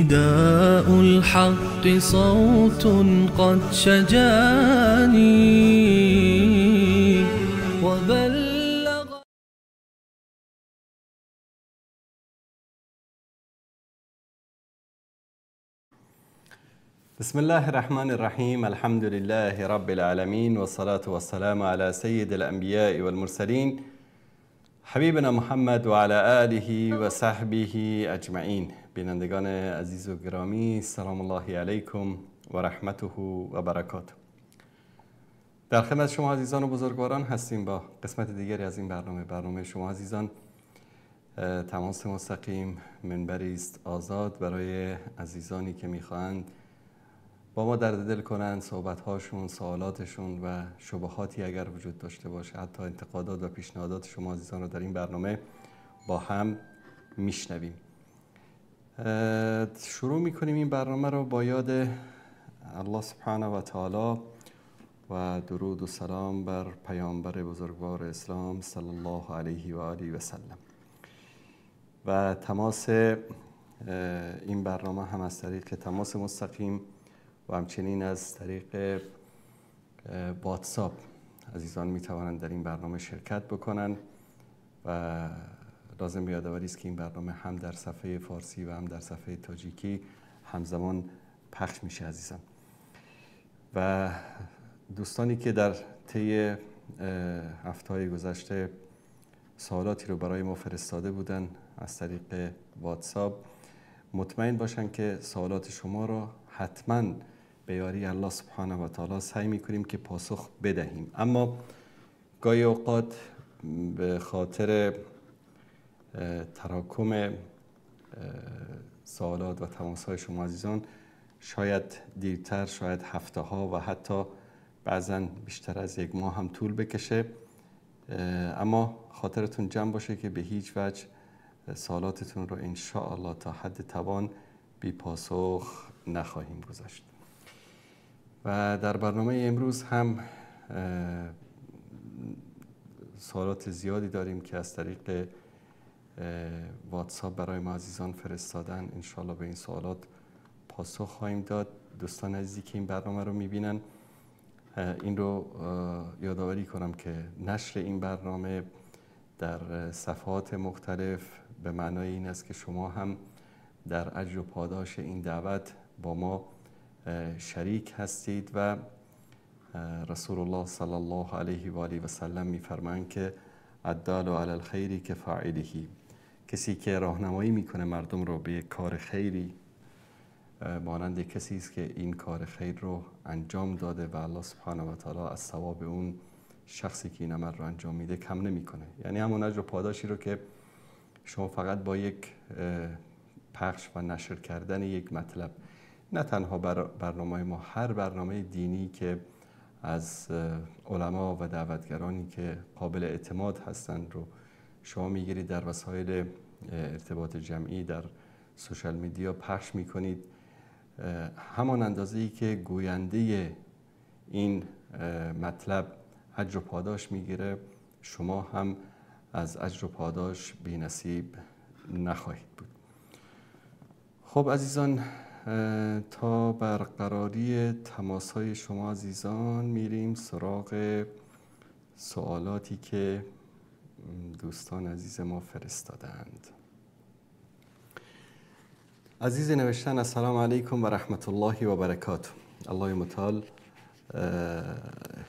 نداء الحق صوت قد شجاني وبلغ. بسم الله الرحمن الرحیم. الحمد لله رب العالمین والصلاة والسلام على سید الانبیاء والمرسلین حبیبنا محمد و علی آله و صحبه اجمعین. بینندگان عزیز و گرامی، سلام الله علیکم و رحمته و برکاته. در خدمت شما عزیزان و بزرگواران هستیم با قسمت دیگری از این برنامه، برنامه شما عزیزان تماس مستقیم، منبری است آزاد برای عزیزانی که میخواهند با ما درد دل کنند، صحبت‌هاشون، سوالاتشون و شبهاتی اگر وجود داشته باشه، حتی انتقادات و پیشنهادات شما عزیزان رو در این برنامه با هم میشنویم. شروع میکنیم این برنامه رو با یاد الله سبحانه و تعالی و درود و سلام بر پیامبر بزرگوار اسلام صلی الله علیه و آله و سلم. و تماس این برنامه هم از طریق تماس مستقیم و همچنین از طریق واتساپ عزیزان می توانند در این برنامه شرکت بکنند و لازم به یادآوری است که این برنامه هم در صفحه فارسی و هم در صفحه تاجیکی همزمان پخش میشه عزیزان. و دوستانی که در طی هفته‌های گذشته سوالاتی رو برای ما فرستاده بودن از طریق واتساپ، مطمئن باشن که سوالات شما رو حتما به یاری الله سبحانه و تعالی سعی میکنیم که پاسخ بدهیم. اما گاهی اوقات به خاطر تراکم سوالات و تماس‌های شما عزیزان شاید دیرتر، شاید هفته ها و حتی بعضا بیشتر از یک ماه هم طول بکشه، اما خاطرتون جمع باشه که به هیچ وجه سوالاتتون رو انشاءالله تا حد توان بی پاسخ نخواهیم گذاشت. و در برنامه امروز هم سوالات زیادی داریم که از طریق واتساپ برای ما عزیزان فرستادن. انشاءالله به این سوالات پاسخ خواهیم داد. دوستان عزیزی که این برنامه رو میبینن، این رو یادآوری کنم که نشر این برنامه در صفحات مختلف به معنای این است که شما هم در اجر و پاداش این دعوت با ما شریک هستید. و رسول الله صلی الله علیه و آله و سلم می‌فرمایند که الدال علی الخیر کفاعله، کسی که راهنمایی میکنه مردم رو به یک کار خیری مانند کسی است که این کار خیر رو انجام داده و الله سبحانه و تعالی از ثواب اون شخصی که این عمل رو انجام میده کم نمیکنه. یعنی همون اجر و پاداشی رو که شما فقط با یک پخش و نشر کردن یک مطلب، نه تنها برنامه ما، هر برنامه دینی که از علما و دعوتگرانی که قابل اعتماد هستند رو شما میگیرید در وسایل ارتباط جمعی، در سوشال میدیا پخش میکنید، همان اندازه‌ای که گوینده این مطلب اجر و پاداش میگیره، شما هم از اجر و پاداش بی نصیب نخواهید بود. خب عزیزان، تا برقراری تماس‌های شما عزیزان میریم سراغ سوالاتی که دوستان عزیز ما فرستادند. عزیز نوشتن: السلام علیکم و رحمت الله و برکاته. الله متعال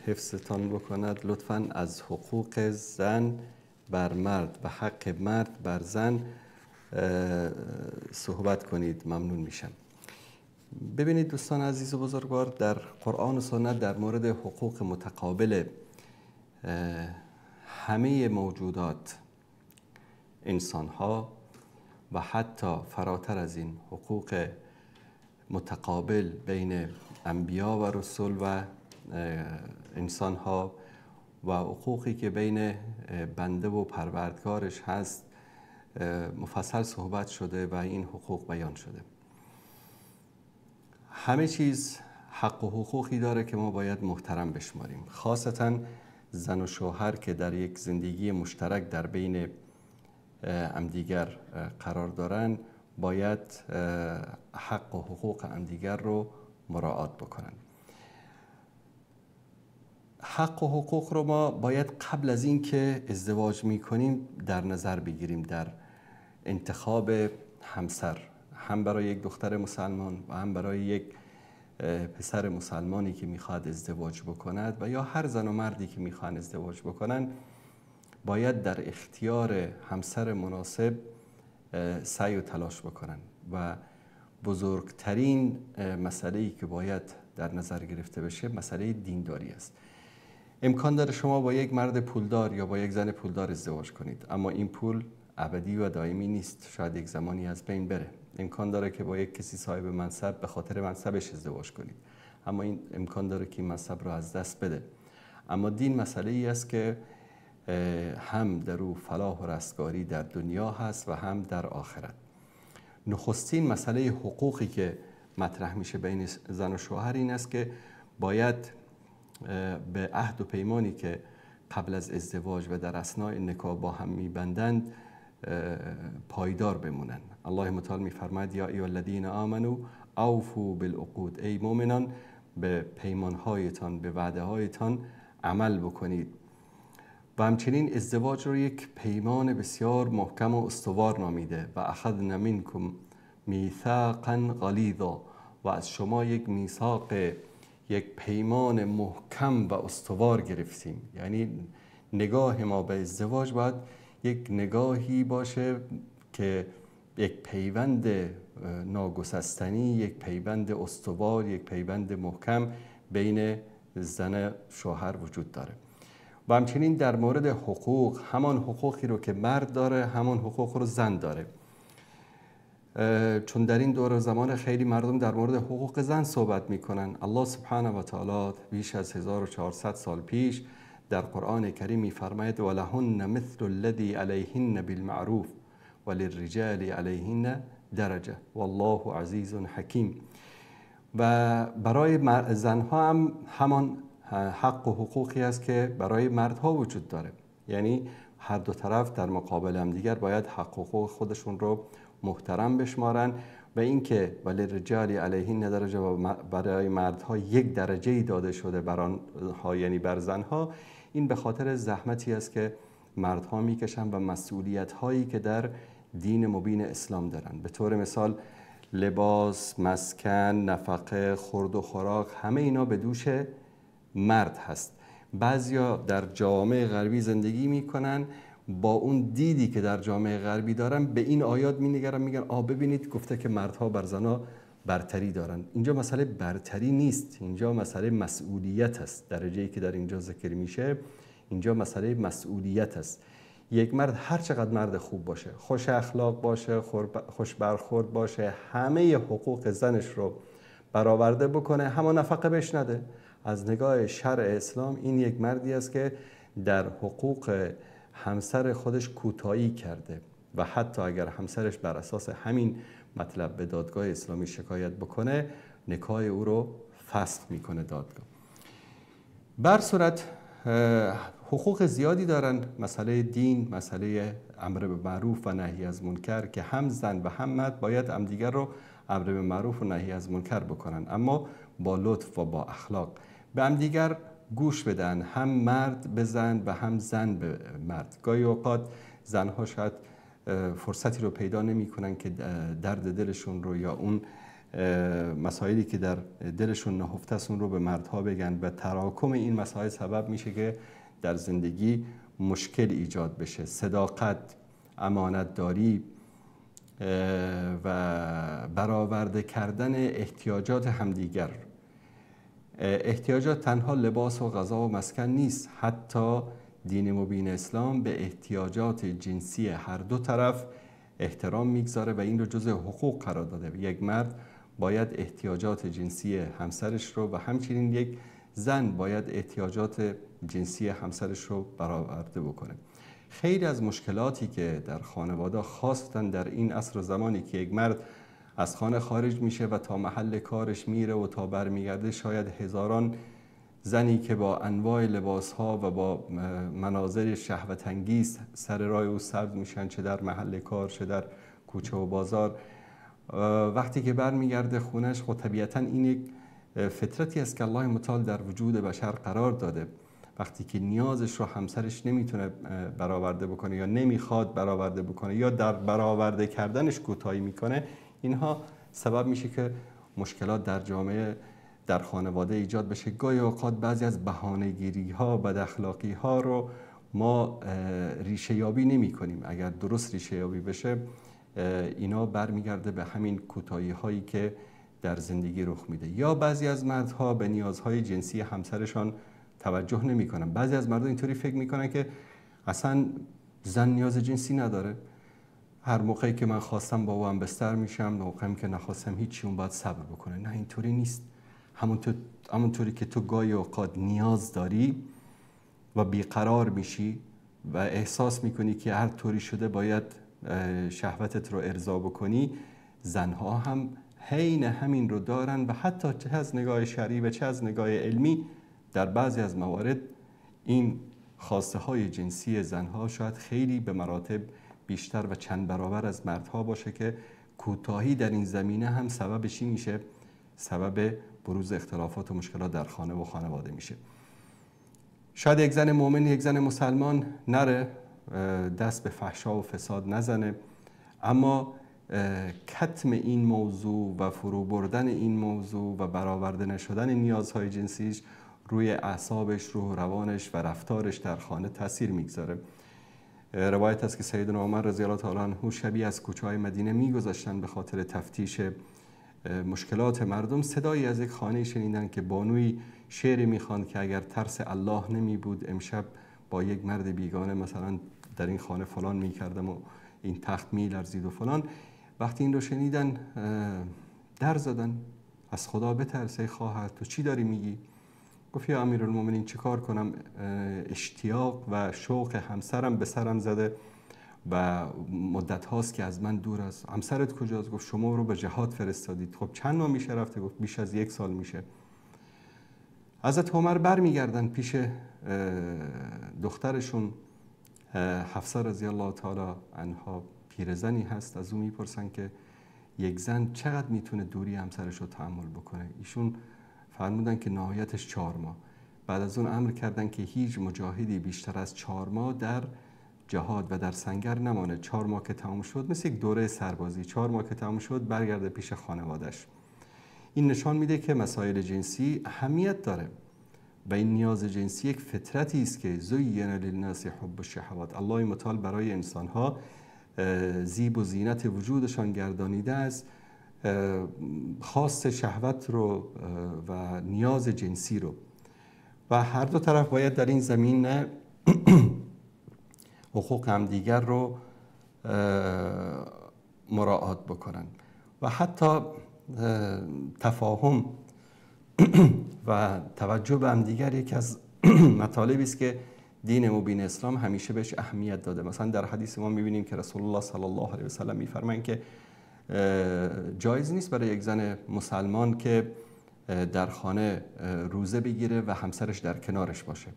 حفظتان بکند. لطفاً از حقوق زن بر مرد و حق مرد بر زن صحبت کنید، ممنون میشم. ببینید دوستان عزیز و بزرگوار، در قرآن و سنت در مورد حقوق متقابل همه موجودات، انسانها و حتی فراتر از این حقوق متقابل بین انبیا و رسول و انسانها و حقوقی که بین بنده و پروردگارش هست مفصل صحبت شده و این حقوق بیان شده. همه چیز حق و حقوقی داره که ما باید محترم بشماریم، خاصتا زن و شوهر که در یک زندگی مشترک در بین همدیگر قرار دارن، باید حق و حقوق همدیگر رو مراعات بکنن. حق و حقوق رو ما باید قبل از این که ازدواج میکنیم در نظر بگیریم در انتخاب همسر، هم برای یک دختر مسلمان و هم برای یک پسر مسلمانی که میخواد ازدواج بکند و یا هر زن و مردی که میخوان ازدواج بکنن، باید در اختیار همسر مناسب سعی و تلاش بکنن. و بزرگترین مسئله‌ای که باید در نظر گرفته بشه مسئله دینداری است. امکان داره شما با یک مرد پولدار یا با یک زن پولدار ازدواج کنید، اما این پول ابدی و دائمی نیست، شاید یک زمانی از بین بره. امکان داره که با یک کسی صاحب منصب به خاطر منصبش ازدواج کنید، اما این امکان داره که این منصب رو از دست بده. اما دین مسئله ای است که هم در او فلاح و رستگاری در دنیا هست و هم در آخرت. نخستین مسئله حقوقی که مطرح میشه بین زن و شوهر این است که باید به عهد و پیمانی که قبل از ازدواج و در اثناء نکاح با هم میبندند پایدار بمونند. الله متعال میفرماید یا ایها الذین آمنوا اوفوا بالعقود، ای مؤمنان به پیمانهایتان، به وعده هایتان عمل بکنید. و همچنین ازدواج رو یک پیمان بسیار محکم و استوار نامیده و اخذنا منکم میثاقا غلیظا، و از شما یک میثاق، یک پیمان محکم و استوار گرفتیم. یعنی نگاه ما به ازدواج باید یک نگاهی باشه که یک پیوند ناگسستنی، یک پیوند استوار، یک پیوند محکم بین زن شوهر وجود داره. و همچنین در مورد حقوق، همان حقوقی رو که مرد داره همان حقوق رو زن داره. چون در این دور زمان خیلی مردم در مورد حقوق زن صحبت میکنن. الله سبحانه و تعالی بیش از 1400 سال پیش در قرآن کریم میفرماید ولهن مثل الذی علیهن بالمعروف وللرجال علیهن درجه والله عزیز حکیم. و برای زنها هم همان حق و حقوقی است که برای مردها وجود داره. یعنی هر دو طرف در مقابل هم دیگر باید حق و حقوق خودشون رو محترم بشمارن. و اینکه وللرجال علیهن درجه و برای مردها یک درجه داده شده بر آنها، یعنی بر زنها، این به خاطر زحمتی است که مردها میکشن و مسئولیت هایی که در دین مبین اسلام دارن. به طور مثال لباس، مسکن، نفقه، خورد و خوراک، همه اینا به دوش مرد هست. بعضیا در جامعه غربی زندگی میکنن، با اون دیدی که در جامعه غربی دارن به این آیات مینگرن، میگن آ ببینید گفته که مردها بر زنها برتری دارن. اینجا مسئله برتری نیست، اینجا مسئله مسئولیت است. درجه‌ای که در اینجا ذکر میشه اینجا مسئله مسئولیت است. یک مرد هر چقدر مرد خوب باشه، خوش اخلاق باشه، خوش برخورد باشه، همه حقوق زنش رو برآورده بکنه، همان نفقه بهش نده، از نگاه شرع اسلام این یک مردی است که در حقوق همسر خودش کوتاهی کرده و حتی اگر همسرش بر اساس همین مطلب به دادگاه اسلامی شکایت بکنه، نکاح او رو فسخ میکنه دادگاه. بر صورت حقوق زیادی دارن، مسئله دین، مسئله امر به معروف و نهی از منکر، که هم زن و هم مرد باید همدیگر رو امر به معروف و نهی از منکر بکنن، اما با لطف و با اخلاق به همدیگر گوش بدن، هم مرد به زن و هم زن به مرد. گاهی اوقات زنها شاید فرصتی رو پیدا نمی کنن که درد دلشون رو یا اون مسائلی که در دلشون نهفته است اون رو به مردها بگن و تراکم این مسائل سبب میشه که در زندگی مشکل ایجاد بشه. صداقت، امانتداری و برآورده کردن احتیاجات همدیگر. احتیاجات تنها لباس و غذا و مسکن نیست، حتی دین مبین اسلام به احتیاجات جنسی هر دو طرف احترام میگذاره و این رو جزء حقوق قرار داده. یک مرد باید احتیاجات جنسی همسرش رو و همچنین یک زن باید احتیاجات جنسی همسرش رو برآورده بکنه. خیلی از مشکلاتی که در خانواده، خاصتاً در این عصر و زمانی که یک مرد از خانه خارج میشه و تا محل کارش میره و تا برمیگرده، شاید هزاران زنی که با انواع لباسها و با مناظر شهوت انگیز سر راه او سبز میشن، چه در محل کار چه در کوچه و بازار، وقتی که برمیگرده خونش، خب طبیعتا این یک فطرتی است که الله متعال در وجود بشر قرار داده. وقتی که نیازش رو همسرش نمیتونه برآورده بکنه یا نمیخواد برآورده بکنه یا در برآورده کردنش کوتاهی میکنه، اینها سبب میشه که مشکلات در جامعه، در خانواده ایجاد بشه. گاهی اوقات بعضی از بهانه‌گیری ها، بد اخلاقی ها رو ما ریشه یابی نمی کنیم. اگر درست ریشه یابی بشه، اینا برمیگرده به همین کوتاهی هایی که در زندگی رخ میده. یا بعضی از مردها به نیازهای جنسی همسرشان توجه نمی کنن. بعضی از مردها اینطوری فکر میکنن که اصلا زن نیاز جنسی نداره، هر موقعی که من خواستم با او هم بستر میشم، موقعی که نخواستم هیچی، اون باید صبر بکنه. نه، اینطوری نیست. همونطوری که تو گاهی اوقات نیاز داری و بیقرار میشی و احساس میکنی که هر طوری شده باید شهوتت رو ارضا بکنی، زنها هم حین همین رو دارن و حتی چه از نگاه شرعی و چه از نگاه علمی در بعضی از موارد این خواسته های جنسی زنها شاید خیلی به مراتب بیشتر و چند برابر از مردها باشه که کوتاهی در این زمینه هم سبب چی میشه؟ سبب بروز اختلافات و مشکلات در خانه و خانواده میشه. شاید یک زن مؤمن، یک زن مسلمان نره دست به فحشا و فساد نزنه، اما کتم این موضوع و فرو بردن این موضوع و برآورده نشدن نیازهای جنسیش روی اعصابش، روح روانش و رفتارش در خانه تاثیر میگذاره. روایت است که سیدنا عمر رضی الله تعالی عنه شبی از کوچه‌های مدینه میگذاشتن به خاطر تفتیش مشکلات مردم، صدایی از یک خانه شنیدن که بانوی شعری میخواند که اگر ترس الله نمی بود امشب با یک مرد بیگانه مثلا در این خانه فلان میکردم و این تخت میلرزید و فلان. وقتی این رو شنیدن در زدن، از خدا بترس ای خواهر، تو چی داری میگی؟ گفت یا امیرالمومنین چیکار کنم، اشتیاق و شوق همسرم به سرم زده و مدت هاست که از من دور است. همسرت کجاست؟ گفت شما رو به جهاد فرستادید. خب چند ماه میشه رفته؟ گفت بیش از 1 سال میشه. حضرت عمر برمیگردن پیش دخترشون حفصه رضی الله تعالی عنها، پیرزنی هست، از او میپرسن که یک زن چقدر میتونه دوری همسرش رو تحمل بکنه؟ ایشون فرمودن که نهایتش 4 ماه. بعد از اون امر کردن که هیچ مجاهدی بیشتر از 4 ماه در جهاد و در سنگر نمانه. 4 ماه که تمام شد، مثل یک دوره سربازی، 4 ماه که تمام شد برگرده پیش خانوادش. این نشان میده که مسائل جنسی اهمیت داره و این نیاز جنسی یک فطرتی است که زین للناس حب الشهوات، الله متعال برای انسانها زیب و زینت وجودشان گردانیده است خواست شهوت رو و نیاز جنسی رو، و هر دو طرف باید در این زمینه حقوق همدیگر رو مراعات بکنن و حتی تفاهم و توجه به همدیگر یکی از مطالبی است که دین مبین اسلام همیشه بهش اهمیت داده. مثلا در حدیث ما میبینیم که رسول الله صلی الله علیه و سلم میفرمایند که جایز نیست برای یک زن مسلمان که در خانه روزه بگیره و همسرش در کنارش باشه.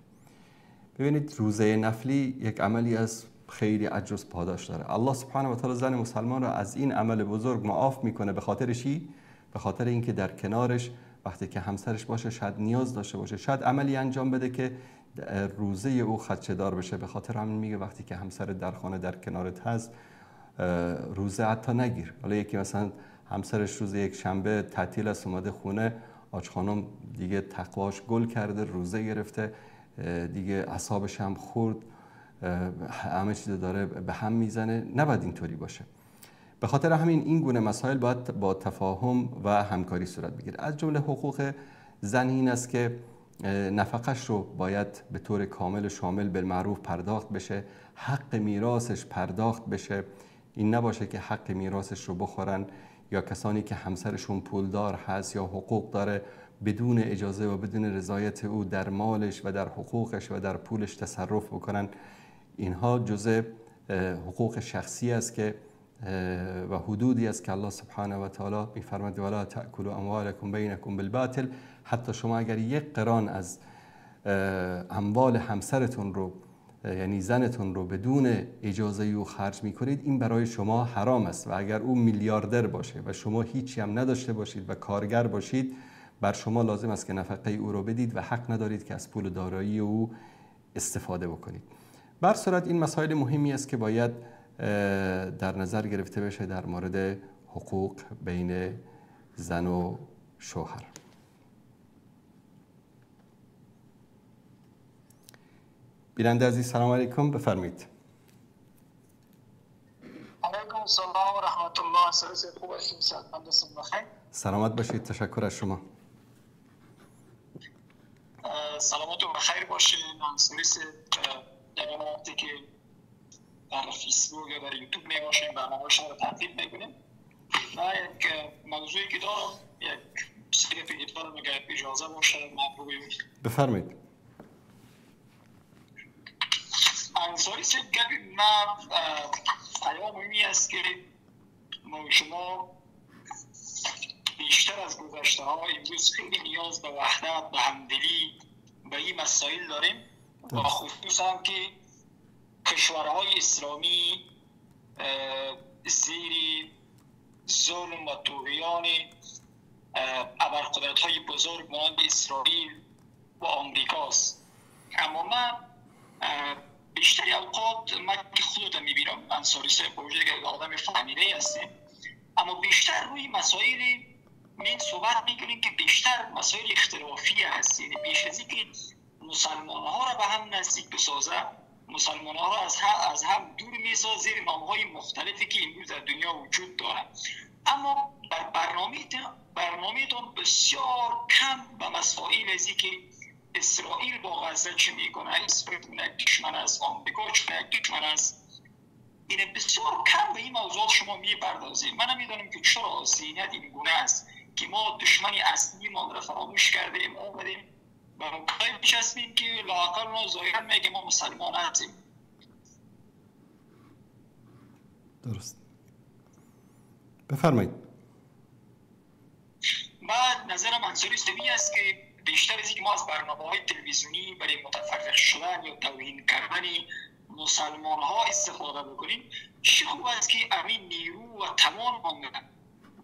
ببینید روزه نفلی یک عملی از خیلی اجر و پاداش داره. الله سبحانه و تعالی زن مسلمان را از این عمل بزرگ معاف میکنه. به خاطر چی؟ به خاطر اینکه در کنارش وقتی که همسرش باشه شاید نیاز داشته باشه، شاید عملی انجام بده که روزه او خدشه دار بشه. به خاطر همین میگه وقتی که همسر در خانه در کنارت هست روزه حتی نگیر. حالا یکی مثلا همسرش روز یک شنبه تعطیل است، اومده خونه، آج خانم دیگه تقواش گل کرده، روزه گرفته، دیگه اعصابش هم خورد، همه چیز داره به هم میزنه. نباید اینطوری باشه. به خاطر همین این گونه مسائل باید با تفاهم و همکاری صورت بگیره. از جمله حقوق زن این است که نفقش رو باید به طور کامل و شامل بالمعروف پرداخت بشه، حق میراثش پرداخت بشه. این نباشه که حق میراثش رو بخورن یا کسانی که همسرشون پولدار هست یا حقوق داره بدون اجازه و بدون رضایت او در مالش و در حقوقش و در پولش تصرف بکنن. اینها جزء حقوق شخصی است که و حدودی است که الله سبحانه و تعالی می‌فرماید ولا تأکلوا اموالکم بینکم بالباطل. حتی شما اگر یک قران از اموال همسرتون رو یعنی زنتون رو بدون اجازه او خرج میکنید، این برای شما حرام است. و اگر او میلیاردر باشه و شما هیچی هم نداشته باشید و کارگر باشید، بر شما لازم است که نفقه او رو بدید و حق ندارید که از پول دارایی او استفاده بکنید. بر صورت این مسائل مهمی است که باید در نظر گرفته بشه در مورد حقوق بین زن و شوهر. بیننده عزیز سلام علیکم، بفرمایید. علیکم السلام و رحمت الله. خوب هستیم؟ سلامت باشید، تشکر از شما. سلامت و بخیر باشید. منصوری در وقتی که در فیسبوک یا در یوتیوب می باشیم برنامه شما رو تعقیب میکنیم و یک موضوعی که دارم، یک سری دارم، اگر اجازه باشه من بگویم. بفرمایید. انصاری صاحب، گپ من پیام این است که ما شما بیشتر از گذشته ها امروز خیلی نیاز به وحدت، به همدلی، به این مسائل داریم و خصوصا که کشورهای اسلامی زیر ظلم و طغیان ابرقدرت‌های بزرگ مانند اسرائیل و آمریکاست. اما من بیشتر اوقات من خودم میبینم انصاری صاحب با وجود که آدم فهمیده هستیم، اما بیشتر روی مسائل من صحبت میکنیم که بیشتر مسائل اختلافی هست. یعنی بیش از اینکه مسلمان ها را به هم نزدیک بسازه، مسلمان ها را از هم دور میسازه زیر نام های مختلفی که امروز در دنیا وجود دارند. اما در برنامه‌تون بسیار کم به مسائل از اینکه اسرائیل با غزه چه میکنه، اسرائیل یک دشمن است، آمریکا چه یک دشمن است، این بسیار کم به این موضوعات شما میپردازید. من نمیدونم که چرا ذهنیت این گونه است که ما دشمن اصلی ما را فراموش کردیم، آمدیم و نکته میچسبیم که لااقل ما ظاهرا میگه ما مسلمان هستیم. درست، بفرمایید. بعد نظرم منصوری سوی است که بیشتر از اینکه ما از برنامه‌های تلویزیونی برای متفرق شدن یا توهین کردن مسلمان ها استفاده بکنیم، چه خوب است که همین نیرو و توان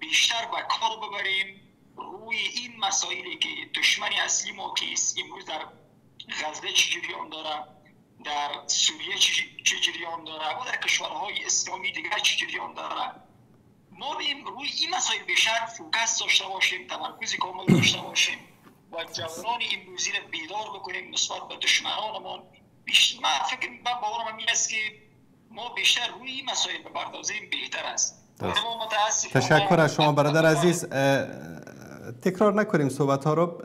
بیشتر به کار ببریم روی این مسائلی که دشمن اصلی ما کیست، امروز در غزه چه جریان داره، در سوریه چه جریان داره و در کشورهای اسلامی دیگر چه جریان داره. ما بیم روی این مسائل بیشتر focus داشته باشیم، تمرکز کامل داشته باشیم و جوانان امروزی را بیدار بکنیم نسبت به دشمنانمان. من فکر من باورم این است که ما بیشتر روی این مسائل بپردازیم بهتر است. تشکر از شما برادر عزیز. تکرار نکنیم صحبت ها رو.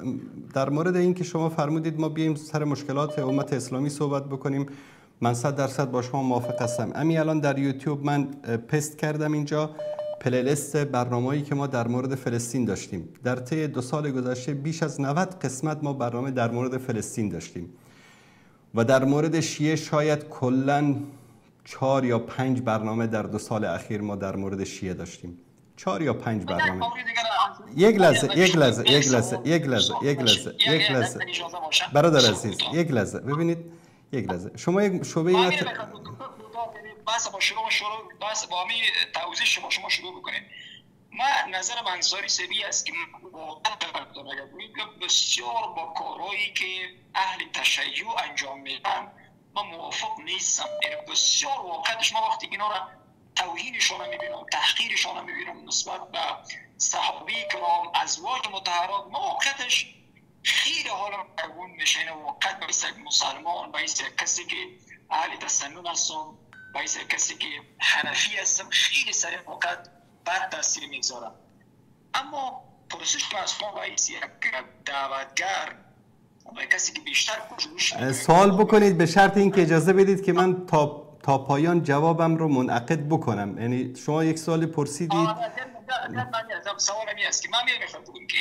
در مورد این که شما فرمودید ما بیایم سر مشکلات امت اسلامی صحبت بکنیم، من 100% با شما موافق هستم. امی الان در یوتیوب من پست کردم اینجا playlist برنامه‌ای که ما در مورد فلسطین داشتیم. در طی 2 سال گذشته بیش از 90 قسمت ما برنامه در مورد فلسطین داشتیم و در مورد شیعه شاید کلاً 4 یا 5 برنامه در 2 سال اخیر ما در مورد شیعه داشتیم. 4 یا 5 برنامه. یک لحظه یک لحظه یک لحظه یک لحظه یک لحظه یک لحظه برادر عزیز، یک لحظه ببینید، یک لحظه شما یک شعبه بحث با شما شروع بحث با می توضیح شما شروع بکنید. من نظرم انصاری سبی است که واقعا بسیار با کارهایی که اهل تشیع انجام میدن من موافق نیستم. یعنی بسیار واقعا شما وقتی اینا را توهینشون رو میبینم، تحقیرشون رو میبینم نسبت به صحابه کرام، ازواج مطهرات، ما واقعتش خیلی حالم مرگون میشه. یعنی واقعا به یک مسلمان، به یک کسی که اهل تسنن هستم، به یک کسی که حنفی هستم، خیلی سر واقعا بد تاثیر میگذارم. اما پرسش از ما به یک دعوتگر و کسی که بیشتر سوال بکنید، به شرط اینکه اجازه بدید که من تا پایان جوابم رو منعقد بکنم. یعنی شما یک سوال پرسیدید. سوالم این است که من میخوام بگم که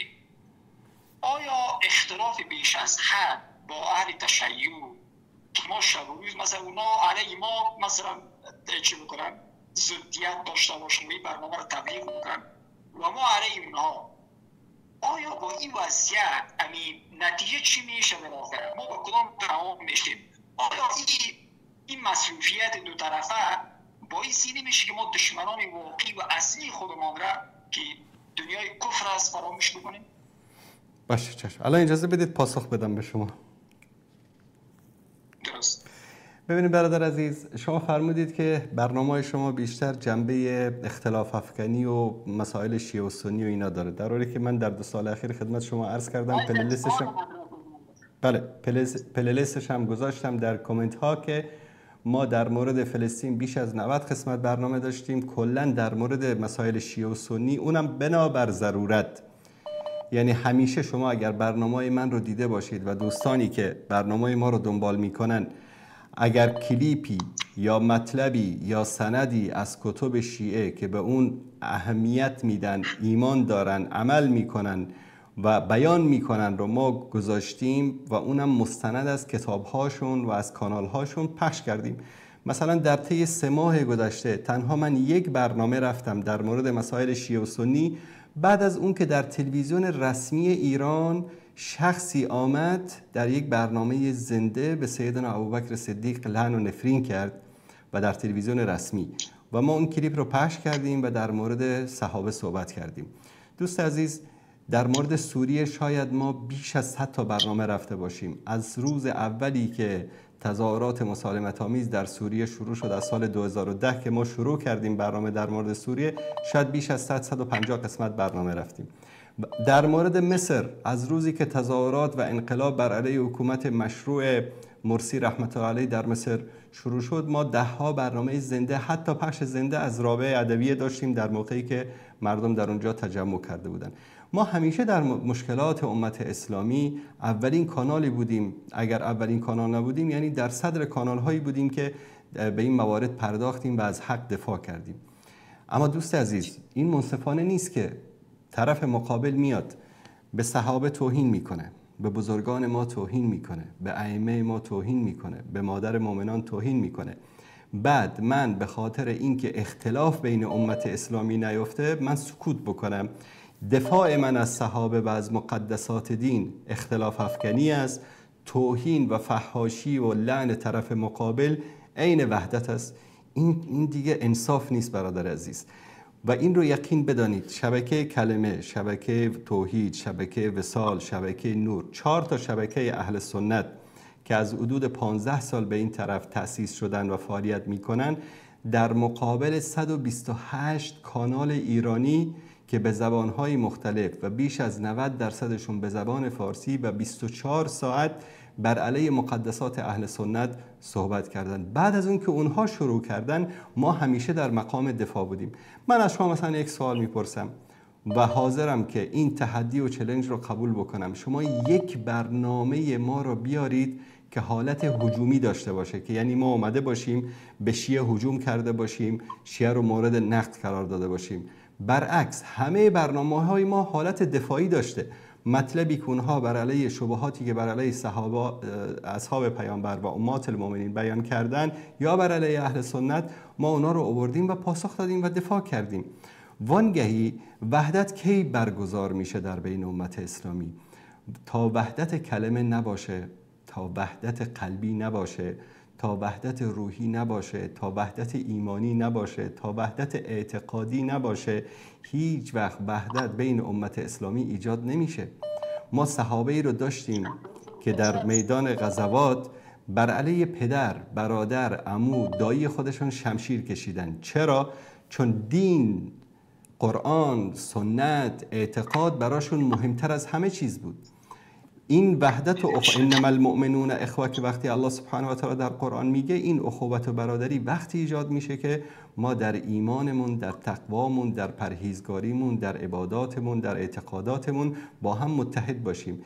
آیا اختلاف بیش از حد با اهل تشیع که ما شب و روز مثلا اونا علیه ما مثلا چی بکنن، ضدیت داشته باشیم و این برنامه رو تبلیغ بکنن و ما علیه اونها، آیا با این وضعیت امی نتیجه چی میشه بالاخره؟ ما با کدام تمام میشیم؟ آیا این این مصروفیت دو طرفه باعث نمیشه که ما دشمنان واقعی و اصلی خودمان را که دنیای کفر است فراموش بکنیم؟ باشه چشم. الان اجازه بدید پاسخ بدم به شما. درست. ببینید برادر عزیز، شما فرمودید که برنامه‌های شما بیشتر جنبه اختلاف افکنی و مسائل شیعه و سنی و اینا داره، در حالی که من در 2 سال اخیر خدمت شما عرض کردم playlist ش هم، بله playlist ش هم گذاشتم در کامنت ها که ما در مورد فلسطین بیش از 90 قسمت برنامه داشتیم، کلا در مورد مسائل شیعه و سنی، اونم بنابر ضرورت. یعنی همیشه شما اگر برنامه‌های من رو دیده باشید و دوستانی که برنامه‌های ما رو دنبال میکنن، اگر کلیپی یا مطلبی یا سندی از کتب شیعه که به اون اهمیت میدن، ایمان دارن، عمل میکنن و بیان میکنن رو ما گذاشتیم و اونم مستند از کتابهاشون و از کانالهاشون پخش کردیم. مثلا در طی 3 ماه گذشته تنها من یک برنامه رفتم در مورد مسائل شیعه و سنی، بعد از اون که در تلویزیون رسمی ایران شخصی آمد در یک برنامه زنده به سیدنا ابوبکر صدیق لعن و نفرین کرد و در تلویزیون رسمی، و ما اون کلیپ رو پخش کردیم و در مورد صحابه صحبت کردیم. دوست عزیز، در مورد سوریه شاید ما بیش از 100 تا برنامه رفته باشیم. از روز اولی که تظاهرات مسالمت‌آمیز در سوریه شروع شد، از سال 2010 که ما شروع کردیم برنامه در مورد سوریه، شاید بیش از 100-150 قسمت برنامه رفتیم. در مورد مصر، از روزی که تظاهرات و انقلاب بر علیه حکومت مشروع مرسی رحمت الله علیه در مصر شروع شد، ما ده‌ها برنامه زنده، حتی پخش زنده از رابعه ادبیه داشتیم در موقعی که مردم در اونجا تجمع کرده بودند. ما همیشه در مشکلات امت اسلامی اولین کانالی بودیم، اگر اولین کانال نبودیم یعنی در صدر کانال هایی بودیم که به این موارد پرداختیم و از حق دفاع کردیم. اما دوست عزیز، این منصفانه نیست که طرف مقابل میاد به صحابه توهین میکنه، به بزرگان ما توهین میکنه، به ائمه ما توهین میکنه، به مادر مؤمنان توهین میکنه، بعد من به خاطر اینکه اختلاف بین امت اسلامی نیفته من سکوت بکنم. دفاع من از صحابه و از مقدسات دین اختلاف افکنی است، توهین و فحاشی و لعن طرف مقابل عین وحدت است. این دیگه انصاف نیست برادر عزیز، و این رو یقین بدانید شبکه کلمه، شبکه توحید، شبکه وصال، شبکه نور، 4 تا شبکه اهل سنت که از حدود 15 سال به این طرف تأسیس شدن و فعالیت میکنن، در مقابل 128 کانال ایرانی که به زبانهای مختلف و بیش از 90% به زبان فارسی و 24 ساعت بر علیه مقدسات اهل سنت صحبت کردن. بعد از اون که اونها شروع کردن، ما همیشه در مقام دفاع بودیم. من از شما مثلا یک سوال میپرسم و حاضرم که این تحدی و چلنج رو قبول بکنم، شما یک برنامه ما رو بیارید که حالت هجومی داشته باشه، که یعنی ما اومده باشیم به شیعه هجوم کرده باشیم، شیعه رو مورد نقد قرار داده باشیم. برعکس همه برنامه‌های ما حالت دفاعی داشته. مطلبی که اونها بر علیه شبهاتی که بر علیه صحابه، اصحاب پیامبر و امات المؤمنین بیان کردن یا بر علیه اهل سنت، ما اونا رو آوردیم و پاسخ دادیم و دفاع کردیم. وانگهی وحدت کی برگزار میشه در بین امت اسلامی؟ تا وحدت کلمه نباشه، تا وحدت قلبی نباشه، تا وحدت روحی نباشه، تا وحدت ایمانی نباشه، تا وحدت اعتقادی نباشه، هیچ وقت وحدت بین امت اسلامی ایجاد نمیشه. ما صحابه ای رو داشتیم که در میدان غزوات بر علیه پدر، برادر، عمو، دایی خودشون شمشیر کشیدن. چرا؟ چون دین، قرآن، سنت، اعتقاد براشون مهمتر از همه چیز بود. این وحدت و انما المؤمنون اخوه که وقتی الله سبحانه و تعالی در قرآن میگه، این اخوت و برادری وقتی ایجاد میشه که ما در ایمانمون، در تقوامون، در پرهیزگاریمون، در عباداتمون، در اعتقاداتمون با هم متحد باشیم.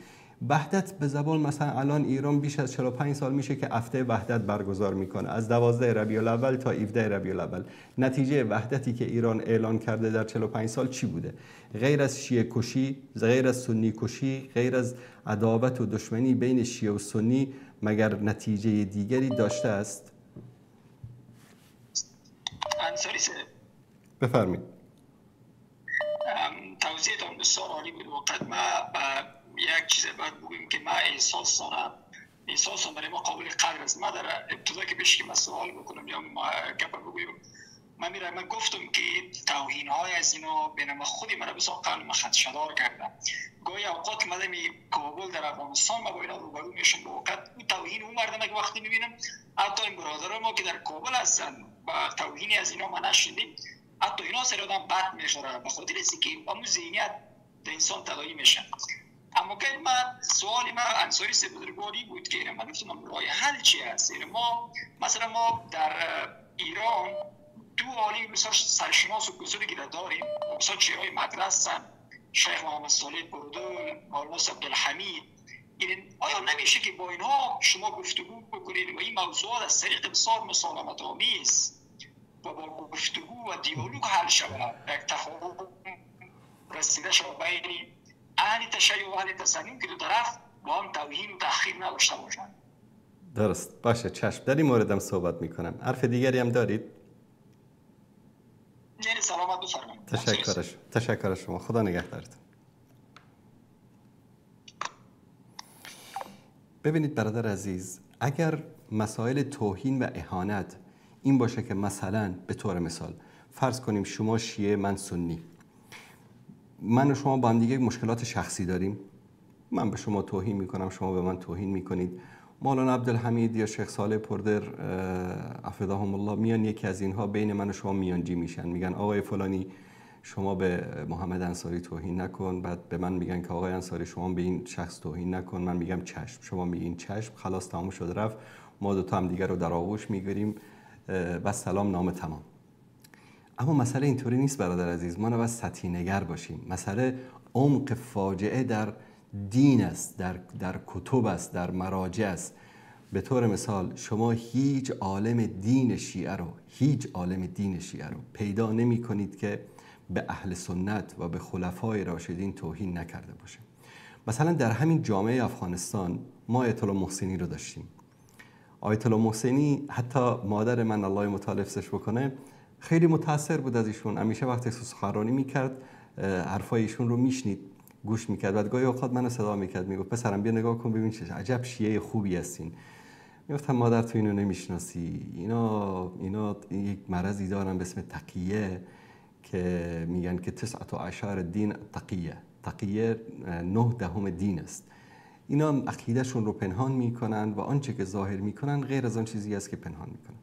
وحدت به زبان مثلا الان ایران بیش از 45 سال میشه که هفته وحدت برگزار میکنه، از 12 ربیع الاول تا 17 ربیع الاول. نتیجه وحدتی که ایران اعلان کرده در 45 سال چی بوده؟ غیر از شیعه کشی، غیر از سنی کشی، غیر از عداوت و دشمنی بین شیعه و سنی، مگر نتیجه دیگری داشته است؟ انصاری صاحب بفرمایید. توضیحتان بسیار عالی بود. وقت ما یک چیز باید بگویم که من احساس دارم احساس برای ما قابل قدر است. ما در ابتدا که بهش که من سوال بکنم یا گپ بگویم، من میرم من گفتم که توهین های از اینا بین ما خودی مرا بسیار قلب خدشه‌دار کردم. گاهی اوقات من کابل در افغانستان ما با اینا روبرو میشم، به وقت اون توهین اون مردم که وقتی میبینم، حتی این برادران ما که در کابل هستن با توهینی از اینا ما نشنیدیم، حتی اینا سر آدم بد میخوره، به خاطر اینکه همون ذهنیت در انسان تداعی میشه. اما که من سوال من انصاری سه بزرگواری بود که من گفتم راه حل چی است؟ ما مثلا ما در ایران دو عالم بسیار سرشناس و بزرگی را داریم، بسیار چهره‌های مطرح هستند، شیخ محمد صالح پردل، مولانا عبدالحمید. آیا نمیشه که با اینها شما گفتگو بکنید و این موضوعات از طریق بسیار مسالمت آمیز و با گفتگو و دیالوگ حل شود، یک تفاهم رسیده شود بین اهل تشیع و اهل تسنن که دو طرف با هم توهین و تحقیر نداشته باشند؟ درست باشه، چشم. در این موردم صحبت میکنم. حرف دیگری هم دارید؟ نه، سلامت بفرمایید. تشکر شما، خدا نگهدارتون. ببینید برادر عزیز، اگر مسائل توهین و اهانت این باشه که مثلا به طور مثال فرض کنیم شما شیعه، من سنی، من و شما با هم دیگه مشکلات شخصی داریم، من به شما توهین میکنم، شما به من توهین میکنید، مولانا عبدالحمید یا شیخ صالح پردر حفظهم الله میان یکی از اینها بین من و شما میانجی میشن، میگن آقای فلانی شما به محمد انصاری توهین نکن، بعد به من میگن که آقای انصاری شما به این شخص توهین نکن، من میگم چشم، شما میگین چشم، خلاص تمام شد رفت، ما دو تا هم دیگر رو در آغوش میگیریم و سلام نامه تمام. اما مسئله اینطوری نیست برادر عزیز، ما نباید سطحی نگر باشیم. مسئله عمق فاجعه در دین است، در کتب است، در مراجع است. به طور مثال شما هیچ عالم دین شیعه رو، هیچ عالم دین شیعه رو پیدا نمی کنید که به اهل سنت و به خلفای راشدین توهین نکرده باشه. مثلا در همین جامعه افغانستان ما آیت الله محسنی رو داشتیم. آیت الله محسنی، حتی مادر من الله متعال حفظش بکنه، خیلی متاثر بود از ایشون. همیشه وقتی سخنرانی میکرد حرفای ایشون رو میشنید، گوش میکرد. بعد گاهی اوقات منو صدا میکرد، میگفت پسرم بیا نگاه کن ببین چه عجب شیعه خوبی هستین. میگفتم مادر تو اینو نمیشناسی، اینا یک مرضی دارن به اسم تقیه که میگن که 19 دین تقیه، تقیه 9 دین است. اینا عقیدهشون رو پنهان میکنن و آنچه که ظاهر میکنن غیر از آن چیزی است که پنهان میکنن.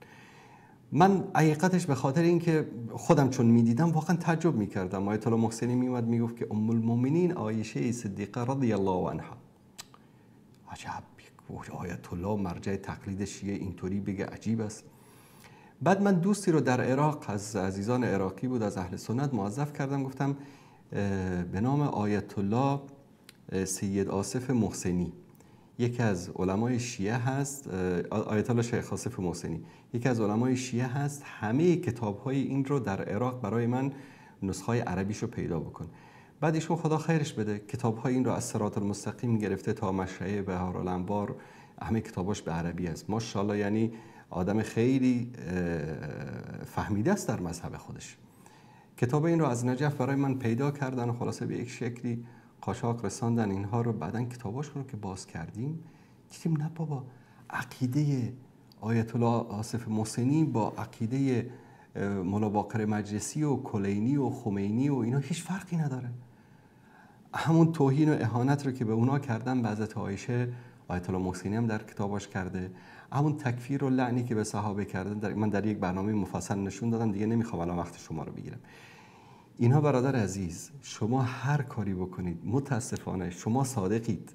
من حقیقتش به خاطر اینکه خودم چون میدیدم واقعا تعجب میکردم. آیت الله محسنی میومد میگفت که ام المؤمنین عایشه صدیقه رضی الله عنها. عجب، آیت الله مرجع تقلید شیعه اینطوری بگه عجیب است. بعد من دوستی رو در عراق از عزیزان عراقی بود، از اهل سنت، موظف کردم، گفتم به نام آیت الله سید آصف محسنی، یکی از علمای شیعه هست، آیت الله شیخ آصف محسنی یکی از علمای شیعه هست، همه کتاب‌های این رو در عراق برای من نسخه‌های عربیش رو پیدا بکن. بعد ایشون خدا خیرش بده کتاب‌های این رو از صراط المستقیم گرفته تا مشرعه بحارالانوار، همه کتاباش به عربی است. ماشاءالله، یعنی آدم خیلی فهمیده است در مذهب خودش. کتاب این رو از نجف برای من پیدا کردن و خلاصه به یک شکلی قاچاق رساندن اینها رو. بعدن کتاباشون رو که باز کردیم دیدیم نه بابا، عقیده آیت الله آصف محسنی با عقیده مولا باقر مجلسی و کلینی و خمینی و اینا هیچ فرقی نداره. همون توهین و اهانت رو که به اونا کردن به حضرت عایشه، آیت الله محسنی هم در کتاباش کرده. همون تکفیر و لعنی که به صحابه کردن، من در یک برنامه مفصل نشون دادم، دیگه نمیخوام الان وقت شما رو بگیرم. اینها برادر عزیز، شما هر کاری بکنید متاسفانه شما صادقید،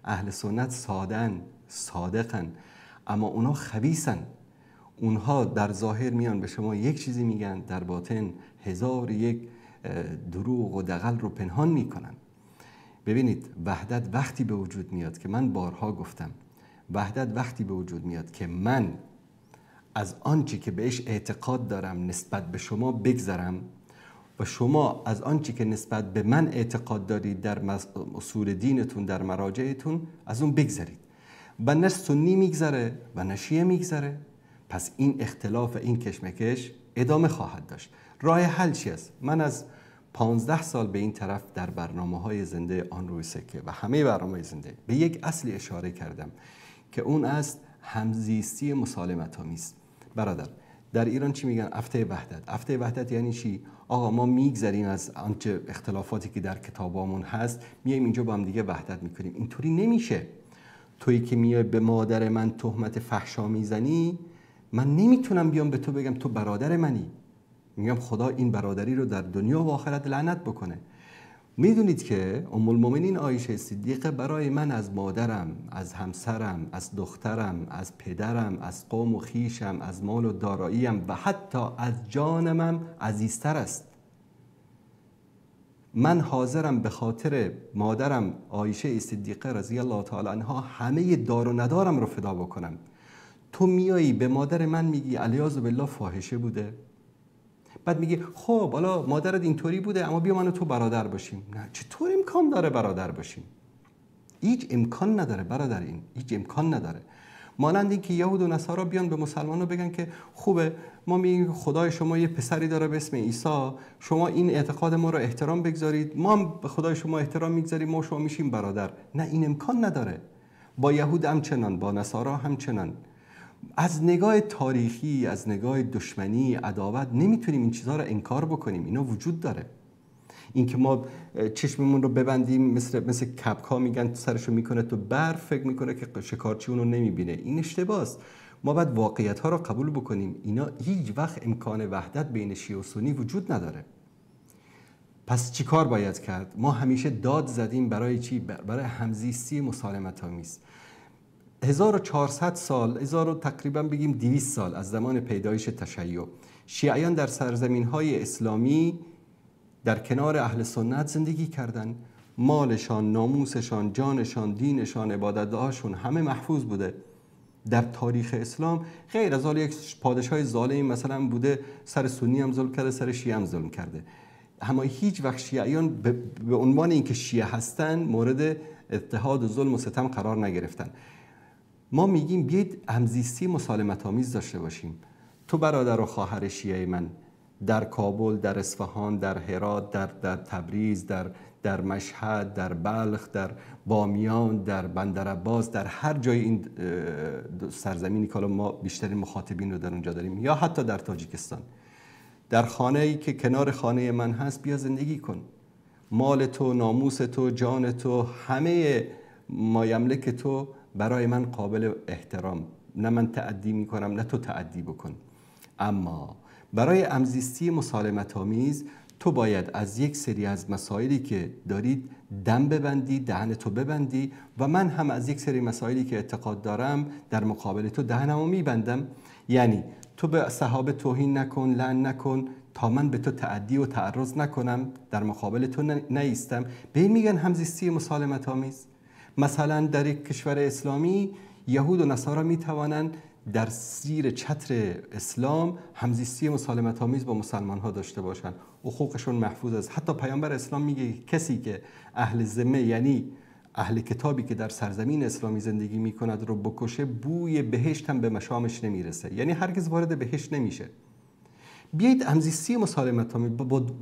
اهل سنت سادن، صادقن، اما اونا خبیثن. اونها در ظاهر میان به شما یک چیزی میگن، در باطن 1001 دروغ و دغل رو پنهان میکنن. ببینید وحدت وقتی به وجود میاد که من بارها گفتم، وحدت وقتی به وجود میاد که من از آنچه که بهش اعتقاد دارم نسبت به شما بگذرم و شما از آنچه که نسبت به من اعتقاد دارید در اصول دینتون، در مراجعتون، از اون بگذرید. و نه سنی میگذره و نه شیعه میگذره. پس این اختلاف و این کشمکش ادامه خواهد داشت. راه حل چی است؟ من از 15 سال به این طرف در برنامه‌های زنده آن روی سکه و همه برنامه‌های زنده به یک اصلی اشاره کردم که اون است همزیستی مسالمت آمیز. برادر در ایران چی میگن؟ هفته وحدت. هفته وحدت یعنی چی؟ آقا ما میگذریم از آنچه اختلافاتی که در کتابامون هست، میایم اینجا با هم دیگه وحدت میکنیم. اینطوری نمیشه. تویی که میای به مادر من تهمت فحشا میزنی، من نمیتونم بیام به تو بگم تو برادر منی. میگم خدا این برادری رو در دنیا و آخرت لعنت بکنه. میدونید که ام المؤمنین عایشه صدیقه برای من از مادرم، از همسرم، از دخترم، از پدرم، از قوم و خیشم، از مال و داراییم و حتی از جانمم عزیزتر است. من حاضرم به خاطر مادرم عایشه صدیقه رضی الله تعالی عنها همه دار و ندارم رو فدا بکنم. تو میایی به مادر من میگی علیاذ بالله فاحشه بوده، بعد میگه خب حالا مادرت اینطوری بوده اما بیا من و تو برادر باشیم. نه، چطور امکان داره برادر باشیم؟ هیچ امکان نداره برادر، این هیچ امکان نداره. مانند اینکه یهود و نصارا بیان به مسلمان‌ها بگن که خوبه ما میگیم خدای شما یه پسری داره به اسم عیسی، شما این اعتقاد ما رو احترام بگذارید، ما هم به خدای شما احترام میگذاریم، ما شما میشیم برادر. نه، این امکان نداره. با یهود همچنان، با نصارا همچنان. از نگاه تاریخی، از نگاه دشمنی، عداوت نمیتونیم این چیزها رو انکار بکنیم. اینا وجود داره. اینکه ما چشممون رو ببندیم مثل کپکا میگن سرشو میکنه تو برف، فکر میکنه که شکارچی اونو نمیبینه، این اشتباهه. ما باید واقعیت ها رو قبول بکنیم. اینا هیچ وقت امکان وحدت بین شیعه و سنی وجود نداره. پس چیکار باید کرد؟ ما همیشه داد زدیم برای چی؟ برای همزیستی مسالمت آمیز. 1400 سال، 1000 تقریبا بگیم 200 سال از زمان پیدایش تشیع، شیعیان در سرزمین‌های اسلامی در کنار اهل سنت زندگی کردند. مالشان، ناموسشان، جانشان، دینشان، عبادت‌هاشون همه محفوظ بوده. در تاریخ اسلام غیر از آن یک پادشاه ظالم مثلا بوده، سر سنی هم ظلم کرده، سر شیعه هم ظلم کرده. اما هیچ وقت شیعیان به عنوان اینکه شیعه هستن مورد اتحاد و ظلم و ستم قرار نگرفتن. ما میگیم بیاید همزیستی مسالمت آمیز داشته باشیم. تو برادر و خواهر شیعه من در کابل، در اصفهان، در هرات، در تبریز، در مشهد، در بلخ، در بامیان، در بندرعباس، در هر جای این سرزمینی که ما بیشترین مخاطبین رو در اونجا داریم، یا حتی در تاجیکستان، در خانه‌ای که کنار خانه من هست بیا زندگی کن. مال تو، ناموس تو، جان تو، همه مایملک تو برای من قابل احترام. نه من تعدی میکنم نه تو تعدی بکن. اما برای همزیستی مسالمت آمیز تو باید از یک سری از مسائلی که دارید دم ببندی، دهن تو ببندی، و من هم از یک سری مسائلی که اعتقاد دارم در مقابل تو دهنمو میبندم. یعنی تو به صحابه توهین نکن، لعن نکن، تا من به تو تعدی و تعرض نکنم، در مقابل تو نیستم. به این میگن همزیستی مسالمت آمیز. مثلا در یک کشور اسلامی یهود و نصارا میتوانند در زیر چتر اسلام همزیستی مسالمت آمیز با مسلمان ها داشته باشند، حقوقشون محفوظ است. حتی پیامبر اسلام میگه کسی که اهل ذمه، یعنی اهل کتابی که در سرزمین اسلامی زندگی میکند رو بکشه، بوی بهشت هم به مشامش نمیرسه، یعنی هرگز وارد بهشت نمیشه. بیایید همزیستی مسالمت آمیز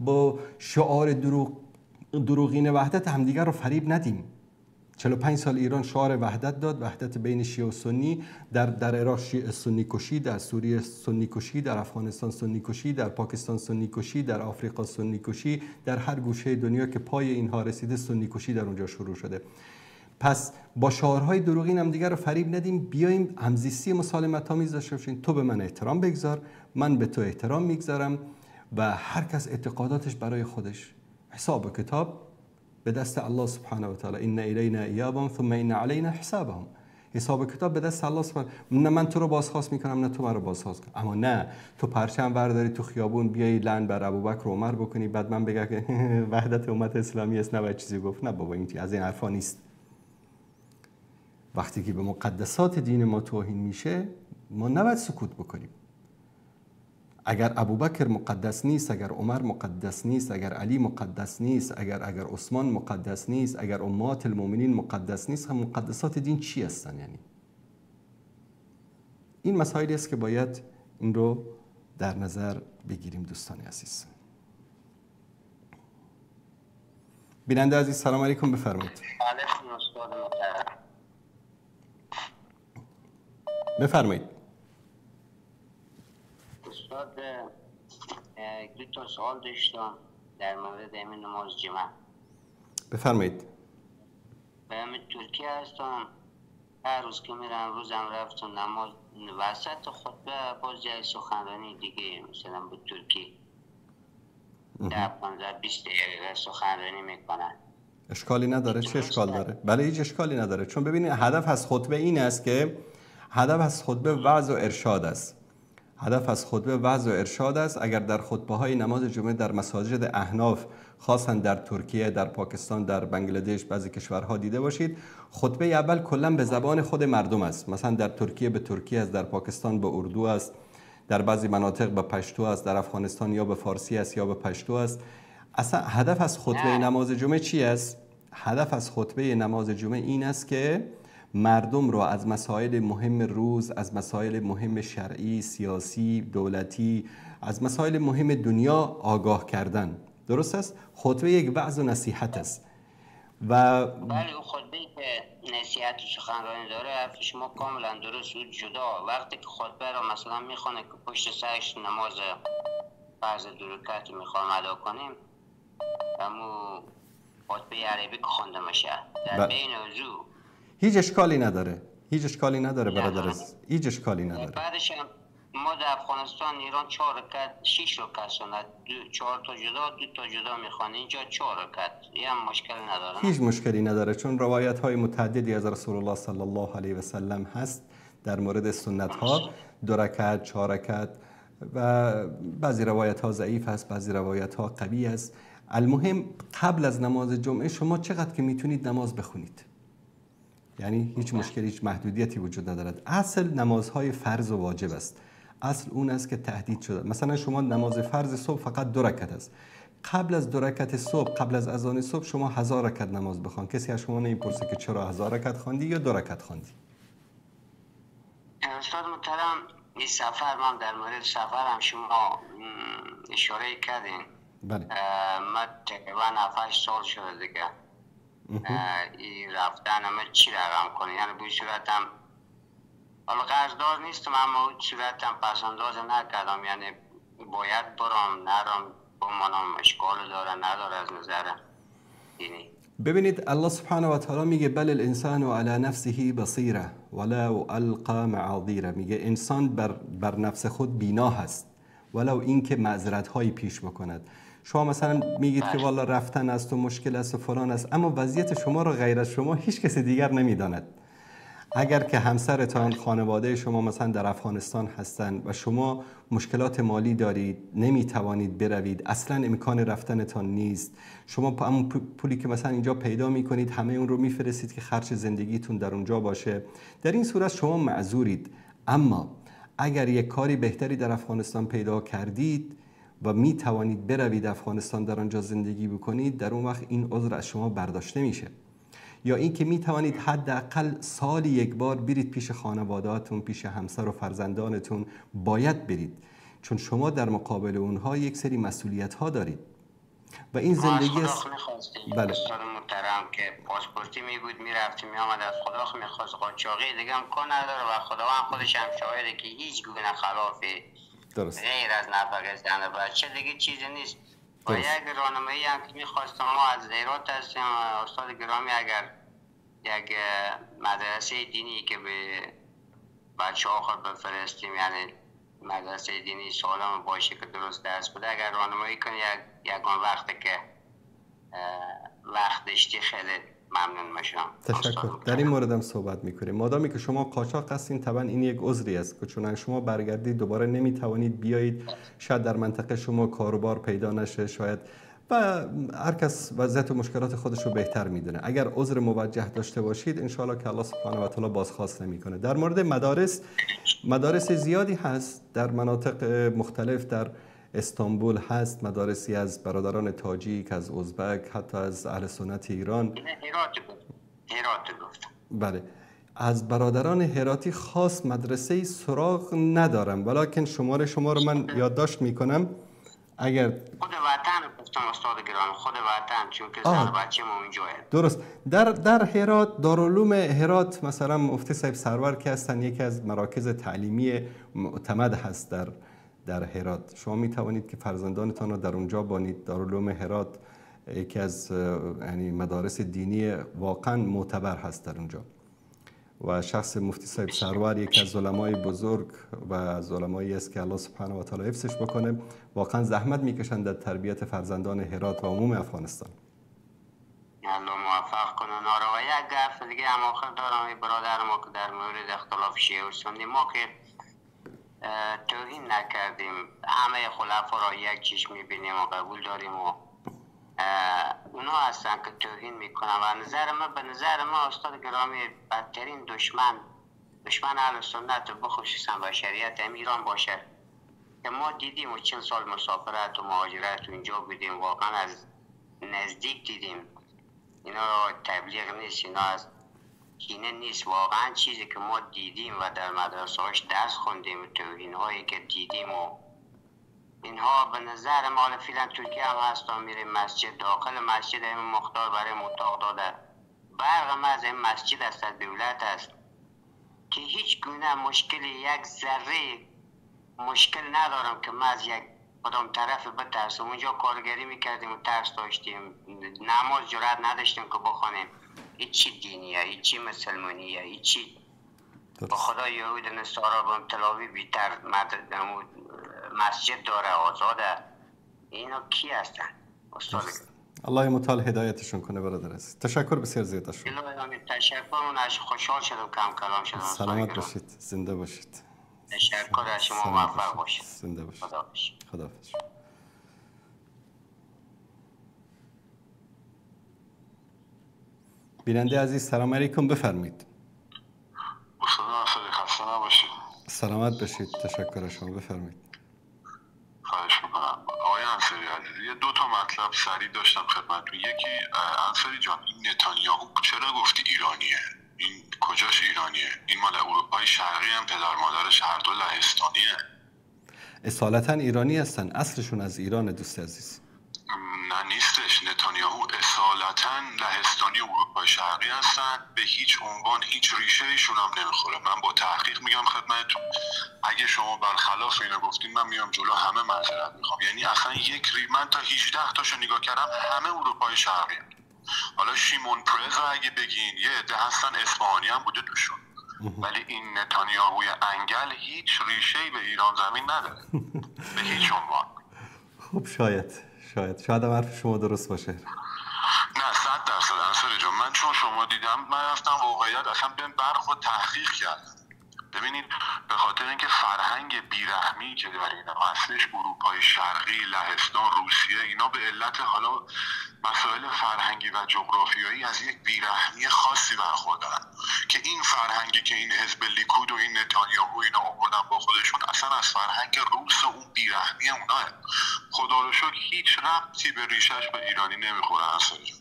با شعار دروغین وحدت همدیگر رو فریب ندیم. 45 سال ایران شعار وحدت داد، وحدت بین شیعه و سنی، در عراق شیعه سنی کشی، در سوریه سنی کشی، در افغانستان سنی کشی، در پاکستان سنی کشی، در آفریقا سنی کشی، در هر گوشه دنیا که پای اینها رسیده سنی کشی در اونجا شروع شده. پس با شعارهای دروغین هم دیگر رو فریب ندیم، بیایم همزیستی مسالمت آمیز داشته باشیم. تو به من احترام بگذار، من به تو احترام میگذارم، و هر کس اعتقاداتش برای خودش، حساب و کتاب به دست الله سبحانه و تعالی. ان الینا ایابهم ثم ان علینا حسابهم. حساب کتاب به دست الله سبحانه. نه من تو رو بازخواست میکنم نه تو من رو بازخواست کن. اما نه تو پرچم برداری تو خیابون بیای لعن بر ابوبکر و عمر بکنی، بعد من بگم که وحدت امت اسلامی است، نه چیزی گفت. نه بابا، این از این حرفا نیست. وقتی که به مقدسات دین ما توهین میشه، ما نباید سکوت بکنیم. اگر ابوبکر مقدس نیست، اگر عمر مقدس نیست، اگر علی مقدس نیست، اگر عثمان مقدس نیست، اگر امهات المؤمنین مقدس نیست، هم مقدسات دین چی هستن؟ یعنی این مسائلی است که باید این رو در نظر بگیریم دوستان عزیز. بیننده عزیز سلام علیکم، بفرمایید. بفرمایید. استاد، دو تا سوال داشتم در مورد همین نماز جمعه. بفرمایید. من ترکیه هستم، هر روز که میرم، روزم رفتم نماز، وسط خطبه باز یک سخنرانی دیگه مثلا به ترکی 10 15 20 دقیقه سخنرانی میکنن. اشکالی نداره. چه اشکال داره؟ بله، هیچ اشکالی نداره. چون ببینید، هدف از خطبه این است که هدف از خطبه وعظ و ارشاد است. هدف از خطبه وعظ و ارشاد است. اگر در خطبه های نماز جمعه در مساجد احناف، خاصا در ترکیه، در پاکستان، در بنگلادش، بعضی کشورها دیده باشید، خطبه اول کلا به زبان خود مردم است. مثلا در ترکیه به ترکی است، در پاکستان به اردو است، در بعضی مناطق به پشتو است، در افغانستان یا به فارسی است یا به پشتو است. اصلا هدف از خطبه نماز جمعه چی است؟ هدف از خطبه نماز جمعه این است که مردم را از مسائل مهم روز، از مسائل مهم شرعی، سیاسی، دولتی، از مسائل مهم دنیا آگاه کردن. درست است؟ خطبه یک وعظ و نصیحت است. و بله، اون خطبه که نصیحت و سخنرانی داره، حرف شما کاملا درست بود. جدا وقتی که خطبه را مثلا میخونه که پشت سرش نماز فرض دو رکعت میخوام ادا کنیم، همو خطبه عربی که خونده میشه در بین وضو، هیچ اشکالی نداره. هیچ اشکالی نداره برادر عزیز، هیچ اشکالی نداره. بعدش هم ما در افغانستان، ایران 4 رکعت، 6 رکعت سنت، 4 تا جدا، 2 تا جدا میخوان. اینجا 4 رکعت، یه هم مشکل نداره. هیچ مشکلی نداره، چون روایت های متعددی از رسول الله صلی الله علیه و سلم هست در مورد سنت ها، 2 رکعت، 4 رکعت، و بعضی روایت ها ضعیف هست، بعضی روایت ها قوی است. المهم قبل از نماز جمعه شما چقدر که میتونید نماز بخونید، یعنی هیچ مشکلی، هیچ محدودیتی وجود ندارد. اصل نمازهای فرض و واجب است. اصل اون است که تهدید شده. مثلا شما نماز فرض صبح فقط 2 رکعت است. قبل از 2 رکعت صبح، قبل از اذان صبح، شما 1000 رکعت نماز بخوان، کسی از شما نمیپرسه که چرا 1000 رکعت خواندی یا 2 رکعت خواندی. استاد محترم، این سفر، من در مورد سفرم شما اشاره کردین. بله. من تقریبا 7 سال شده دیگه این رفتن، همه چی رقم کنه، یعنی به صورتم حالا قرضدار نیستم، اما اون صورتم پس‌انداز نکردم، یعنی باید برام نرم بمانم، اشکال داره نداره از نظر دینی؟ ببینید، الله سبحانه و تعالی میگه بل الانسان علی نفسه بصیره ولو القى معاذیره. میگه انسان بر نفس خود بینا هست ولو اینکه معذرت هایی پیش بکند. شما مثلا میگید که والا رفتن است و مشکل است و فلان است، اما وضعیت شما را غیر از شما هیچ کسی دیگر نمیداند. اگر که همسرتان، خانواده شما مثلا در افغانستان هستند و شما مشکلات مالی دارید، نمیتوانید بروید، اصلا امکان رفتنتان نیست، شما همون پولی که مثلا اینجا پیدا میکنید همه اون رو میفرستید که خرج زندگیتون در اونجا باشه، در این صورت شما معذورید. اما اگر یک کاری بهتری در افغانستان پیدا کردید و می توانید بروید افغانستان، در آنجا زندگی بکنید، در اون وقت این عذر از شما برداشته میشه. یا اینکه می توانید حداقل سالی یک بار برید پیش خانوادهاتون، پیش همسر و فرزندانتون باید برید، چون شما در مقابل اونها یک سری مسئولیت ها دارید و این زندگی است. بله. استاد محترم که پاسپورتی می بود میرفتیم میآمد، از خدا میخواست، قاچاقی دیگه امکان نداره و خداوند خودش هم شاهده که هیچ گونه خلافی درست غیر از نفقه زن بچه دیگه چیزی نیست. و یک راهنمایی هم که میخواستم، ما از هرات هستیم استاد گرامی، اگر یک مدرسه دینی که به بچه ها خود بفرستیم، یعنی مدرسه دینی سالم باشه که درست درس بده، اگر راهنمایی کنی یکان وقت که وقت داشتی خیلی ممنون میشم. تشکر. در این موردم صحبت میکنیم. مادامی که شما قاچاق هستین طبعا این یک عذری است که چون شما برگردید دوباره نمیتوانید بیایید، شاید در منطقه شما کاروبار پیدا نشه، شاید، و هر کس وضعیت و مشکلات خودش رو بهتر میدونه. اگر عذر موجه داشته باشید انشاءالله که الله سبحانه و تعالی بازخواست نمیکنه. در مورد مدارس، مدارس زیادی هست در مناطق مختلف، در استانبول هست مدارسی از برادران تاجیک، از ازبک، حتی از اهل سنت ایران. هرات گفتم. بله، از برادران هراتی خاص مدرسه سراغ ندارم، ولیکن شماره شما رو من یادداشت میکنم. اگر خود وطن گفتم استاد گرامی، خود وطن، چون که زن بچه ما اونجاه. درست. در هرات، دارالعلوم هرات مثلا مفتی صاحب سرور که هستن یکی از مراکز تعلیمی معتمد هست در هرات. شما می توانید که فرزندانتان رو در اونجا بانید. دارالعلوم هرات یکی از یعنی مدارس دینی واقعا معتبر هست در اونجا و شخص مفتی صاحب سرور یکی از علمای بزرگ و از علمایی است که الله سبحانه و تعالی حفظش بکنه، واقعا زحمت میکشند در تربیت فرزندان هرات و عموم افغانستان. الله موفق کنه. و یک گفت دیگه هم آخر دارم برادر ما که در مورد اختلاف شیعه و سنی، ما که توهین نکردیم، همه خلفا را یک چشم میبینیم و قبول داریم و اونا هستن که توهین میکنن و نظر ما، به نظر ما استاد گرامی، بدترین دشمن اهل سنت و بخصوصا بشریت هم ایران باشه که ما دیدیم و 40 سال مسافرت و مهاجرت و اینجا بودیم، واقعا از نزدیک دیدیم. اینا تبلیغ نیست، اینا از کینه نیست، واقعا چیزی که ما دیدیم و در مدرسه هاش درس خوندیم و توهین هایی که دیدیم و اینها به نظر ما فعلا ترکیه هم هستن، میریم مسجد، داخل مسجد این مختار برای اتاق داده، برق از این مسجد است، دولت است که هیچ گونه مشکلی، یک ذره مشکل ندارم که ما از یک کدام طرف بترسم. اونجا کارگری میکردیم و ترس داشتیم، نماز جرأت نداشتیم که بخوانیم. هیچی دینیه، هیچی مسلمانیه، هیچی به خدا یهود نصارا به تلاوی بیتر مسجد داره، آزاده. اینا کی هستن استاد؟ الله متعال هدایتشون کنه برادر عزیز. تشکر بسیار زیاد از شما. تشکر، خوشحال شدم کم کلام شدم. سلامت باشید، زنده باشید. تشکر از شما، موفق باشید. زنده باشید. خداحافظ. بیننده عزیز سلام علیکم، بفرمایید. استاد خسته نباشید. سلامت باشید، تشکر از شما، بفرمایید. خواهش میکنم. آقای انصاری عزیز، یه 2 تا مطلب سریع داشتم خدمتتون. یکی انصاری جان، این نتانیاهو چرا گفتی ایرانیه؟ این کجاش ایرانیه؟ این مال اروپای شرقی هم، پدر مادرش هر دو لهستانیه. اصالتا ایرانی هستن، اصلشون از ایران دوست عزیز. نه نیستش، نتانیاهو اصالتا لهستانی اروپای شرقی هستن، به هیچ عنوان هیچ ریشه ایشون هم نمیخوره. من با تحقیق میگم خدمتتون، اگه شما برخلاف اینو گفتین من میام جلو همه معذرت میخوام. یعنی اصلا یک من تا 18 تاشو نگاه کردم همه اروپای شرقی. حالا شیمون پرز رو اگه بگین یه عده هستن اصفهانی هم بوده توشون، ولی این نتانیاهوی انگل هیچ ریشه‌ای به ایران زمین نداره به هیچ عنوان. خب شاید حرف شما درست باشه. نه 100% انصاری جان، من چون شما دیدم من رفتم واقعیت اصلا بهم برخورد تحقیق کردم. ببینید به خاطر اینکه فرهنگ بیرحمی که در اینا اصلش اروپای شرقی، لهستان، روسیه، اینا به علت حالا مسائل فرهنگی و جغرافیایی از یک بیرحمی خاصی برخوردارن که این فرهنگی که این حزب لیکود و این نتانیاهو اینا آوردن با خودشون اصلا از فرهنگ روس و اون بیرحمی اوناه. خدا رو شکر هیچ ربطی به ریشش به ایرانی نمیخوره انصاری جان.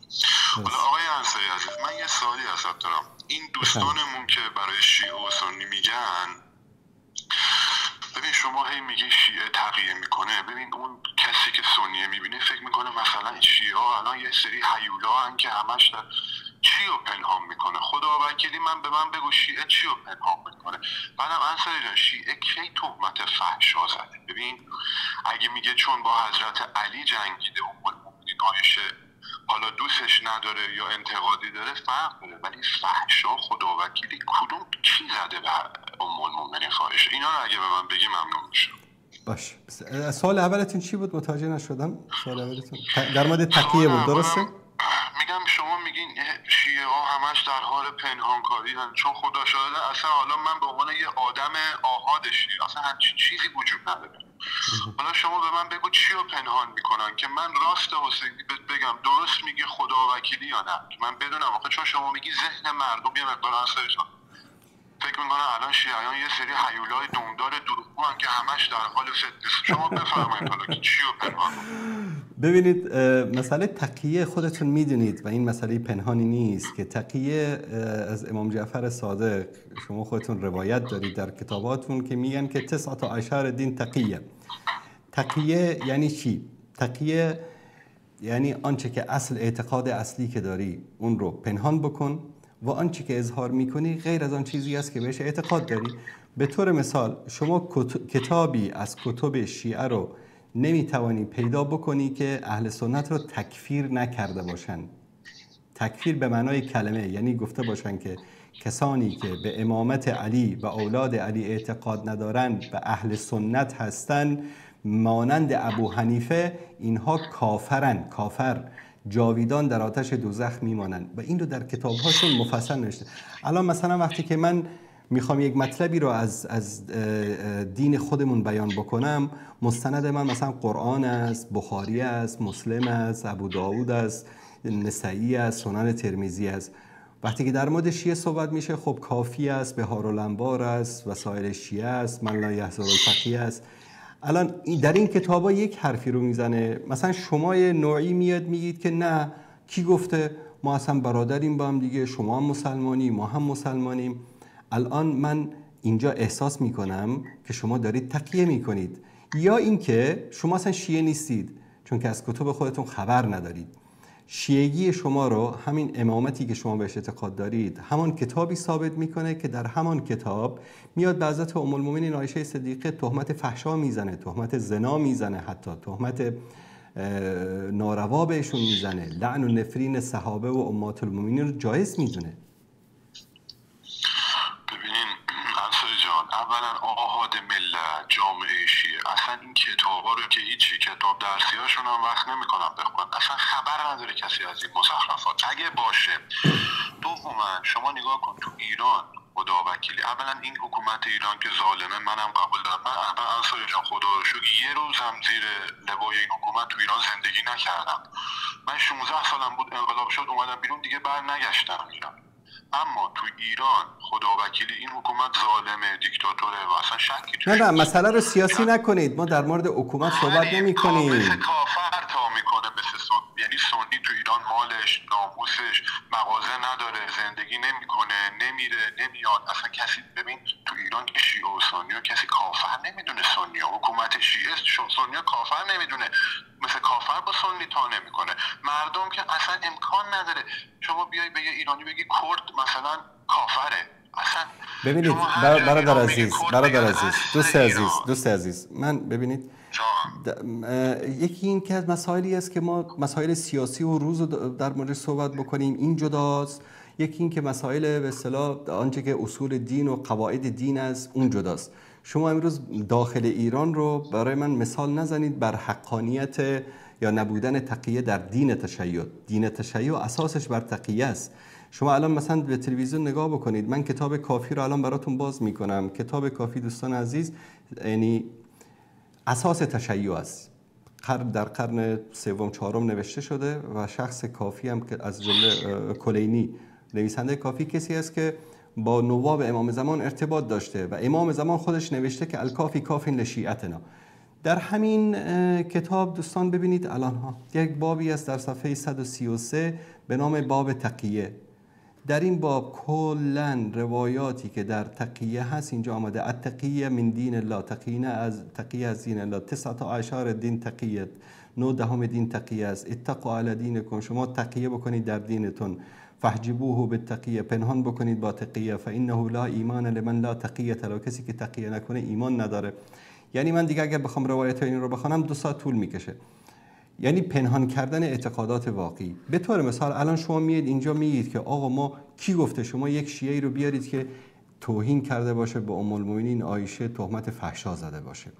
حالا آقای انصاری عزیز، من یه سوالی ازت دارم. این دوستانمون که برای شیعه و سنی میگن، ببین شما هی میگی شیعه تقیه میکنه، ببین اون کسی که سنیه میبینه فکر میکنه مثلا شیعه ها الان یه سری هیولا هن که همش در چی رو پنهان میکنه. خدا وکیلی من به من بگو شیعه چی رو پنهان میکنه. بعدم انصاری جان، شیعه کی تهمت فحشا زده؟ ببین اگه میگه چون با حضرت علی جنگیده ام المؤمنین عایشه، حالا دوستش نداره یا انتقادی داره فرق داره، ولی فحشا خدا وکیلی کدوم کی زده به ام المؤمنین فاحشه؟ اینا رو اگه به من بگی ممنون میشم. باش. سوال اولتون چی بود؟ متوجه نشدم. سوال اولتون در مورد تقیه بود، درسته؟ میگم شما میگین شیعه ها همش در حال پنهانکاری هن، چون خدا شاهده اصلا حالا من به عنوان یه آدم آحاد شیعه اصلا همچین چیزی وجود نداره. حالا شما به من بگو چی رو پنهان میکنن که من راست حسینی بگم درست میگی خدا وکیلی یا نه، من بدونم. آخه چون شما میگی ذهن مردم یه مقدار اثرشان فکر میکنن الان شیعیان یه سری هیولای دمدار دروغگو هم که همش در حال فتنه. شما بفرمایید حالا که چی رو پنهان. ببینید مسئله تقیه خودتون میدونید و این مسئله پنهانی نیست که تقیه از امام جعفر صادق شما خودتون روایت دارید در کتاباتون که میگن که 19 دین تقیه. تقیه یعنی چی؟ تقیه یعنی آنچه که اصل اعتقاد اصلی که داری اون رو پنهان بکن و آنچه که اظهار میکنی غیر از آن چیزی است که بهش اعتقاد داری. به طور مثال شما کتابی از کتب شیعه رو نمیتوانی پیدا بکنی که اهل سنت رو تکفیر نکرده باشن. تکفیر به معنای کلمه، یعنی گفته باشن که کسانی که به امامت علی و اولاد علی اعتقاد ندارند و اهل سنت هستند مانند ابو حنیفه، اینها کافرن، کافر جاویدان در آتش دوزخ میمانند و این رو در کتابهاشون مفصل نوشته. الان مثلا وقتی که من میخوام یک مطلبی رو از دین خودمون بیان بکنم، مستند من مثلا قرآن است، بخاری است، مسلم است، ابو داود است، نسائی است، سنن ترمذی است. وقتی که در مورد شیعه صحبت میشه، خب کافی است، بهار الانوار است، وسایل شیعه است، من لا یحضر الفقیه است. الان در این کتابا یک حرفی رو میزنه، مثلا شما نوعی میاد میگید که نه، کی گفته ما اصلا برادریم با هم دیگه، شما هم مسلمانی، ما هم مسلمانیم. الان من اینجا احساس میکنم که شما دارید تقیه میکنید، یا اینکه شما اصلا شیعه نیستید چون که از کتب خودتون خبر ندارید. شیعگی شما رو همین امامتی که شما بهش اعتقاد دارید همان کتابی ثابت میکنه که در همان کتاب میاد به حضرت ام المؤمنین عایشه صدیقه تهمت فحشا میزنه، تهمت زنا میزنه، حتی تهمت ناروا بهشون میزنه، لعن و نفرین صحابه و امهات المؤمنین رو جایز میدونه. ببینین انصاری جان، اولا آحاد ملت، جامعه شیعه، اصلا این کتابا رو که هیچی، کتاب درسی هاشون هم وقت نمیکنم بخونن، اصلا خبر نداره کسی از این مزخرفات اگه باشه. دوما شما نگاه کن تو ایران، خدا وکیلی، اولا این حکومت ایران که ظالمه منم قبول دارم، من انصاری جان خدا رو شکر یه روزم زیر لوای این حکومت تو ایران زندگی نکردم. من 16 سالم بود انقلاب شد اومدم بیرون، دیگه بر نگشتم ایران. اما تو ایران خدا وکیلی این حکومت ظالمه، دیکتاتوره و اصلا شکی توش نه. مسئله رو سیاسی نکنید، ما در مورد حکومت صحبت نمی کنیم. مثل کافر تا میکنه، مثل یعنی سنی تو ایران مالش، ناموسش، مغازه نداره، زندگی نمیکنه، نمیره، نمیاد. اصلا کسی ببین تو ایران که شیعه و سنی کسی کافر نمیدونه. سنی ها حکومت شیعه سنی ها کافر نمیدونه، مثل کافر با سنی تا نمیکنه. مردم که اصلا امکان نداره شما بیای به یه ایرانی بگی کرد مثلا کافره. اصلا ببینید برادر عزیز، دوست عزیز من، ببینید یکی این که از مسائلی است که ما مسائل سیاسی و روز در مورد صحبت بکنیم این جداست، یکی این که مسائل به اصطلاح آنچه که اصول دین و قواعد دین است اون جداست. شما امروز داخل ایران رو برای من مثال نزنید بر حقانیت یا نبودن تقیه در دین تشیع. دین تشیع اساسش بر تقیه است. شما الان مثلا به تلویزیون نگاه بکنید، من کتاب کافی رو الان براتون باز میکنم. کتاب کافی دوستان عزیز یعنی اساس تشیع است. در قرن سوم چهارم نوشته شده و شخص کافی هم که از جمله کلینی نویسنده کافی کسی است که با نواب امام زمان ارتباط داشته و امام زمان خودش نوشته که الکافی کافین لشیعتنا. در همین کتاب دوستان ببینید الان ها یک بابی است در صفحه 133 به نام باب تقیه. در این باب کلا روایاتی که در تقیه هست اینجا آمده. التقیه من دین الله، تقیه از دین الله، 19 دین تقیه، 9 دین تقیه است. اتقوا علی دینکم، شما تقیه بکنید در دینتون. فحجبوه بالتقیه، پنهان بکنید با تقیه. فانه لا ایمان لمن لا تقیه له، کسی که تقیه نکنه ایمان نداره. یعنی من دیگه اگر بخوام روایت این رو بخوانم 2 ساعت طول میکشه. یعنی پنهان کردن اعتقادات واقعی. به طور مثال الان شما میید اینجا میگید که آقا ما کی گفته شما یک شیعه رو بیارید که توهین کرده باشه به ام المؤمنین عایشه، تهمت فحشا زده باشه.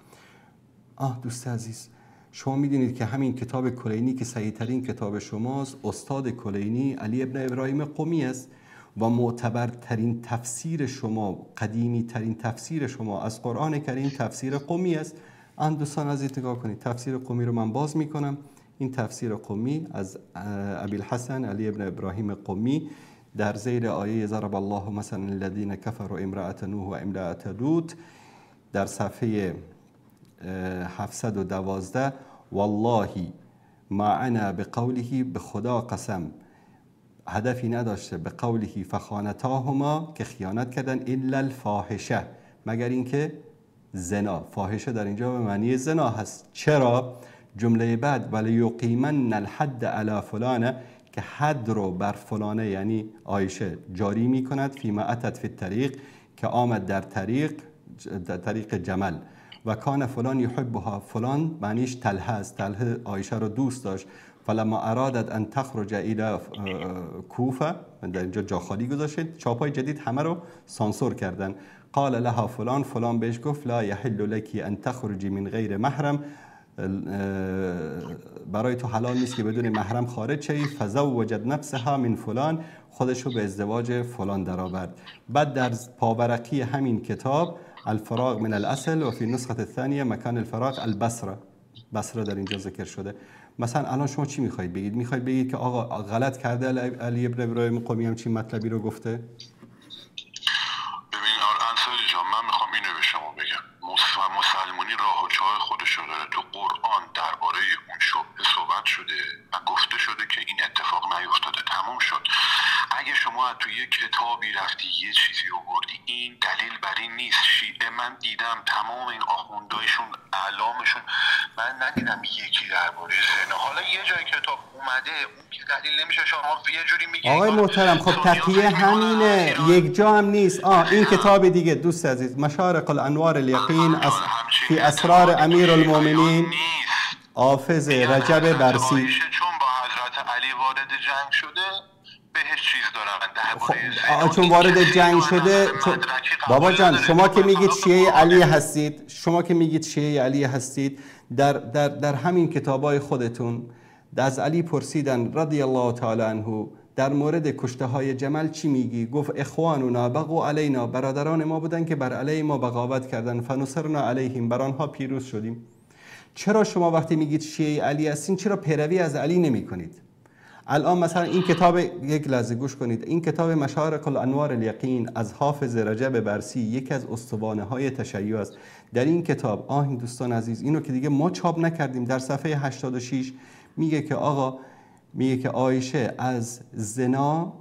آه دوست عزیز، شما میدونید که همین کتاب کلینی که صحیح ترین کتاب شماست، استاد کلینی علی ابن ابراهیم قمی است و معتبرترین تفسیر شما، قدیمی ترین تفسیر شما از قرآن کریم تفسیر قمی است. آن دوستان عزیز نگاه کنید، تفسیر قمی رو من باز میکنم. این تفسیر قمی از ابی الحسن علی ابن ابراهیم قمی در ذیل آیه ضرب الله مثلا الذین کفروا امرأة نوح و امرأة لوط در صفحه 712، والله ما انا بقوله، به خدا قسم هدفی نداشته، به قوله فخانتاهما که خیانت کردن، الا الفاحشه، مگر اینکه زنا. فاحشه در اینجا به معنی زنا هست. چرا؟ جمله بعد ولی یقیمن الحد علی فلانه، که حد رو بر فلانه یعنی عایشه جاری میکند، فیما اتت فی الطریق، که آمد در طریق جمل. و کان فلان یحبها، فلان معنیش طلحه است، طلحه عایشه رو دوست داشت. فلما ارادت ان تخرج الى کوفه، در اینجا جا خالی گذاشته، چاپای جدید همه رو سانسور کردن. قال لها فلان، فلان بهش گفت لا یحل لك ان تخرجی من غیر محرم، برای تو حلال نیست که بدون محرم خارج شوی. فزوجت نفسها من فلان، خودشو به ازدواج فلان درآورد. بعد در پاورقی همین کتاب الفراغ من الاصل و فی نسخه الثانیه مکان الفراغ البصره، بصره در اینجا ذکر شده. مثلا الان شما چی میخواید بگید؟ میخواید بگید که آقا غلط کرده علی ابن ابراهیم قمی هم چی مطلبی رو گفته؟ ببین انصاری جان، من میخوام اینو به شما بگم، مسلمانی راه و چاه خودش رو داره. تو قرآن درباره اون شبهه صحبت شده و گفته شده که این اتفاق نیفتاده، تموم شد. اگه شما تو یه کتابی رفتی یه چیزی آوردی، این دلیل بر این نیست. شیعه من دیدم تمام این آخوندایشون اعلامشون، من ندیدم یکی درباره زنا. حالا یه جای کتاب اومده، اون که دلیل نمیشه. شما یه جوری میگی آقای محترم، خب تقیه همینه، یک جا هم نیست. این کتاب دیگه دوست عزیز، مشارق الانوار الیقین فی اسرار امیر المؤمنین، حافظ رجب برسی، چون با حضرت علی وارد جنگ شده بهش چیز دارن. خب چون وارد جنگ شده، بابا جان شما که میگید شیعه علی هستید، شما که میگید شیعه علی هستید، در در در همین کتابای خودتون از علی پرسیدن رضی الله تعالی عنه در مورد کشته های جمل چی میگی؟ گفت اخواننا بغوا علینا، برادران ما بودن که بر علیه ما بغاوت کردن، فنصرنا علیهم، بر آنها پیروز شدیم. چرا شما وقتی میگید شیعه علی هستین چرا پیروی از علی نمی کنید؟ الان مثلا این کتاب، یک لحظه گوش کنید، این کتاب مشارق الانوار الیقین از حافظ رجب برسی، یکی از استوانه های تشیع است. در این کتاب، آه دوستان عزیز، اینو که دیگه ما چاپ نکردیم، در صفحه 86 میگه که آقا، میگه که عایشه از زنا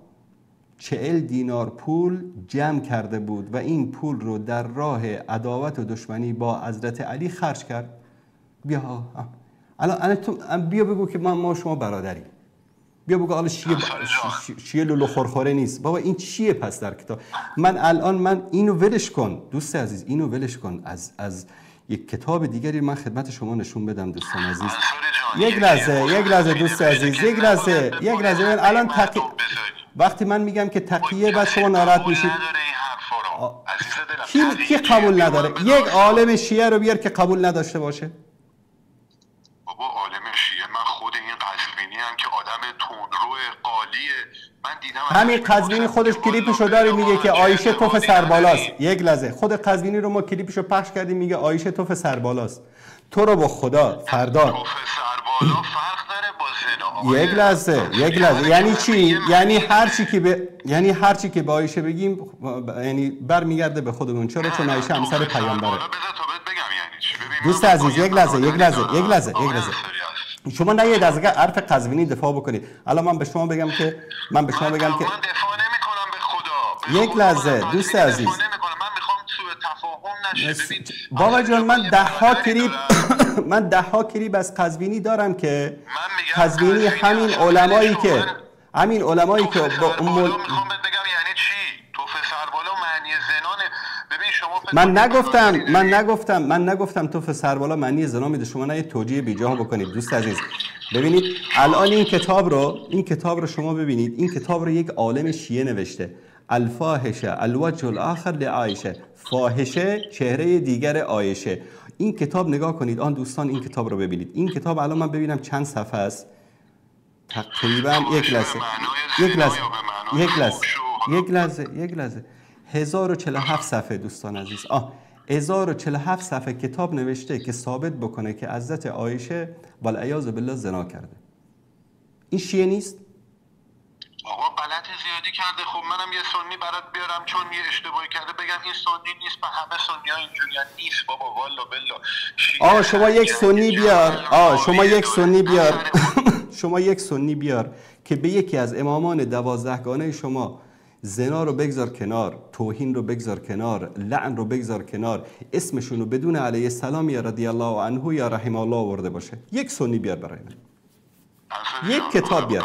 40 دینار پول جمع کرده بود و این پول رو در راه عداوت و دشمنی با حضرت علی خرج کرد. بیا الان تو بیا بگو که ما شما برادریم، بیا بگو حالا شیعه لولو خورخوره نیست. بابا این چیه پس در کتاب؟ من الان من اینو ولش کن دوست عزیز، اینو ولش کن، از یک کتاب دیگری من خدمت شما نشون بدم دوستان عزیز. یک لحظه، یک لحظه دوست عزیز، یک لحظه، یک لحظه. من الان وقتی من میگم که تقیه، بعد شما ناراحت میشید. کی قبول نداره؟ یک عالم شیعه رو بیار که قبول نداشته باشه. بابا عالم شیعه، من خود این قزوینی هم که آدم تندرو قالیه، من دیدم همین قزوینی خودش کلیپشو داره میگه که عایشه تف سربالاست. یک لحظه، خود قزوینی رو ما کلیپشو پخش کردیم، میگه عایشه تف سربالاست. تو رو با خدا فردا تف سربالا فرق داره با زنا. یک لحظه، یک لحظه، یعنی چی؟ یعنی هر چی که به، یعنی هر چی که به عایشه بگیم یعنی برمیگرده به خودمون. چرا؟ چون عایشه همسر پیامبره. دوست عزیز یک لحظه، یک لحظه، یک لحظه، یک لحظه، شما نه از حرف قزوینی دفاع بکنید. الان من به شما بگم که من به شما بگم که من دفاع نمی‌کنم به خدا. یک لحظه دوست عزیز، من می‌خوام سوء تفاهم نشه. ببین بابا جان، من ده ها کلیپ من ده ها کلیپ از قزوینی دارم که قزوینی همین علمایی که همین علمایی که با میخوام بگم یعنی چی توف سربالا معنی زنانه. ببین شما من نگفتم توف سربالا معنی زنا میده. شما نه توجیه بیجا بکنید دوست عزیز. ببینید الان این کتاب رو شما ببینید، این کتاب رو یک عالم شیعه نوشته، الفاحشه الوجه الاخر لعایشه، فاحشه چهره دیگر عایشه. این کتاب نگاه کنید آن دوستان، این کتاب رو ببینید. این کتاب الان من ببینم چند صفحه است، تقریبا یک لحظه یک لحظه یک لحظه یک لحظه یک لحظه 1047 صفحه دوستان عزیز. 1047 صفحه کتاب نوشته که ثابت بکنه که حضرت عایشه والعیاذ بالله زنا کرده. این شیعه نیست؟ آقا غلط زیادی کرده. خب منم یه سنی برات بیارم چون یه اشتباهی کرده بگم این سنی نیست و همه سنی‌ها اینجوریان نیست. بابا والا بالله. آقا شما یک سنی بیار، شما یک سنی بیار شما یک سنی بیار که به یکی از امامان 12 گانه شما زنا رو بگذار کنار، توهین رو بگذار کنار، لعن رو بگذار کنار، اسمشون رو بدون علیه السلام یا رضی الله عنه یا رحمه الله آورده باشه. یک سنی بیار برای من، یک کتاب بیار.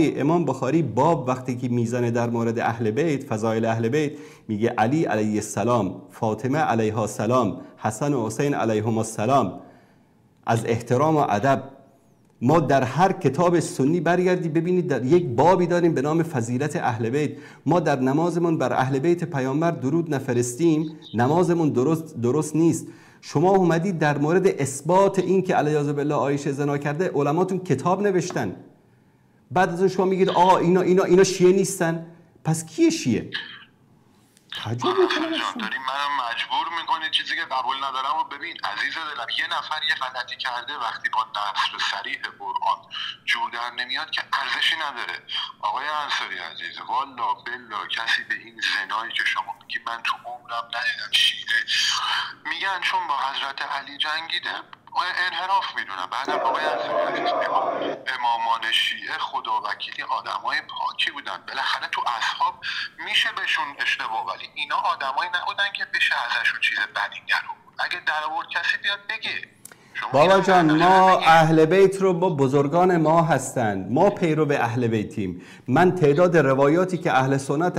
امام بخاری باب وقتی که میزنه در مورد اهل بیت، فضایل اهل بیت، میگه علی علیه السلام، فاطمه علیها السلام، حسن و حسین علیهم السلام. از احترام و ادب ما در هر کتاب سنی برگردی ببینید در یک بابی داریم به نام فضیلت اهل بیت. ما در نمازمون بر اهل بیت پیامبر درود نفرستیم، نمازمون درست نیست. شما اومدید در مورد اثبات این که علیه بالله عایشه زنا کرده علماتون کتاب نوشتن، بعد از اون شما میگید آقا اینا شیعه نیستن. پس کیه شیعه؟ تعجب میکنم. داری منم مجبور میکنی چیزی که قبول ندارم. و ببین عزیز دلم، یه نفر یه غلطی کرده وقتی با نص صریح قرآن جور در نمیاد که ارزشی نداره. آقای انصاری عزیز، والا بلا کسی به این زنایی که شما میگی من تو عمرم ندیدم شیعه میگن چون با حضرت علی جنگیده انحراف میدونم. بعدم آقای انصاری عزیز، امامان شیعه خداوکیلی آدمای پاکی بودن، بالاخره تو اصحاب میشه بهشون اشتباه، ولی اینا آدمایی نبودن که بشه ازشون چیز بدی در آورد. اگه در آورد کسی بیاد بگه. بابا جان، ما اهل بیت رو با بزرگان ما هستند، ما پیرو اهل بیتیم. من تعداد روایاتی که اهل سنت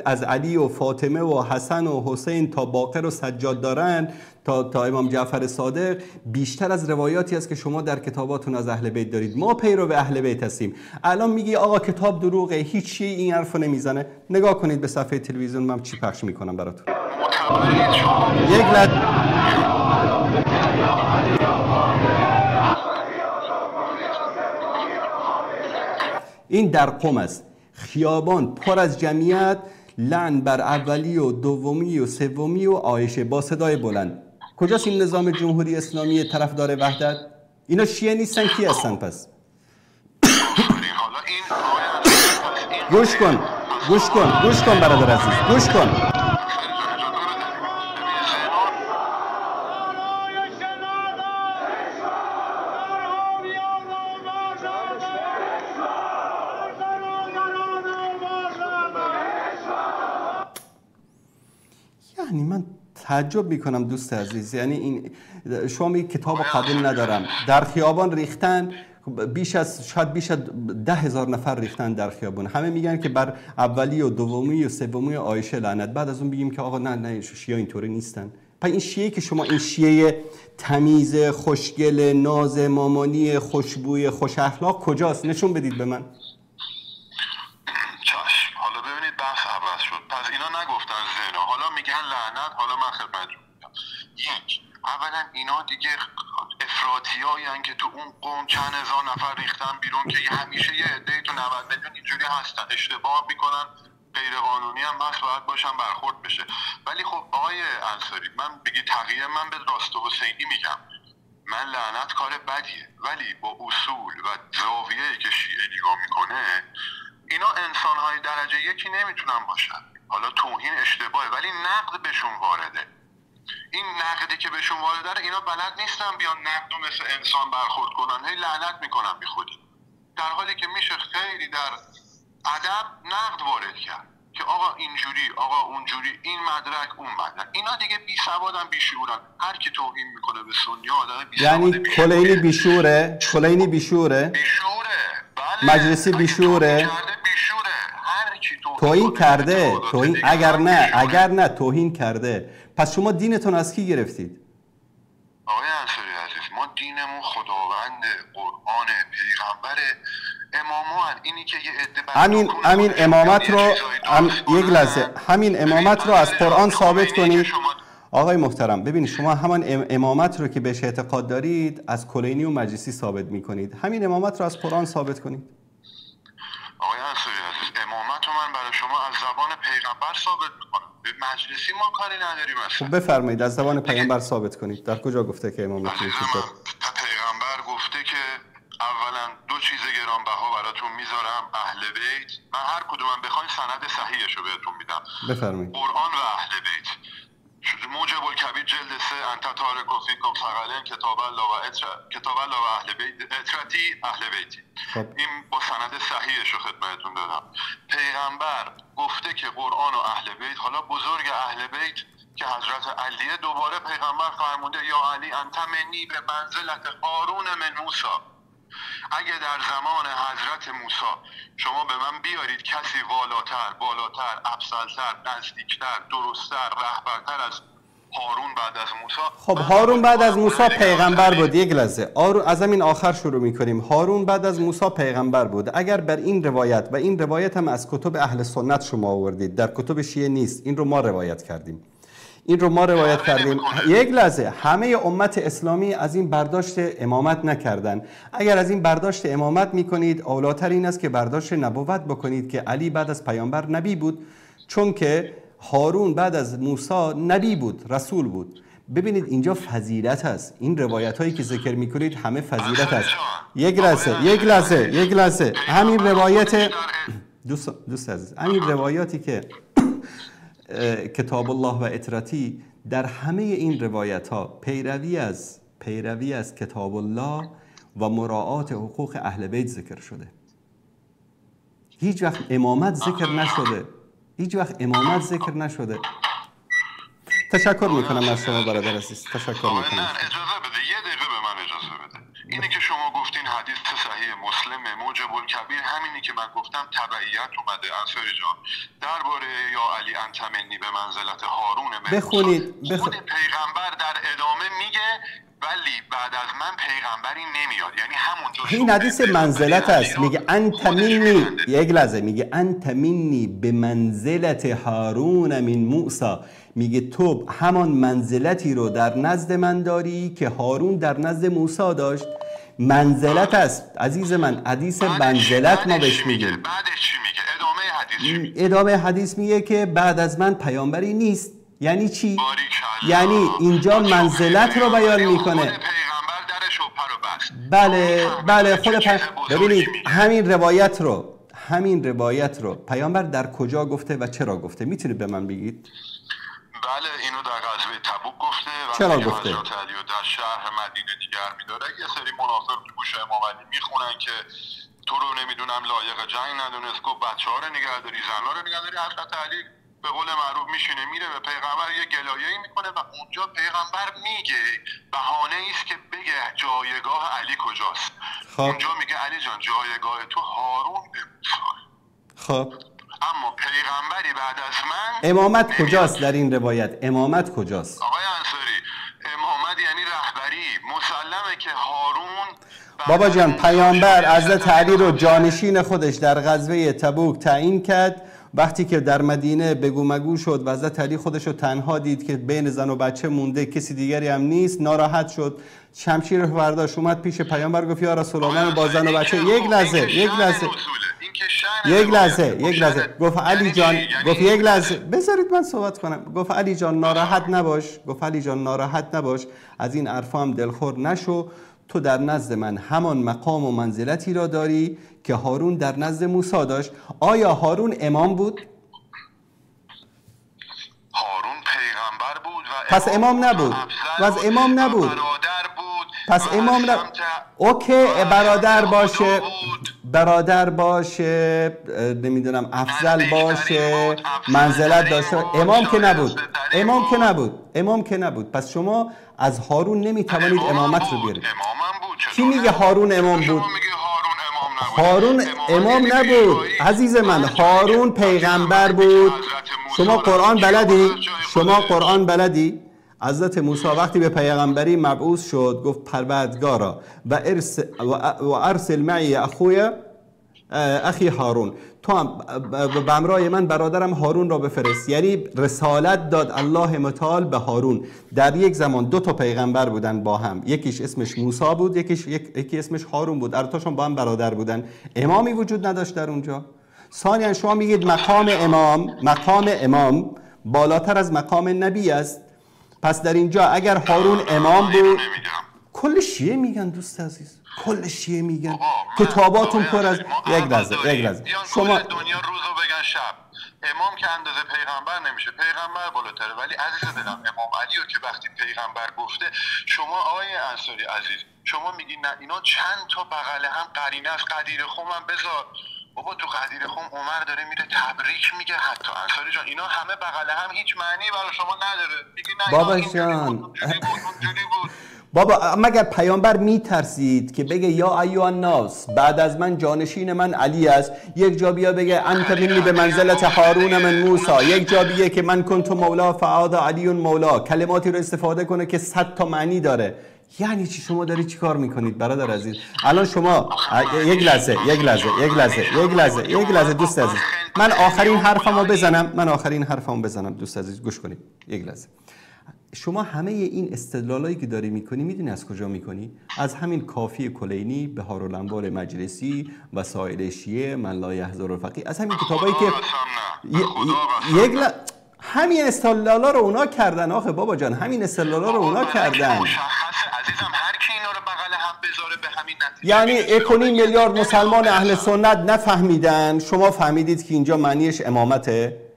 از علی و فاطمه و حسن و حسین تا باقر و سجاد دارن تا امام جعفر صادق بیشتر از روایاتی است که شما در کتاباتون از اهل بیت دارید. ما پیرو اهل بیت هستیم. الان میگی آقا کتاب دروغه، هیچی این حرفو نمیزنه. نگاه کنید به صفحه تلویزیون من چی پخش میکنم براتون. یک لحظه. این در قم است، خیابان پر از جمعیت، لعن بر اولی و دومی و سومی و عایشه با صدای بلند. کجاست این نظام جمهوری اسلامی طرفدار وحدت؟ اینا شیعه نیستن، کی هستن پس؟ گوش کن گوش کن گوش کن برادر عزیز، گوش کن. یعنی من تعجب میکنم دوست عزیز، یعنی این شما می کتاب قبول ندارم. در خیابان ریختن بیش از شاید بیش از 10,000 نفر ریختن در خیابان. همه میگن که بر اولی و دومی و سومی عایشه لعنت. بعد از اون بگیم که آقا نه نه شیعه اینطوری نیستن. پس این شیعه که شما، این شیعه تمیز خوشگل ناز مامانی خوشبوی خوش اخلاق کجاست؟ نشون بدید به من. چشم. حالا ببینید بحث عوض شد. پس اینا نگفتن زنا، حالا میگن لعنت. حالا من خدمتتون میگم، یک، اولا اینا دیگه افراطیایی که تو اون قوم چند هزار نفر ریختن بیرون که همیشه یه عده‌ای تو 90 میلیون اینجوری هستن، اشتباه میکنن، غیر قانونی هم هست، باید باشن برخورد بشه. ولی خب آقای انصاری، من بگی تقیه، من به راست حسینی میگم، من لعنت کار بدیه، ولی با اصول و زاویه‌ای که شیعه نگاه میکنه، اینا انسان‌های درجه یکی نمیتونن باشن. حالا توهین اشتباهه، ولی نقد بهشون وارده. این نقدی که بهشون وارده اینا بلد نیستن بیان نقد و مثل انسان برخورد کنن، هی لعنت میکنن بی خودی، در حالی که میشه خیلی در ادب نقد وارد کرد که آقا اینجوری، آقا اونجوری، این مدرک اون مدرک. اینا دیگه بی سوادن، بی شعورن. هر کی توهین میکنه به سنی آدم بی سواده. یعنی کلینی بیشوره، کلینی بیشوره، بیشوره، بله، مجلسی بیشوره، توهین کرده، توهین اگر نه، اگر نه توهین کرده. پس شما دینتون از کی گرفتید؟ آقای انصاری عزیز، ما دینمون خداوند، قرآن، پیغمبر، امامان. اینی که یه عده همین امامت رو یک لحظه، همین امامت رو از قرآن ثابت کنید. آقای محترم ببینید، شما همان امامت رو که بهش اعتقاد دارید از کلینی و مجلسی ثابت میکنید. همین امامت رو از قرآن ثابت کنید. آقای انصاری عزیز، امامت رو من برای شما از زبان پیغمبر ثابت میکنم، به مجلسی ما کاری نداریم اصلا. خب بفرمایید از زبان پیغمبر ثابت کنید. در کجا گفته که امامت وجود داره؟ پیغمبر گفته که اولا دو چیز گرانبها براتون میذارم، اهل بیت. من هر کدومم بخواین سند صحیحش رو بهتون میدم. بفرمایید. قرآن و اهل بیت. الموجب الکبیر جلد 3 انت تارک فیکم ثقلین کتاب الله و کتاب الله و اهل بیت عترتی اهل بیتی. این با سند صحیحش رو خدمتتون دادم. پیغمبر گفته که قرآن و اهل بیت، حالا بزرگ اهل بیت که حضرت علیه، دوباره پیغمبر فرموده یا علی انت منی به منزلت هارون من موسی. اگه در زمان حضرت موسی شما به من بیارید کسی والاتر، بالاتر، افضلتر، نزدیکتر، درستتر، رهبرتر از هارون بعد از موسی. خب هارون بعد از موسی پیغمبر بود. یک لحظه، از همین آخر شروع میکنیم. هارون بعد از موسی پیغمبر بود. اگر بر این روایت، و این روایت هم از کتب اهل سنت شما آوردید، در کتب شیعه نیست، این رو ما روایت کردیم. این رو ما روایت کردیم. یک لحظه، همه امت اسلامی از این برداشت امامت نکردن. اگر از این برداشت امامت میکنید، اولاتر این است که برداشت نبوت بکنید که علی بعد از پیامبر نبی بود، چون که هارون بعد از موسی نبی بود، رسول بود. ببینید اینجا فضیلت هست. این روایت هایی که ذکر میکنید همه فضیلت هست. یک لحظه، یک لحظه، یک لحظه. همین روایت دوست عزیز، همین روایاتی که کتاب الله و عترتی، در همه این روایت ها پیروی از کتاب الله و مراعات حقوق اهل بیت ذکر شده. هیچ وقت امامت ذکر نشده. هیچ وقت امامت ذکر نشده. تشکر میکنم از شما برادر عزیز. تشکر میکنم. اجازه بده، یه دقیقه به من اجازه بده. اینی که شما گفتین حدیث صحیح مسلم موجب الکبیر، همینی که من گفتم تبعیت اومده انصاری جان درباره یا علی انت منی به منزلت هارون من. بخونید. خود پیغمبر در ادامه میگه ولی بعد از من پیغمبری نمیاد، یعنی همونجا این حدیث منزلت است. میگه انت منی، یک لحظه، میگه انت منی به منزلت هارون من موسی. میگه تو همان منزلتی رو در نزد من داری که هارون در نزد موسی داشت. منزلت است عزیز من، حدیث منزلت ما بهش میگیم. بعدش چی میگه؟ ادامه حدیث چی میگه؟ ادامه حدیث میگه که بعد از من پیامبری نیست. یعنی چی؟ یعنی اینجا منزلت رو بیان میکنه. بله بله، خود ببینید همین روایت رو، همین روایت رو پیامبر در کجا گفته و چرا گفته؟ میتونید به من بگید؟ بله، اینو در غزوه تبوک گفته. چرا گفته؟ حضرت علی در شهر مدینه دیگر میداره. یه سری منافق تو گوش امام علی میخونن که تو رو نمیدونم لایق جنگ ندونست، گفت بچه‌ها رو نگه داری، زن‌ها رو نگه داری. حضرت علی به قول معروف میشینه میره به پیغمبر یه گلایه‌ای میکنه و اونجا پیغمبر میگه بهانه است که بگه جایگاه علی کجاست. خب. اونجا میگه علی جان جایگاه تو هارون به موسی. خب اما پیغمبری بعد از من. امامت کجاست در این روایت؟ امامت کجاست؟ آقای انصاری، امامت یعنی رهبری. مسلمه که هارون بابا جان، پیامبر حضرت علی رو جانشین خودش در غزوه تبوک تعیین کرد. وقتی که در مدینه بگو مگو شد و حضرت علی خودش رو تنها دید که بین زن و بچه مونده، کسی دیگری هم نیست، ناراحت شد، شمشیر رو برداشت اومد پیش پیامبر گفت یا رسول الله من با زن و بچه. یک لحظه، یک لحظه، یک لحظه، یک لحظه. گفت علی جان، گفت یک لحظه بذارید من صحبت کنم. گفت علی جان ناراحت نباش، گفت علی جان ناراحت نباش، از این حرفا هم دلخور نشو، تو در نزد من همان مقام و منزلتی را داری که هارون در نزد موسی داشت. آیا هارون امام بود؟ هارون پیغمبر بود و پس امام نبود. پس امام نبود. پس امام نبود. اوکی، برادر باشه، برادر باشه، نمیدونم افضل باشه، منزلت داشته، امام که نبود. امام که نبود. امام که نبود. پس شما از هارون نمیتوانید امامت رو بیارید. کی میگه هارون امام بود؟ هارون امام نبود عزیز من. هارون پیغمبر بود. شما قرآن بلدی؟ شما قرآن بلدی؟ حضرت موسی وقتی به پیغمبری مبعوث شد گفت پروردگارا و ارسل معی اخوی اخی هارون، تو هم به همراه من برادرم هارون را بفرست. یعنی رسالت داد الله متعال به هارون. در یک زمان دو تا پیغمبر بودن با هم، یکیش اسمش موسی بود، یکی اسمش هارون بود، هر دوتاشون با هم برادر بودن. امامی وجود نداشت در اونجا. ثانیا شما میگید مقام امام، مقام امام بالاتر از مقام نبی است. پس در اینجا اگر هارون امام بود، کل شیعه میگن دوست عزیز، کل شیعه میگن، کتاباتون پر از یک لحظه، یک لحظه. شما دنیا روزو بگن شب، امام که اندازه پیغمبر نمیشه، پیغمبر بالاتره. ولی عزیز دلم امام علی رو که وقتی پیغمبر گفته، شما آقای انصاری عزیز شما میگی نه اینا چند تا بغل هم قرینه است، غدیر خم هم بذار. بابا تو غدیر خم عمر داره میره تبریک میگه، حتی انصاری جان اینا همه بغل هم هیچ معنی برای شما نداره. میگی نه بابا جان بود. بابا مگر پیامبر میترسید که بگه یا ایها الناس بعد از من جانشین من علی است؟ یک جا بیا بگه انت منی به منزلت هارون من موسی، یک جا بیه که من کنت مولا فعاد علی مولا، کلماتی رو استفاده کنه که 100 تا معنی داره. یعنی چی؟ شما داری چی کار میکنید برادر عزیز؟ الان شما یک لحظه یک لحظه یک لحظه یک لحظه یک لحظه دوست عزیز، من آخرین حرفمو بزنم، من آخرین حرفمو بزنم دوست عزیز، گوش کنید یک لحظه. شما همه این استدلالایی که داری میکنی میدونی از کجا میکنی؟ از همین کافی کلینی، بحارالانوار مجلسی، وسائل شیعه، من لا یحضر الفقیه، از همین کتابایی که همین استدلالا رو اونا کردن. آخه بابا جان همین استدلالا رو اونا کردن. مشخصه عزیزم، هر کی اینا رو بغل هم بذاره به همین نتیجه. یعنی 1.5 میلیارد مسلمان اهل سنت نفهمیدن، شما فهمیدید که اینجا معنیش امامته؟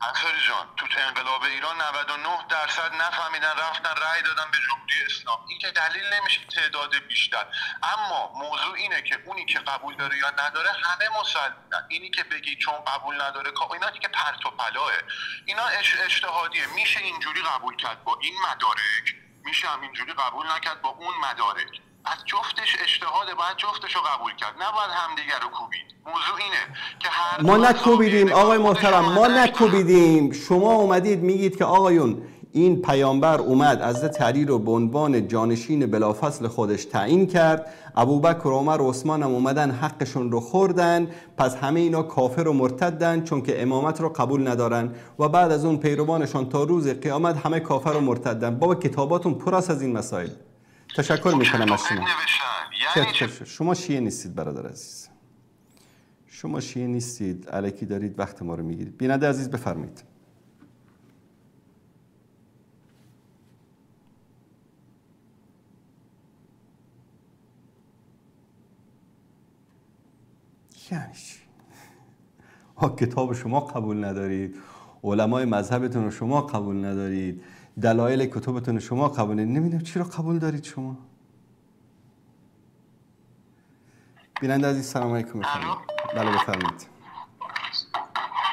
انصاری جان تو انقلاب ایران 99% نفهمیدن، رفتن رأی دادن به جمهوری اسلام. این که دلیل نمیشه تعداد بیشتر، اما موضوع اینه که اونی که قبول داره یا نداره همه مسلمانن. اینی که بگی چون قبول نداره اینا که پرت و پلاه، اینا اجتهادیه. میشه اینجوری قبول کرد با این مدارک، میشه هم اینجوری قبول نکرد با اون مدارک. از جفتش اجتهاده، باید جفتش رو قبول کرد، نباید همدیگه رو کوبید. موضوع اینه که هر ما نکوبیدیم آقای محترم، ما نکوبیدیم. شما اومدید میگید که آقایون این پیامبر اومد حضرت علی رو به عنوان جانشین بلافصل خودش تعیین کرد، ابوبکر و عمر و عثمان هم اومدن حقشون رو خوردن، پس همه اینا کافر و مرتدن چون که امامت رو قبول ندارن و بعد از اون پیروانشان تا روز قیامت همه کافر و مرتدن. بابا کتاباتون پر است از این مسائل. تشکر میکنم از شما. شما شیعه نیستید برادر عزیز، شما شیعه نیستید، الکی دارید وقت ما رو میگیرید. بیننده عزیز بفرمایید. یعنی چی؟ کتاب شما قبول ندارید، علمای مذهبتون رو شما قبول ندارید، دلایل کتبتون شما قبول ندارید، نمیدونم چی رو قبول دارید شما. بیننده عزیز سلام علیکم. بله بفرمایید.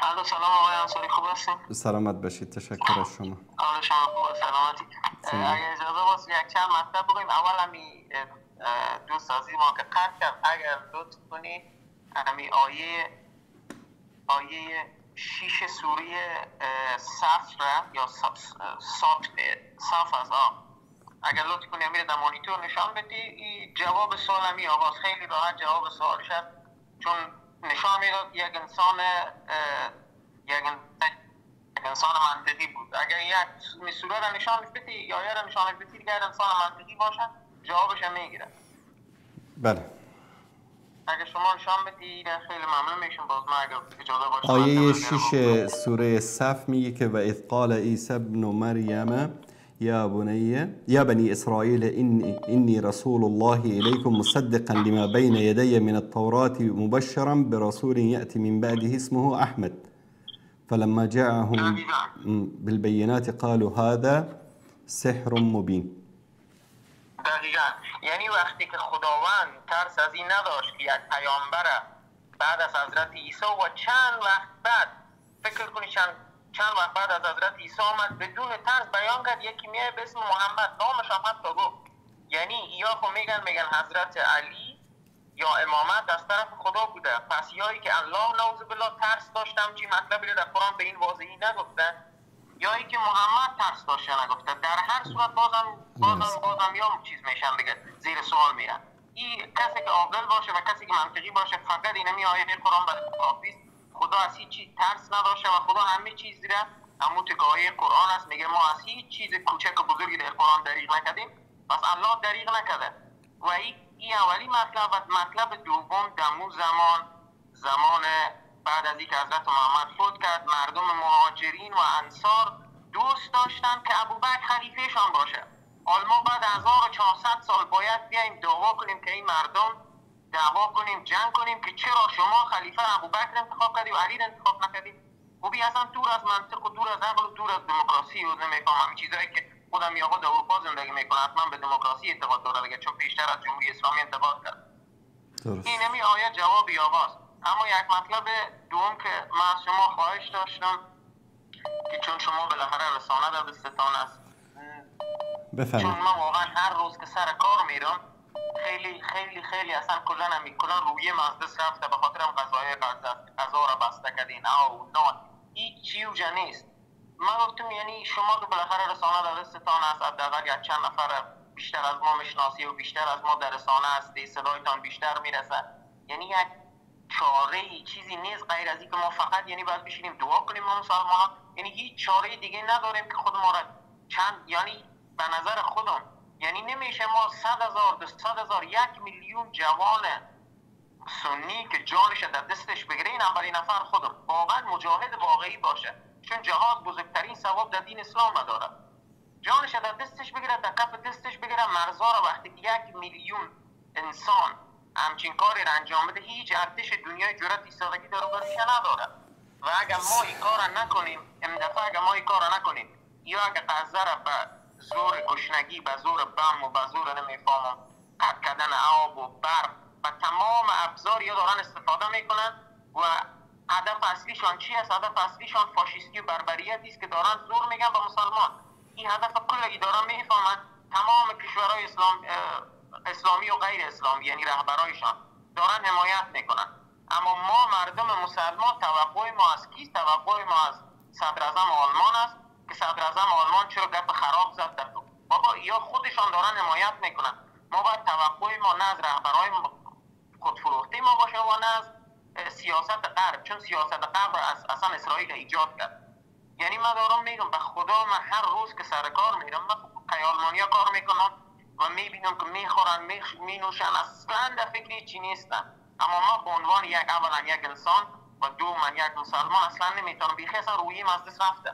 الو سلام آقای انصاری، خوب هستین؟ سلامت باشید، تشکر از شما. حال شما خوب؟ سلامتی. اگر اجازه باشه یک چند مطلب بگویم. اول همی دوست عزیز ما که قطع کرد، اگر لطف کنی همی آیه 6 سوره صف را یا صف از اگر لطف کنی امیر در مانیتور نشان بدی، این جواب سوال همی آغاز خیلی راحت جواب سوالش هست، چون نشان میداد یک انسان یک انسان منطقی بود. اگر یک سوره را نشان بدی یا آیه را نشان بدی دیگر انسان منطقی باشه جوابش هم میگیره. بله اگر شما نشان بدی خیلی ممنون میشم. باز من اگر اجازه باشه آیه 6 سوره صف میگه که و اذ قال عیسی ابن مریم یا بني إسرائيل إني رسول الله إليكم مصدقا لما بين يدي من التوراة مبشرا برسول يأتي من بعده اسمه أحمد فلما جاءهم بالبينات قالوا هذا سحر مبين. دقیقا، یعنی وقتی که خداوند ترس از این نداشت که یک پیامبر بعد از حضرت عیسی و چند وقت بعد، فکر کنید چند وقت بعد از حضرت عیسی آمد بدون ترس بیان کرد یکی میای به اسم محمد، نامش هم حتی گفت. یعنی یا خب میگن حضرت علی یا امامت از طرف خدا بوده، پس یایی که الله نعوذ بالله ترس داشتم چی مطلبی رو در قرآن به این واضحی نگفته، یایی که محمد ترس داشته نگفته. در هر صورت بازم یا چیز میشن دیگه، زیر سوال میرن. این کسی که عاقل باشه و کسی که منطقی باشه فقط اینمی آیه قرآن برای کافی است. خدا از هیچ چیز ترس نداشته و خدا همه چیز را همون آیه قرآن است، میگه ما از هیچ چیز کوچک و بزرگی در قرآن دریغ نکردیم، پس الله دریغ نکرده. و این اولی مطلب. و مطلب دوم، دمو زمان بعد از اینکه حضرت محمد فوت کرد، مردم مهاجرین و انصار دوست داشتن که ابوبکر خلیفهشان باشه. حالا ما بعد 1400 سال باید بیایم دعوا کنیم که این مردم دعوا کنیم، جنگ کنیم که چرا شما خلیفه ابوبکر انتخاب کردی و علی انتخاب نکردی؟ خب این اصلا دور از منطق و دور از عقل و دور از دموکراسی و نمیفهمم چیزایی که خودم یا در اروپا زندگی میکنه حتما به دموکراسی اعتقاد داره دیگه، چون پیشتر از جمهوری اسلامی انتقاد کرد. این همی آیه جواب آقاست. اما یک مطلب دوم که من از شما خواهش داشتم که چون شما بالاخره رسانه در دستتان است، بفرمایید. چون من واقعا هر روز که سر کار میرم خیلی خیلی خیلی اصلا کلا رویه من از دست رفته، به خاطرم قضایای غذا را بسته کردین او نه هیچ چی اوجا نیست. من گفتم یعنی شما که بالاخره رسانه در دستتان است، حداقل یک چند نفر بیشتر از ما میشناسی و بیشتر از ما در رسانه هستی، صدایتان بیشتر میرسه، یعنی یک چاره چیزی نیست غیر از اینکه ما فقط یعنی باید بشینیم دعا کنیم ما مسلمانان، یعنی هیچ چاره دیگه نداریم که خود ما را چند، یعنی به نظر خودم یعنی نمیشه ما 100,000 200,000 1 میلیون جوان سنی که جانش در دستش بگیره، این اولین نفر خودم واقعا مجاهد واقعی باشه، چون جهاد بزرگترین ثواب در دین اسلام داره، جانش در دستش بگیره، در کف دستش بگیره، مرزا را وقتی 1 میلیون انسان همچین کاری را انجام بده، هیچ ارتش دنیای جرأت ایستادگی در برش نداره. و اگر ما این کار را نکنیم، این دفعه اگر ما این کار را نکنیم، یا اگر غزه را به زور گشنگی، به زور بم و به زور نمیفهمم قطع کردن آب و برق و تمام ابزار یا دارن استفاده میکنن و هدف اصلیشان چی است؟ هدف اصلیشان فاشیستی و بربریت است که دارن زور میگن به مسلمان. این هدف کلگی دارن میفهمن تمام کشورهای اسلامی و غیر اسلامی، یعنی رهبرایشان دارن حمایت میکنن. اما ما مردم مسلمان توقع ما از کیست؟ توقع ما از صدر اعظم آلمان است که صدر اعظم آلمان چرا گپ خراب زد در تو؟ بابا یا خودشان دارن حمایت میکنن. ما باید توقع ما نه از رهبرای خودفروخته ما باشه و نه از سیاست غرب، چون سیاست غرب از اصلا اسرائیل ایجاد کرد. یعنی من دارم میگم به خدا، من هر روز که سر کار میرم، من آلمانیا کار میکنم و میبینم که میخورن مینوشن، اصلا در فکر چی نیستن. اما ما به عنوان یک اولا یک انسان و دو من یک مسلمان اصلا نمیتونم، بیخی اصلا رویم از دست رفته.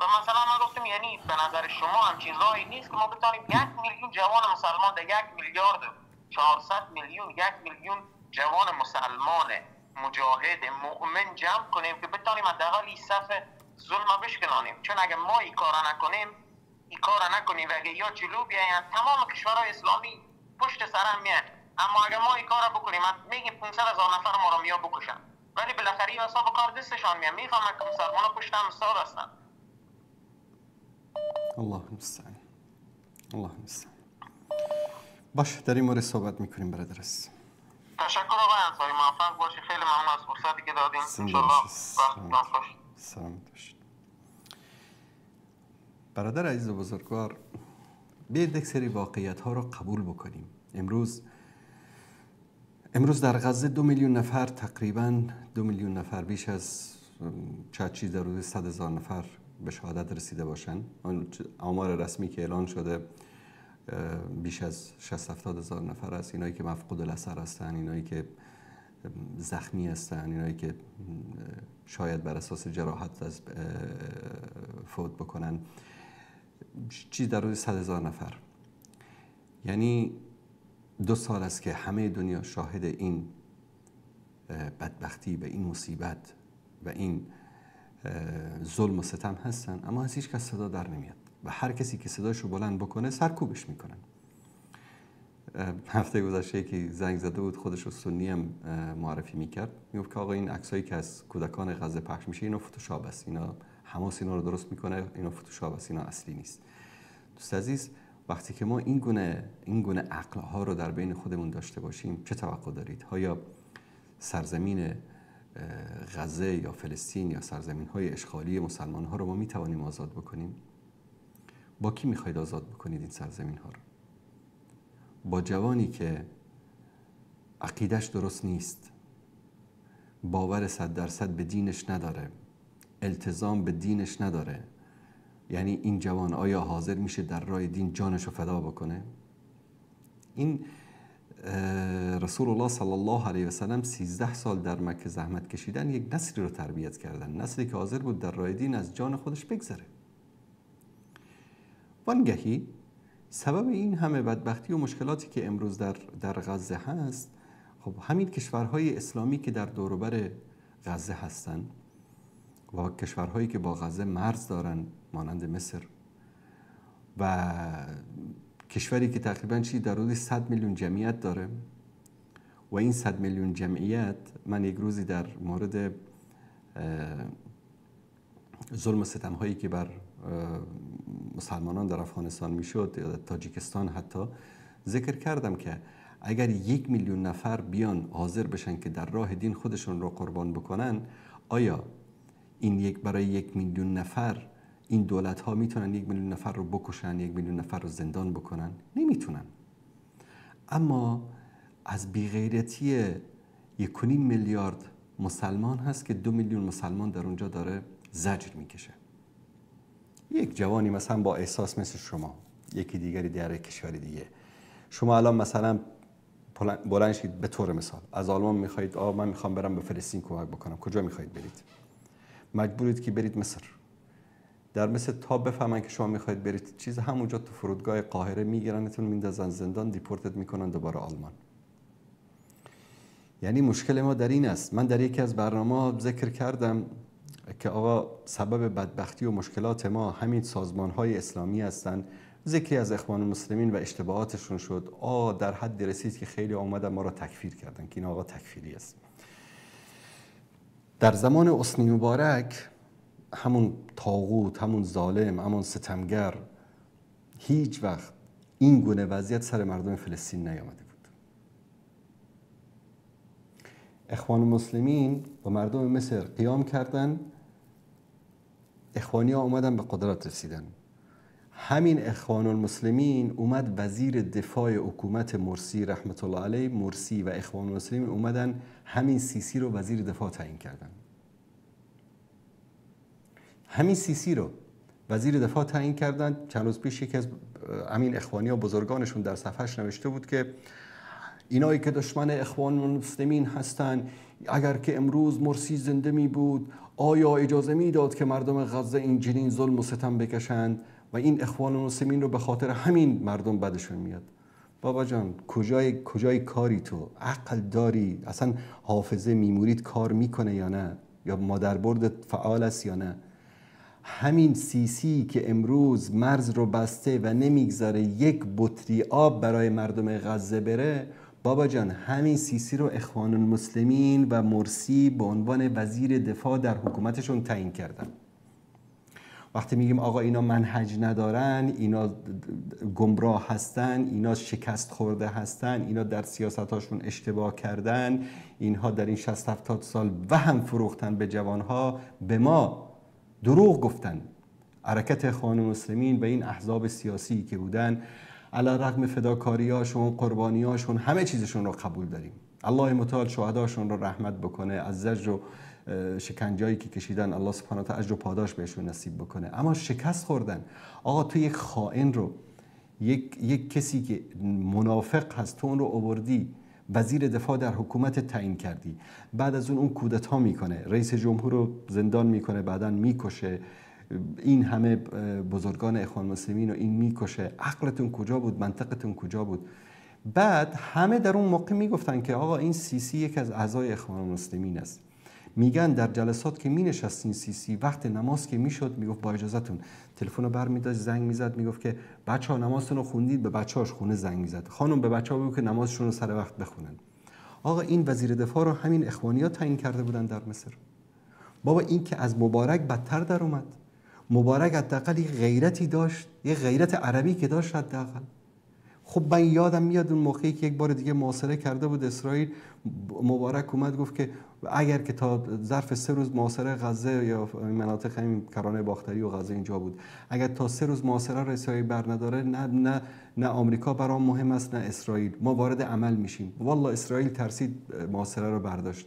و مثلا من گفتم یعنی به نظر شما همچین راهی نیست که ما بتانیم 1 میلیون جوان مسلمان در 1,400,000,000 1 میلیون جوان مسلمان مجاهد مؤمن جمع کنیم که بتانیم حداقل این صف ظلم بشکنانیم؟ چون اگه ما این کارا نکنیم و اگه یا جلو بیاین تمام کشورهای اسلامی پشت سر هم میان. اما اگه ما این کارا بکنیم، میگیم 500,000 نفر ما رو میا بکشن، ولی بالاخره این حساب کار دستشان میان، میفهمن که مسلمان‌ها پشت هم استاد هستن. الله المستعان، الله المستعان. باشه، در این مورد صحبت میکنیم برادر. تشکر آقای انصاری، موفق باشی. خیلی ممنون از فرصتی که دادین. انشالله وقتتون خوش. سلامت باشید. برادر عزیز و بزرگوار، بیاید یک سری واقعیت ها رو قبول بکنیم. امروز در غزه 2 میلیون نفر، تقریبا 2 میلیون نفر، بیش از چه چیز در حدود 100,000 نفر به شهادت رسیده باشن. آمار رسمی که اعلان شده بیش از 60-70 هزار نفر است. اینایی که مفقود الاثر هستن، اینایی که زخمی هستن، اینایی که شاید بر اساس جراحت از فوت بکنن، چیز در حدود 100,000 نفر. یعنی 2 سال است که همه دنیا شاهد این بدبختی و این مصیبت و این ظلم و ستم هستن، اما از هیچ کس صدا در نمیاد و هر کسی که صدایش رو بلند بکنه سرکوبش میکنن. هفته گذشته که زنگ زده بود، خودش رو سنی هم معرفی میکرد، میگفت که آقا این عکسایی که از کودکان غزه پخش میشه اینا فتوشاپ است، اینا حماس اینا رو درست میکنه، اینا فتوشاپ است، اینا اصلی نیست. دوست عزیز، وقتی که ما این گونه عقلها رو در بین خودمون داشته باشیم، چه توقع دارید؟ آیا سرزمین غزه یا فلسطین یا سرزمین های اشغالی مسلمان ها رو ما میتوانیم آزاد بکنیم؟ با کی میخواید آزاد بکنید این سرزمین ها رو؟ با جوانی که عقیدش درست نیست، باور 100% به دینش نداره، التزام به دینش نداره. یعنی این جوان آیا حاضر میشه در راه دین جانش رو فدا بکنه؟ این رسول الله صلی الله علیه و سلم 13 سال در مکه زحمت کشیدن، یک نسلی رو تربیت کردن، نسلی که حاضر بود در راه دین از جان خودش بگذره. وانگهی سبب این همه بدبختی و مشکلاتی که امروز در غزه هست، خب همین کشورهای اسلامی که در دوروبر غزه هستن و کشورهایی که با غزه مرز دارن مانند مصر و کشوری که تقریبا چی در حدود 100 میلیون جمعیت داره و این 100 میلیون جمعیت، من یک روزی در مورد ظلم و ستم هایی که بر مسلمانان در افغانستان میشد یا در تاجیکستان حتی ذکر کردم که اگر 1 میلیون نفر بیان حاضر بشن که در راه دین خودشون رو قربان بکنن، آیا این یک برای 1 میلیون نفر این دولت ها میتونن 1 میلیون نفر رو بکشن، 1 میلیون نفر رو زندان بکنن؟ نمیتونن. اما از بیغیرتی 1.5 میلیارد مسلمان هست که 2 میلیون مسلمان در اونجا داره زجر میکشه. یک جوانی مثلا با احساس مثل شما، یکی دیگری در کشور دیگه، شما الان مثلا بلند شید به طور مثال از آلمان میخواهید، من میخوام برم به فلسطین کمک بکنم، کجا میخواهید برید؟ مجبورید که برید مصر. در مصر تا بفهمن که شما میخواهید برید چیز، همونجا تو فرودگاه قاهره میگیرنتون، میندازن زندان، دیپورتت میکنن دوباره آلمان. یعنی مشکل ما در این است. من در یکی از برنامه‌ها ذکر کردم که آقا سبب بدبختی و مشکلات ما همین سازمان‌های اسلامی هستند. ذکری از اخوان المسلمین و اشتباهاتشون شد. در حد رسید که خیلی آمدن ما را تکفیر کردن که این آقا تکفیری است. در زمان حسنی مبارک همون طاغوت، همون ظالم، همون ستمگر هیچ وقت این گونه وضعیت سر مردم فلسطین نیامده بود. اخوان المسلمین و مردم مصر قیام کردن، اخوانی ها اومدن به قدرت رسیدن. همین اخوان المسلمین اومد وزیر دفاع حکومت مرسی رحمت الله علیه، مرسی و اخوان المسلمین اومدن همین سیسی رو وزیر دفاع تعیین کردن. همین سیسی رو وزیر دفاع تعیین کردن. چند روز پیش یکی از همین اخوانی ها بزرگانشون در صفحه‌اش نوشته بود که اینایی که دشمن اخوان المسلمین هستن، اگر که امروز مرسی زنده می بود آیا اجازه می داد که مردم غزه این چنین ظلم و ستم بکشند؟ و این اخوان المسلمین رو به خاطر همین مردم بدشون میاد. بابا جان کجای کاری تو؟ عقل داری؟ اصلا حافظه میموریت کار میکنه یا نه؟ یا مادربردت فعال است یا نه؟ همین سیسی که امروز مرز رو بسته و نمیگذاره یک بطری آب برای مردم غزه بره، بابا جان همین سیسی رو اخوان المسلمین و مرسی به عنوان وزیر دفاع در حکومتشون تعیین کردن. وقتی میگیم آقا اینا منهج ندارن، اینا گمراه هستن، اینا شکست خورده هستن، اینا در سیاستاشون اشتباه کردن، اینها در این 60-70 سال وهم فروختن به جوانها، به ما دروغ گفتن. حرکت اخوان المسلمین و این احزاب سیاسی که بودن، علی رغم فداکاریاشون، قربانیاشون، همه چیزشون رو قبول داریم. الله متعال شهداشون رو رحمت بکنه، از زجر و شکنجایی که کشیدن الله سبحانه و تعالی اجر و پاداش بهشون نصیب بکنه. اما شکست خوردن. آقا تو یک خائن رو، یک کسی که منافق هست، تو اون رو آوردی وزیر دفاع در حکومت تعیین کردی، بعد از اون کودتا میکنه، رئیس جمهور رو زندان میکنه، بعدا میکشه، این همه بزرگان اخوان مسلمین رو این میکشه. عقلتون کجا بود؟ منطقتون کجا بود؟ بعد همه در اون موقع میگفتن که آقا این سیسی یک از اعضای اخوان مسلمین است. میگن در جلسات که مینشستین سیسی وقت نماز که میشد میگفت با اجازهتون، تلفن رو برمی‌داشت زنگ میزد، میگفت که بچه‌ها نمازتون رو خوندید؟ به بچه‌هاش خونه زنگ میزد، خانم به بچه‌ها بگو که نمازشون رو سر وقت بخونن. آقا این وزیر دفاع رو همین اخوانی‌ها تعیین کرده بودن در مصر. بابا این که از مبارک بدتر در اومد. مبارک حداقل یه غیرتی داشت، یه غیرت عربی که داشت حداقل. خب من یادم میاد اون موقعی که یک بار دیگه محاصره کرده بود اسرائیل، مبارک اومد گفت که اگر که تا ظرف 3 روز محاصره غزه یا مناطق همین کرانه باختری و غزه اینجا بود، اگر تا 3 روز محاصره رو اسرائیل بر نداره، نه نه نه آمریکا برام مهم است نه اسرائیل، ما وارد عمل میشیم. والله اسرائیل ترسید محاصره رو برداشت.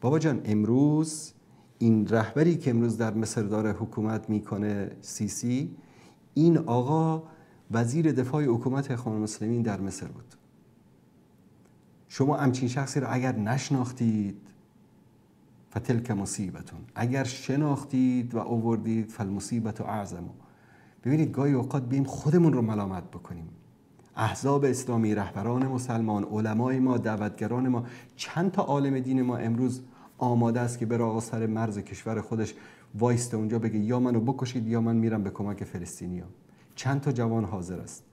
بابا جان امروز این رهبری که امروز در مصر داره حکومت میکنه سیسی، این آقا وزیر دفاع حکومت اخوان المسلمین در مصر بود. شما همچین شخصی رو اگر نشناختید فتلک مصیبتون، اگر شناختید و آوردید فالمصیبت اعظم. ببینید گاهی اوقات بیم خودمون رو ملامت بکنیم. احزاب اسلامی، رهبران مسلمان، علمای ما، دعوتگران ما، چند تا عالم دین ما امروز آماده است که بره آقا سر مرز کشور خودش وایسته اونجا بگه یا منو بکشید یا من میرم به کمک فلسطینیا؟ چند تا جوان حاضر است؟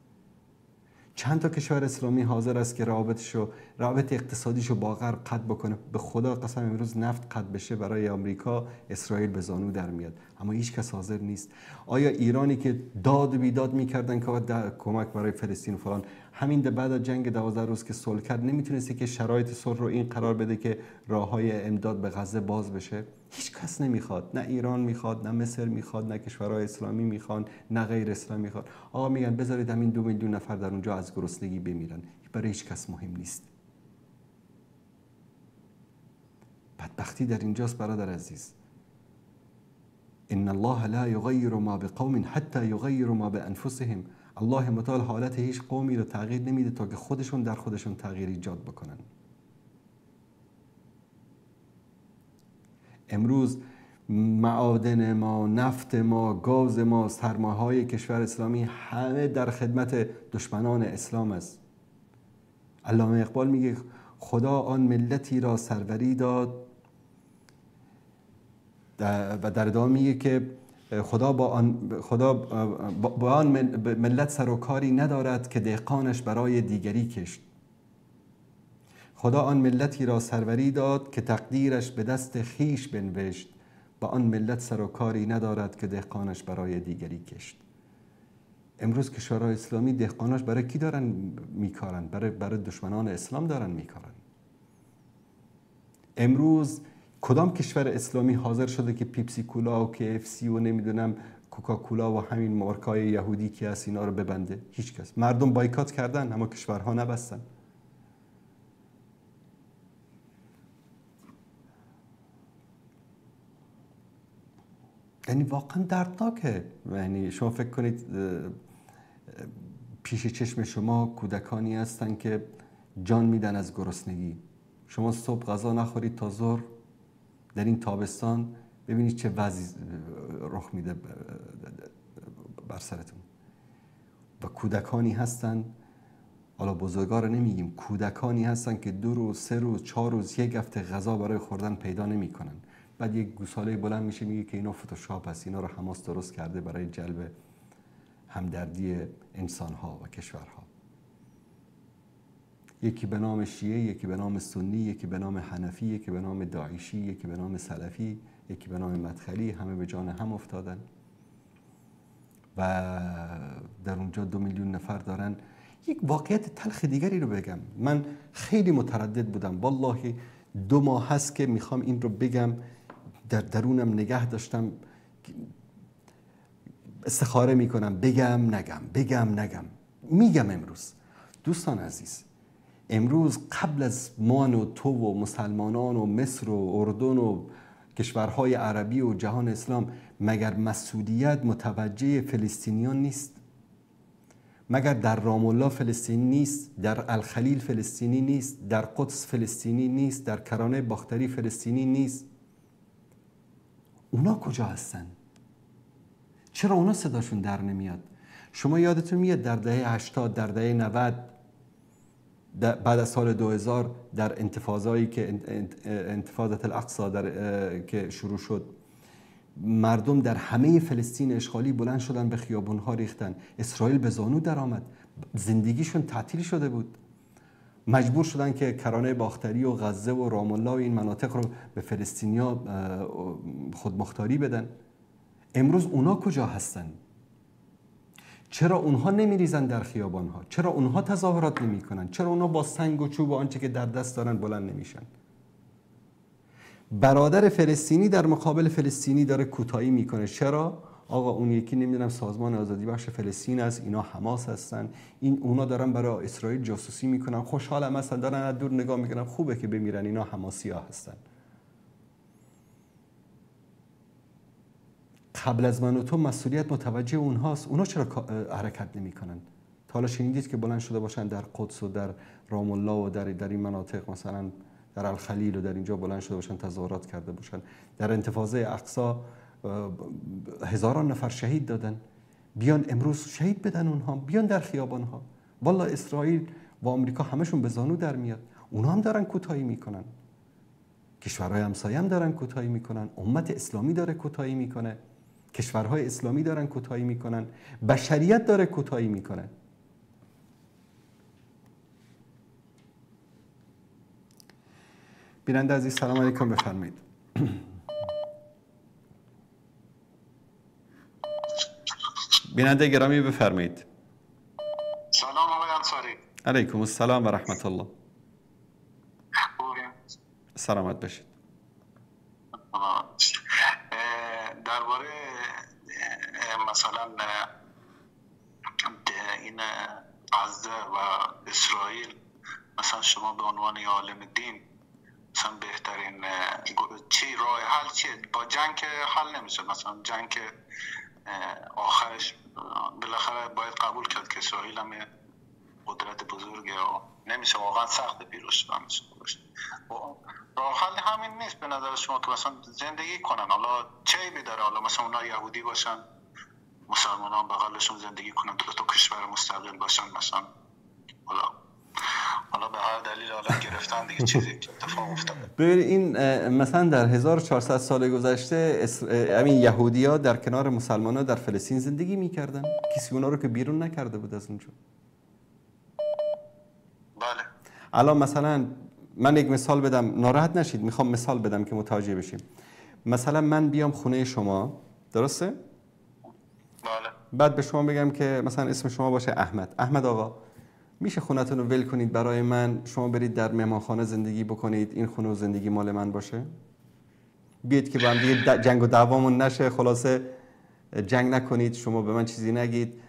چند تا کشور اسلامی حاضر است که روابط اقتصادیشو با غرب قطع بکنه؟ به خدا قسم امروز نفت قطع بشه برای آمریکا، اسرائیل به زانو در میاد، اما هیچ کس حاضر نیست. آیا ایرانی که داد و بیداد میکردن که کمک برای فلسطین و فلان، همین بعد از جنگ 12 روز که صلح کرد نمیتونسته که شرایط صلح رو این قرار بده که راههای امداد به غزه باز بشه؟ هیچ کس نمیخواد، نه ایران میخواد، نه مصر میخواد، نه کشورهای اسلامی میخوان، نه غیر اسلامی میخوان. آقا میگن بذارید همین 2 میلیون نفر در اونجا از گرسنگی بمیرن، برای هیچ کس مهم نیست. بدبختی در اینجاست برادر عزیز. ان الله لا یغیر ما بقوم حتی یغیروا ما بانفسهم. الله متعال حالت هیچ قومی رو تغییر نمیده تا که خودشون در خودشون تغییر ایجاد بکنن. امروز معادن ما، نفت ما، گاز ما، سرمایه‌های کشور اسلامی همه در خدمت دشمنان اسلام است. علامه اقبال میگه خدا آن ملتی را سروری داد و در ادامه میگه که خدا با آن ملت سر و کاری ندارد که دهقانش برای دیگری کشت. خدا آن ملتی را سروری داد که تقدیرش به دست خیش بنوشت، با آن ملت سر و کاری ندارد که دهقانش برای دیگری کشت. امروز کشورهای اسلامی دهقانش برای کی دارن میکارن؟ برای دشمنان اسلام دارن میکارن. امروز کدام کشور اسلامی حاضر شده که پیپسی کولا و KFC و نمیدونم کوکاکولا و همین مارکای یهودی که هست اینا رو ببنده؟ هیچ کس. مردم بایکات کردن اما کشورها نبستن. یعنی واقعا دردناکه. یعنی شما فکر کنید پیش چشم شما کودکانی هستن که جان میدن از گرسنگی. شما صبح غذا نخورید تا ظهر در این تابستان ببینید چه وضعی رخ میده بر سرتون. و کودکانی هستن، حالا بزرگا رو نمیگیم، کودکانی هستن که 2 روز، 3 روز، 4 روز، 1 هفته غذا برای خوردن پیدا نمیکنن. بعد یک گوساله بلند میشه میگه که اینا فتوشاپ هست، اینا رو حماس درست کرده برای جلب همدردی انسانها و کشورها. یکی به نام شیعه، یکی به نام سنی، یکی به نام حنفی، یکی به نام داعشی، یکی به نام سلفی، یکی به نام مدخلی، همه به جان هم افتادن و در اونجا 2 میلیون نفر دارن. یک واقعیت تلخ دیگری رو بگم، من خیلی متردد بودم، والله 2 ماه هست که میخوام این رو بگم، در درونم نگه داشتم، استخاره میکنم بگم نگم، بگم نگم، میگم امروز. دوستان عزیز، امروز قبل از من و تو و مسلمانان و مصر و اردن و کشورهای عربی و جهان اسلام، مگر مسئولیت متوجه فلسطینیان نیست؟ مگر در رام الله فلسطینی نیست؟ در الخلیل فلسطینی نیست؟ در قدس فلسطینی نیست؟ در کرانه باختری فلسطینی نیست؟ اونا کجا هستن؟ چرا اونا صداشون در نمیاد؟ شما یادتون میاد در دهه 80، در دهه 90، بعد از سال 2000 در انتفاضایی که انتفاضة الاقصی که شروع شد، مردم در همه فلسطین اشغالی بلند شدن، به خیابونها ریختن، اسرائیل به زانو در آمد، زندگیشون تعطیل شده بود، مجبور شدن که کرانه باختری و غزه و رام الله و این مناطق رو به فلسطینیا خودمختاری بدن. امروز اونا کجا هستن؟ چرا اونها نمیریزن در خیابانها؟ چرا اونها تظاهرات نمیکنن؟ چرا اونها با سنگ و چوب و آنچه که در دست دارن بلند نمیشن؟ برادر فلسطینی در مقابل فلسطینی داره کوتاهی میکنه. چرا؟ آقا اون یکی نمیدونم سازمان آزادی بخش فلسطین است، اینا حماس هستن، این اونا دارن برای اسرائیل جاسوسی میکنن، خوشحالم هستن، دارن از دور نگاه میکنن، خوبه که بمیرن، اینا حماسیا هستن. قبل از من و تو مسئولیت متوجه اونهاست. اونا چرا حرکت نمیکنن؟ تا حالا شنیدید که بلند شده باشن در قدس و در رام الله و در این مناطق، مثلا در الخلیل و در اینجا بلند شده باشن تظاهرات کرده باشن؟ در انتفاضه اقصا هزاران نفر شهید دادن. بیان امروز شهید بدن اونها، بیان در خیابانها. والله اسرائیل و آمریکا همشون به زانو در میاد. اونها هم دارن کوتاهی میکنن. کشورهای همسایه هم دارن کوتاهی میکنن، امت اسلامی داره کوتاهی میکنه، کشورهای اسلامی دارن کوتاهی میکنن، بشریت داره کوتاهی میکنه. بیننده عزیز سلام علیکم، بفرمایید. بیننده گرامی بفرمایید. سلام آقای انصاری. علیکم السلام و رحمت الله. سلامت باشید. درباره مثلا این غزه و اسرائیل، مثلا شما به عنوان عالم دین مثلا بهترین چی راه حل چیه؟ با جنگ که حل نمیشه، مثلا جنگ که آخرش بالاخره باید قبول کرد که اسرائیل هم قدرت بزرگه و نمیشه، واقعا سخت پیروز شدن. راه حل همین نیست به نظر شما که مثلا زندگی کنن، حالا چه عیبی داره، حالا مثلا اونا یهودی باشن مسلمانان بغلشون زندگی کنن، دو تا کشور مستقل باشن مثلا، حالا به هر دلیل حالا گرفتن دیگه چیزی که اتفاق افتاد. ببین این مثلا در 1400 سال گذشته همین یهودی‌ها در کنار مسلمان‌ها در فلسطین زندگی می‌کردن، کسی اونا رو که بیرون نکرده بود از اونجا. بله. الان مثلا من یک مثال بدم، ناراحت نشید، میخوام مثال بدم که متوجه بشیم. مثلا من بیام خونه شما، درسته؟ بله. بعد به شما بگم که مثلا اسم شما باشه احمد. احمد آقا میشه خونتون رو ول کنید برای من، شما برید در مهمانخانه زندگی بکنید، این خونه و زندگی مال من باشه؟ بیاید که با هم دیگه جنگ و دعوامون نشه، خلاصه جنگ نکنید، شما به من چیزی نگید،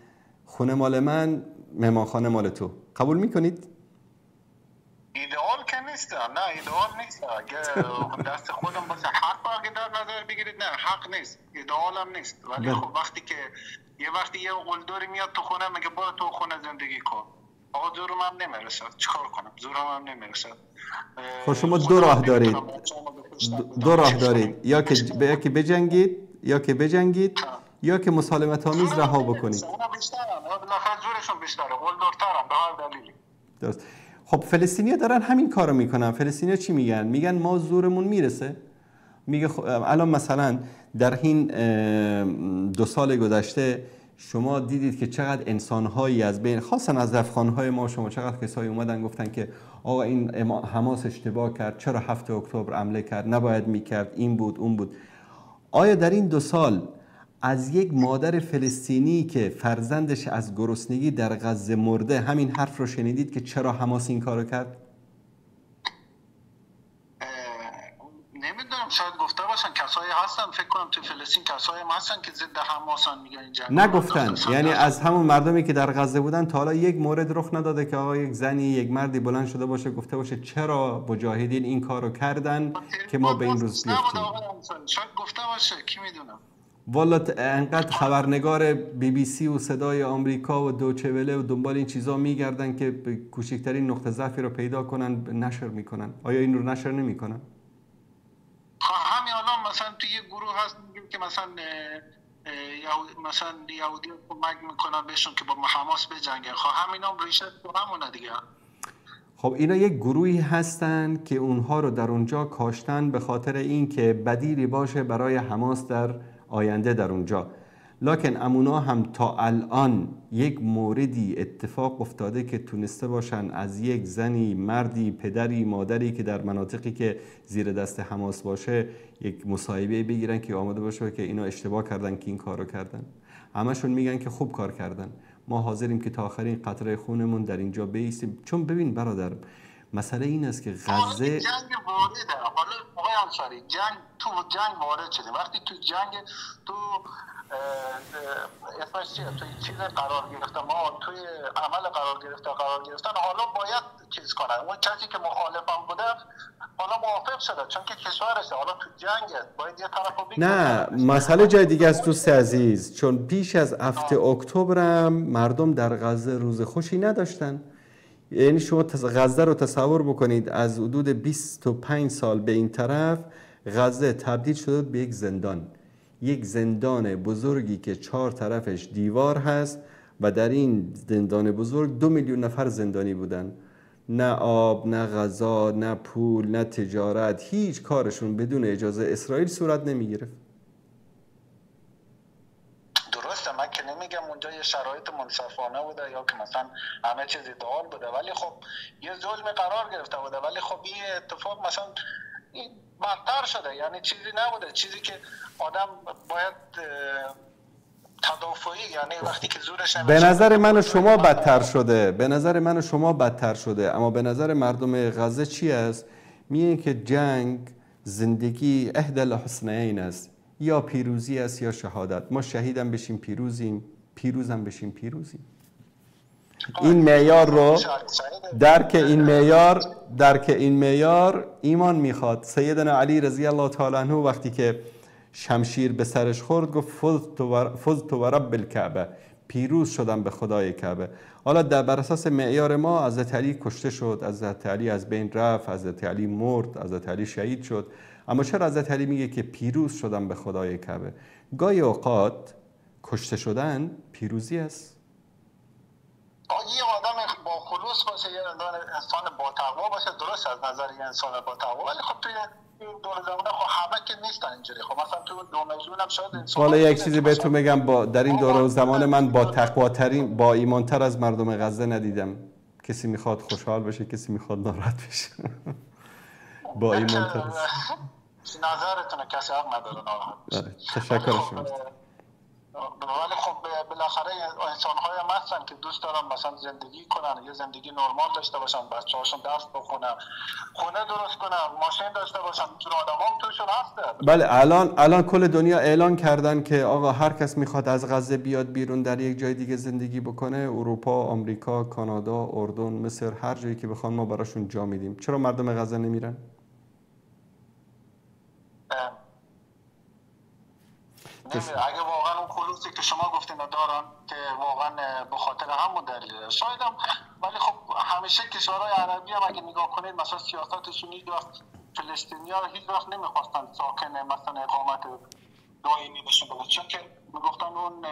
خونه مال من، مهمانخانه مال تو. قبول میکنید؟ ایدئال که نیست، نه ایدئال نیست. اگه دست خودم باشه حق اگه در نظر بگیرید، نه حق نیست، ایدئال هم نیست. ولی خب وقتی که یه وقتی یه قلدری میاد تو خونه میگه برو تو خونه زندگی کن، آقا زورم هم نمیرسه، چیکار کنم، زورم هم نمیرسه. خب شما دو راه دارید، دو راه دارید، یا که بجنگید، یا که بجنگید، یا که مسالمت آمیز رها بکنید. اونا بیشترن، بالاخره زورشون بیشتره، قلدرترن به هر دلیلی. درست. خب فلسطینی‌ها دارن همین کارو میکنن. فلسطینی‌ها چی میگن؟ میگن ما زورمون میرسه. میگه الان مثلا در این 2 سال گذشته شما دیدید که چقدر انسان‌هایی از بین، خاصا از افغان‌های ما، شما چقدر کسایی اومدن گفتن که آقا این حماس اشتباه کرد، چرا 7 اکتبر حمله کرد، نباید میکرد، این بود اون بود. آیا در این 2 سال از یک مادر فلسطینی که فرزندش از گرسنگی در غزه مرده همین حرف رو شنیدید که چرا حماس این کارو کرد؟ نمیدونم، شاید گفته باشن، کسایی هستن فکر کنم تو فلسطین کسایی هستن که ضد حماسن، میگن این جنگ نگفتن. یعنی از همون مردمی که در غزه بودن تا حالا یک مورد رخ نداده که آقا یک زنی یک مردی بلند شده باشه گفته باشه چرا مجاهدین این کارو کردن که ما به این روز بیفتیم. شاید گفته باشه، کی میدونه. والا انقدر خبرنگار BBC و صدای آمریکا و دوچه وله و دنبال این چیزا میگردن که کوچکترین نقطه ضعفی رو پیدا کنن نشر میکنن. آیا این رو نشر نمیکنن؟ همین الان مثلا توی یه گروه هست میگیم که مثلا یهودی کمک میکنن بهشون که با حماس بجنگن. خب همینا هم ریشه تو همونه دیگه. خب اینا یک گروهی هستن که اونها رو در اونجا کاشتن به خاطر اینکه بدیلی باشه برای حماس در آینده در اونجا. لکن امونا هم تا الان یک موردی اتفاق افتاده که تونسته باشن از یک زنی، مردی، پدری، مادری که در مناطقی که زیر دست حماس باشه یک مصاحبه بگیرن که آماده باشه که اینا اشتباه کردن که این کارو کردن. همشون میگن که خوب کار کردن، ما حاضریم که تا آخرین قطره خونمون در اینجا بیستیم. چون ببین برادر، مسئله این است که غزه جنگ وارده. حالا آقای انصاری، جنگ تو جنگ وارد شده. وقتی تو جنگ تو اسمش چیه، توی چیز قرار گرفته، ما توی عمل قرار گرفتن، حالا باید چیز کنن. اون کسی که مخالفم بوده حالا موافق شده، چون که کشورشه، حالا تو جنگه، باید یه طرفو بگیره. نه مسئله جای دیگه است دوست عزیز، چون پیش از 7 اکتبر مردم در غزه روز خوشی نداشتن. یعنی شما غزه رو تصور بکنید از حدود 25 سال به این طرف غزه تبدیل شده به یک زندان، یک زندان بزرگی که 4 طرفش دیوار هست و در این زندان بزرگ 2 میلیون نفر زندانی بودن. نه آب، نه غذا، نه پول، نه تجارت، هیچ کارشون بدون اجازه اسرائیل صورت نمیگرفت. درسته، من که نمیگم اونجا یه شرایط منصفانه بوده یا که مثلا همه چیز ایدئال بوده، ولی خب یه ظلم قرار گرفته بوده، ولی خب این اتفاق مثلا این بدتر شده، یعنی چیزی نبوده، چیزی که آدم باید تدافعی، یعنی وقتی که زورش به نظر من و شما بدتر شده، به نظر من و شما بدتر شده، اما به نظر مردم غزه چی است؟ میگه که جنگ، زندگی احدى الحسنین است، یا پیروزی است یا شهادت. ما شهیدم بشیم پیروزیم، پیروزم بشیم پیروزیم. این معیار رو درک، این معیار ایمان میخواد. سیدنا علی رضی الله تعالی عنه وقتی که شمشیر به سرش خورد گفت فزت و رب الکعبه، پیروز شدم به خدای کعبه. حالا در بر اساس معیار ما حضرت علی کشته شد، حضرت علی از بین رفت، حضرت علی مرد، حضرت علی شهید شد، اما چرا حضرت علی میگه که پیروز شدم به خدای کعبه؟ گاهی اوقات کشته شدن پیروزی است. یه آدم با خلوص باشه، یه انسان با تقوا باشه، درست از نظر یه انسان با تقوا، ولی خب توی این دور زمانه خب همه که نیستن اینجوری. خب مثلا تو 2 میلیون هم شاید انسان. حالا یک چیزی بهتون بگم، با در این دور زمان من با تقواترین، با ایمانتر از مردم غزه ندیدم. کسی میخواد خوشحال بشه، کسی میخواد ناراحت بشه. با ایمانتر نظرتونه، کسی حق نداره ناراحت بشه. تشکر شما. ولی خب بالاخره انسان‌های هم هستن که دوست دارن مثلا زندگی کنن، یه زندگی نرمال داشته باشن، بچه‌هاشون درس بخونن، خونه درست کنن، ماشین داشته باشن، چون آدم‌ها هم توشون هسته. بله الان کل دنیا اعلان کردن که آقا هر کس میخواد از غزه بیاد بیرون در یک جای دیگه زندگی بکنه، اروپا، آمریکا، کانادا، اردن، مصر، هر جایی که بخوان ما براشون جا میدیم. چرا مردم غزه نمیرن؟ اگه واقعا اون خلوصی که شما گفتین دارن که واقعا به خاطر همون دلیله شاید هم، ولی خب همیشه کشورهای عربی هم اگه نگاه کنید مثلا سیاستشون هیچ وقت فلسطینی‌ها رو هیچ وقت نمیخواستن ساکن مثلا اقامت دائمی بشن، چون که میگفتن اون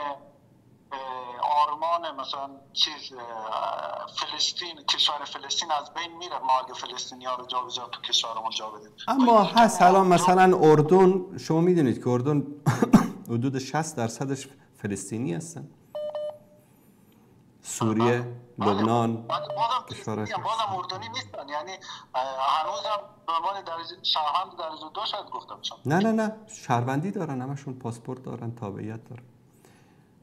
آرمان مثلا چیز فلسطین، کشور فلسطین از بین میره ما اگه فلسطینی‌ها رو جابجا تو کشورمون جا بدیم. اما هست الان مثلا اردن، شما میدونید که اردن حدود 60% فلسطینی هستن. سوریه، لبنان، بازم اردنی نیستن، یعنی هنوزم به عنوان شهروند درجه 2 شاید گفته باشم. نه نه نه، شهروندی دارن، همشون پاسپورت دارن، تابعیت دارن.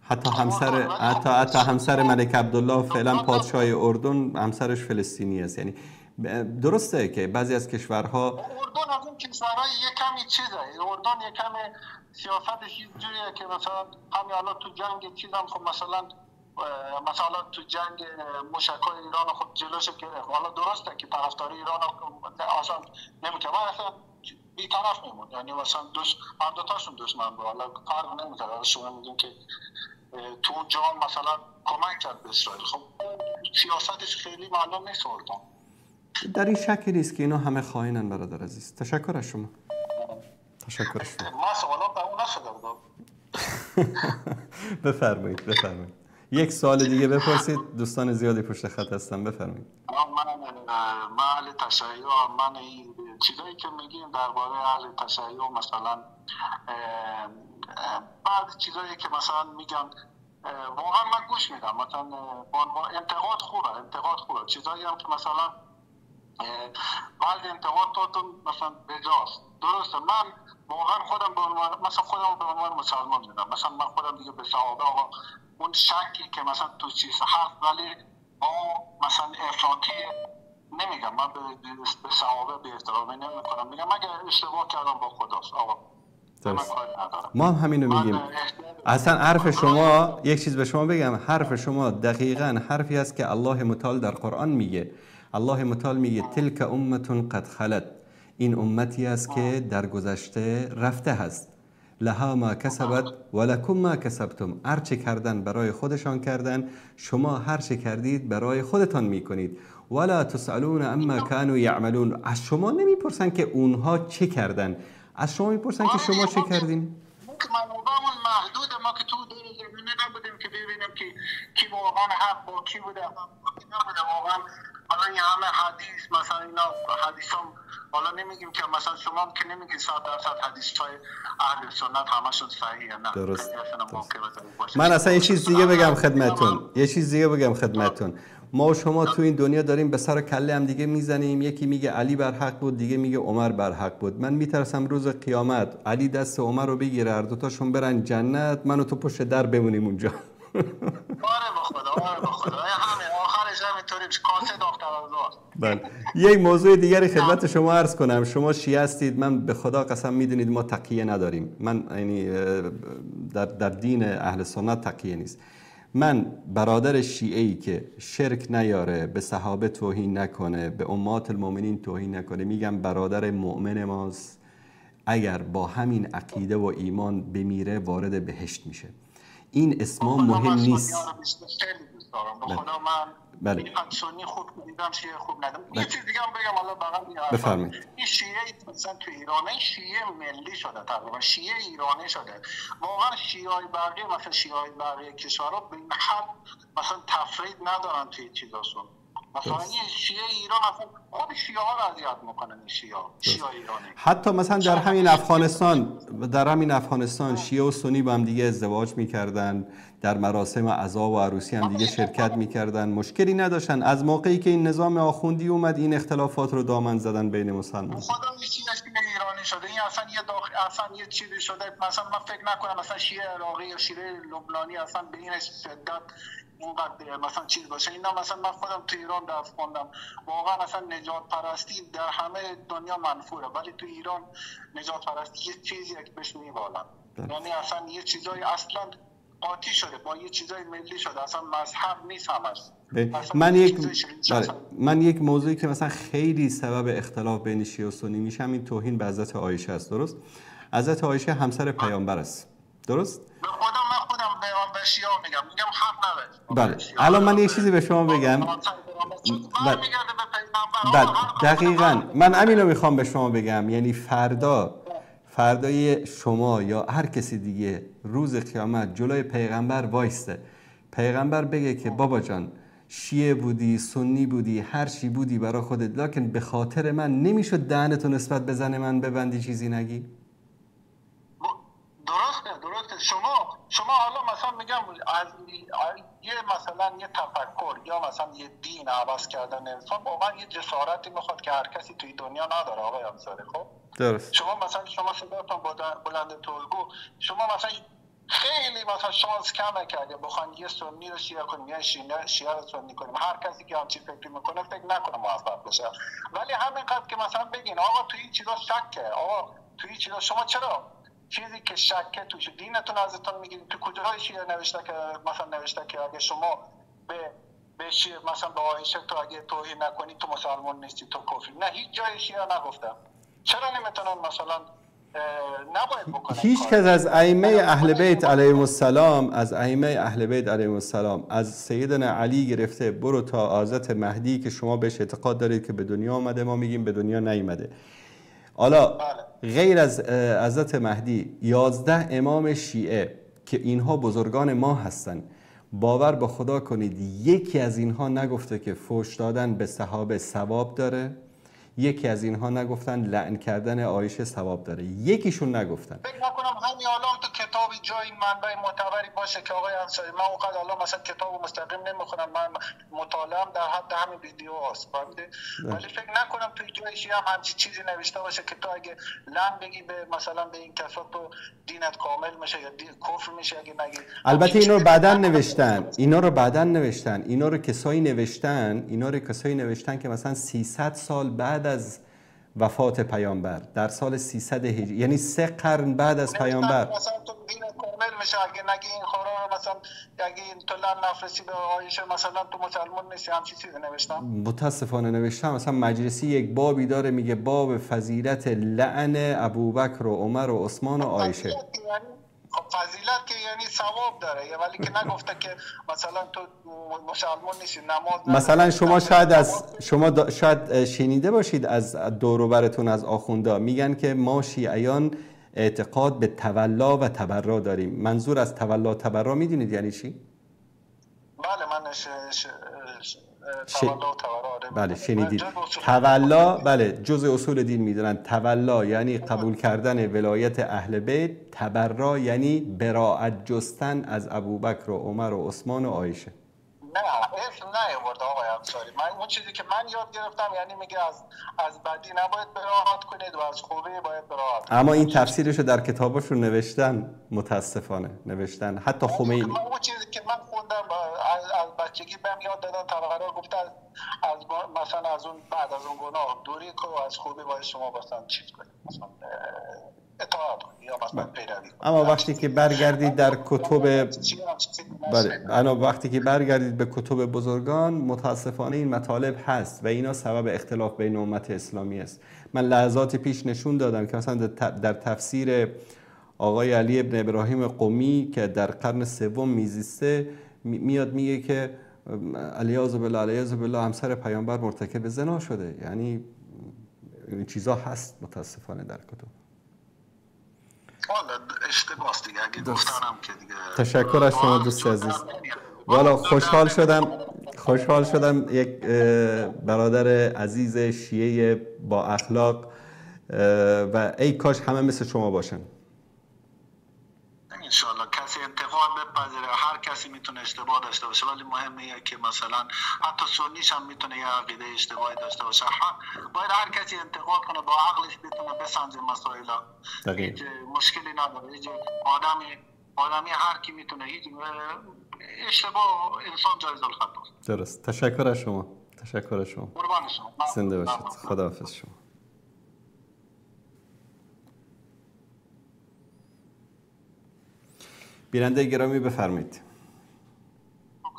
حتی همسر ملک عبدالله فعلا پادشاه اردن همسرش فلسطینی است. یعنی درسته که بعضی از کشورها، اردن از اون کشورهای یه کمی چیزه، اردن یه کمی سیاستش جوریه که مثلا همین الان تو جنگ چیزم خب مثلا تو جنگ موشک‌های ایران خب جلوش گرفت. حالا درسته که طرفداری ایران اصلا نمی‌کنه، اصلا بی‌طرف میمون، یعنی مثلا هر دو تاشون دشمن بود، حالا فرق نمی‌کنه. شما میگین که تو اون جام مثلا کمک کرد به اسرائیل، خب سیاستش خیلی معلوم نیست اردن. در این شکی نیست که اینا همه خائنن برادر عزیز. تشکر از شما. تشکر از شما. ما سوالات به اون نشده بود. بفرمایید بفرمایید. یک سوال دیگه بپرسید، دوستان زیادی پشت خط هستن. بفرمایید. من اهل تشیع، من این چیزایی که میگیم درباره اهل تشیع مثلا بعض چیزایی که مثلا میگن واقعا من گوش میدم، مثلا با انتقاد خوبه، انتقاد خوبه، چیزایی هم که مثلا بعضی انتقاداتون مثلا بجاست، درسته. من واقعا خودم به عنوان مثلا خودم به عنوان مسلمان میدم، مثلا من خودم دیگه به صحابه آقا اون شکی که مثلا تو چیز هست، ولی با مثلا افراطی نمیگم، من به صحابه به احترامی نمیکنم، میگم اگه اشتباه کردم با خداست آقا، ما هم همینو میگیم. اصلا حرف شما، یک چیز به شما بگم، حرف شما دقیقاً حرفی است که الله متعال در قرآن میگه. الله متعال میگه تلک امة قد خلت، این امتی است که در گذشته رفته هست. لها ما کسبت و لکم ما کسبتم، هر چه کردن برای خودشان کردن، شما هر چه کردید برای خودتان میکنید. ولا تسالون اما كانوا یعملون، از شما نمیپرسن که اونها چه کردن، از شما میپرسن که شما چه کردین. منابعمون محدوده، ما که تو دور زمینه نبودیم که ببینیم که کی واقعا حق با کی بوده، با کی نبوده. واقعا حالا این همه حدیث مثلا اینا حدیث هم حالا نمیگیم که مثلا شما هم که نمیگید 100% حدیث های اهل سنت همشون صحیحه، نه. درست. من اصلا یه چیز دیگه بگم خدمتتون، یه چیز دیگه بگم خدمتتون. ما و شما تو این دنیا داریم به سر کله هم دیگه میزنیم، یکی میگه علی بر حق بود، دیگه میگه عمر بر حق بود. من میترسم روز قیامت علی دست عمر رو بگیره، هر دوتاشون برن جنت، من و تو پشت در بمونیم اونجا. آره به خدا، آره به خدا، همین آخرش همینطوری کاسه داختر از. بله. یک موضوع دیگری خدمت شما عرض کنم. شما شیعه هستید، من به خدا قسم میدونید ما تقیه نداریم. من یعنی در دین اهل سنت تقیه نیست. من برادر شیعه‌ای که شرک نیاره، به صحابه توهین نکنه، به امهات المؤمنین توهین نکنه، میگم برادر مؤمن ماست. اگر با همین عقیده و ایمان بمیره وارد بهشت میشه. این اسما مهم نیست. به خدا من بله. این سنی خوب دیدم، شیعه خوب ندیدم. یه چیز دیگه هم بگم حالا بغل. بفرمایید. این شیعه مثلا تو ایران شیعه ملی شده، تقریبا شیعه ایرانی شده. واقعا شیعه‌های بقیه مثلا شیعه‌های بقیه کشورها به این حد مثلا تفرید ندارن توی چیزاشون. مثلا این شیعه ایران اصلا خود شیعه ها رو اذیت میکنن، این شیعه ایرانی. حتی مثلا در همین افغانستان، در همین افغانستان شیعه و سنی با هم دیگه ازدواج میکردن، در مراسم عزا و عروسی هم دیگه شرکت میکردن، مشکلی نداشتن. از موقعی که این نظام آخوندی اومد این اختلافات رو دامن زدن بین مسلمان. خدا شیعه ایرانی شده، این اصلا یه داخل اصلا یه چیزی شده. مثلا من فکر نکنم مثلا شیعه عراقی یا شیعه لبنانی اصلا به این شدت اینقدر مثلا چیز باشه. اینا مثلا من خودم تو ایران درس خوندم، واقعا مثلا نجات پرستی در همه دنیا منفوره، ولی تو ایران نجات پرستی یه چیزیه که بهش میبالن. یعنی اصلا یه چیزای اصلا قاطی شده با یه چیزای ملی شده، اصلا مذهب نیست همش. من یک موضوعی که مثلا خیلی سبب اختلاف بین شیعه و سنی میشه این توهین به حضرت عایشه است. درست؟ حضرت عایشه همسر پیامبر است. درست؟ به خدا من خودم به شیعه میگم حق نداره. بله. الان من یه چیزی به شما بگم. بله. دقیقاً من همینو میخوام به شما بگم. یعنی فردای شما یا هر کسی دیگه روز قیامت جلوی پیغمبر وایسته، پیغمبر بگه که بابا جان شیعه بودی، سنی بودی، هر چی بودی برا خودت، لکن به خاطر من نمیشد دهنتو نسبت به زن من ببندی چیزی نگی. درسته. شما حالا مثلا میگم از یه مثلا یه تفکر یا مثلا یه دین عوض کردن انسان واقعا یه جسارتی میخواد که هر کسی توی دنیا نداره آقای انصاری. خب درست. شما مثلا شما صداتون بلند تولگو، شما مثلا خیلی مثلا شانس کمه که اگه بخوایم یه سنی رو شیعه کنیم یا شیعه رو سنی کنیم، هر کسی که همچین فکری میکنه فکر نکنه موفق بشه. ولی همینقدر که مثلا بگین آقا توی این چیزا شکه، آقا توی این چیزا شما چرا چیزی که شکه توش دینتون ازتون میگیرید؟ تو کجای شیعه نوشته که مثلا نوشته که اگه شما به شیعه مثلا به عایشه تو اگه توهین نکنی تو مسلمان نیستی، تو کافری؟ نه، هیچ جای شیعه نگفتم. چرا نمیتونن مثلا نباید بکنن؟ هیچ کس از ائمه اهل بیت علیهم السلام، از ائمه اهل بیت علیهم السلام، از سیدنا علی گرفته برو تا حضرت مهدی که شما بهش اعتقاد دارید که به دنیا آمده، ما میگیم به دنیا نیامده. حالا غیر از حضرت مهدی 11 امام شیعه که اینها بزرگان ما هستند، باور با خدا کنید یکی از اینها نگفته که فحش دادن به صحابه ثواب داره، یکی از اینها نگفتن لعن کردن عایشه ثواب داره، یکیشون نگفتن. فکر نکنم همین الان تو کتاب جایی منبع معتبری باشه که آقای انصاری، من اونقدر الان مثلا کتاب مستقیم نمیخونم، من مطالعه‌ام در حد همین ویدیو هست، ولی فکر نکنم تو جای شیعه هم همچین چیزی نوشته باشه که تو اگه لعن بگی به مثلا به این کسا تو دینت کامل میشه یا دین کفر میشه اگه نگی. البته اینا رو بعداً نوشتن، اینا رو بعداً نوشتن، اینا رو کسایی نوشتن، اینا رو کسایی نوشتن که مثلا 300 سال بعد از وفات پیامبر، در سال 300 هجری، یعنی 3 قرن بعد از پیامبر. مثلا تو دین کامل میشه اگه نگی این خورا رو، مثلا اگه این تو لعن نفرسی به عایشه مثلا تو مسلمان نیستی، همچین چیزی نوشتم. متاسفانه نوشتم. مثلا مجلسی یک بابی داره میگه باب فضیلت لعن ابوبکر و عمر و عثمان و عایشه. خب فضیلت که یعنی ثواب داره، ولی که نگفته که مثلا تو مسلمان نیستی نماز. مثلا شما شاید از شما شاید شنیده باشید از دور و برتون از آخوندا میگن که ما شیعیان اعتقاد به تولا و تبرا داریم. منظور از تولا و تبرا میدونید یعنی چی؟ بله من تولا و تبرا. بله شنیدید. تولا بله جزء اصول دین میدونن. تولا یعنی قبول کردن ولایت اهل بیت، تبرا یعنی براعت جستن از ابوبکر و عمر و عثمان و عایشه. نه اسم نیاورد آقای انصاری. من اون چیزی که من یاد گرفتم یعنی میگه از بدی نباید براعت کنید و از خوبی باید براعت کنید. اما این تفسیرشو در کتاباشون نوشتن، متاسفانه نوشتن. حتی خمینی. من اون چیزی که من خوندم از بچگی بهم یاد دادن، طبقه گفت از مثلا از اون بعد از اون گناه دوری کن و از خوبی باید شما مثلا چیز کنید، مثلا اطاعت یا مثلا پیروی. اما وقتی که برگردید در کتب، بله، اما وقتی که برگردید به کتب بزرگان متاسفانه این مطالب هست و اینا سبب اختلاف بین امت اسلامی است. من لحظات پیش نشون دادم که مثلا در تفسیر آقای علی ابن ابراهیم قمی که در قرن سوم میزیسته میاد میگه که علیاذ بالله علیاذ بالله همسر پیامبر مرتکب زنا شده. یعنی این چیزا هست متاسفانه در کتب. اشتباهه دیگه اگه گفتنم که دیگه. تشکر از شما دوست عزیز. والا خوشحال شدم، خوشحال شدم یک برادر عزیز شیعه با اخلاق و ای کاش همه مثل شما باشن. انشالله کسی انتقاد بپذیره، هر کسی میتونه اشتباه داشته باشه، ولی مهمه که مثلا حتی سنیش هم میتونه یه عقیده اشتباهی داشته باشه. باید هر کسی انتقاد کنه، با عقلش بتونه بسنجه مسائل. هیچ مشکلی نداره. هیچ آدمی هر کی میتونه، هیچ اشتباه انسان جایز الخطا. درست. تشکر از شما. تشکر از شما. قربان شما. زنده باشید. خداحافظ شما. بیننده گرامی بفرمایید.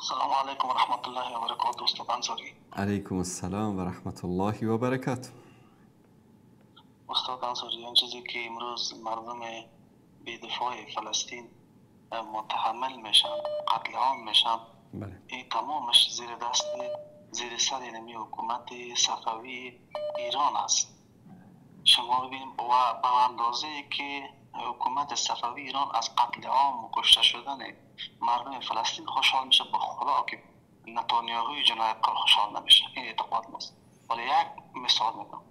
السلام علیکم و رحمت الله و برکاته استاد انصاری. علیکم السلام و رحمت الله و برکاته. استاد انصاری، این چیزی که امروز مردم بی‌دفاع فلسطین متحمل میشن، قتل عام میشن، بله، این تمامش زیر دست، زیر سر اینمی حکومت صفوی ایران است. شما ببینید و به اندازه که حکومت صفوی ایران از قتل عام و کشته شدن مردم فلسطین خوشحال میشه، با خدا که نتانیاهوی جنایتکار خوشحال نمیشه. این اعتقاد ماست. ولی یک مثال میدم،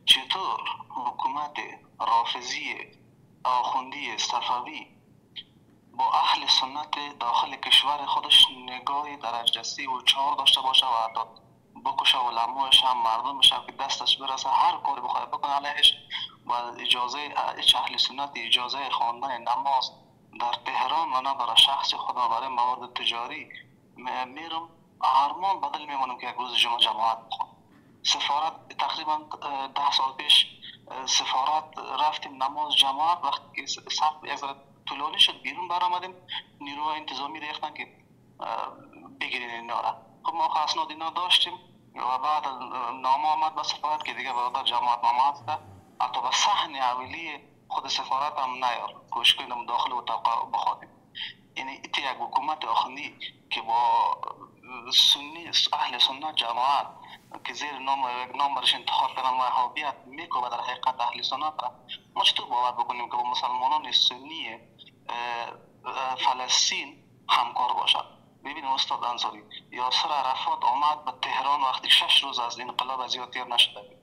چطور حکومت رافضی آخوندی صفوی با اهل سنت داخل کشور خودش نگاه درجه 3 و 4 داشته باشه و حتی بکشه علمایش هم مردمش هم که دستش برسه هر کاری بخواد بکنه علیهش، و اجازه اهل سنت اجازه خواندن نماز در تهران و نداره. شخص خدا برای موارد تجاری میرم هرمان بدل میمونم که یک روز جمعه جماعت بخونم. سفارت تقریبا 10 سال پیش سفارت رفتیم نماز جماعت، وقتی صف یک ذره طولانی شد بیرون برآمدیم، نیروهای انتظامی ریختن که بگیرین اینا را. خب ما اسناد اینا داشتیم و بعد نامه آمد به سفارت که دیگه برادر جماعت مامات حتی به صحن اولیه خود سفارت هم نیار، کوشش کنیم داخل اتاق بخوادیم. یعنی ایت یک حکومت آخوندی که با سنی اهل سنت جماعت که زیر نام برش انتخاب کردن وهابیت میکوبه در حقیقت اهل سنت را، ما چطور باور بکنیم که با مسلمانان سنی فلسطین همکار باشد؟ ببین استاد انصاری، یاسر عرفات آمد به تهران وقتی 6 روز از انقلاب از یاد تیر نشده.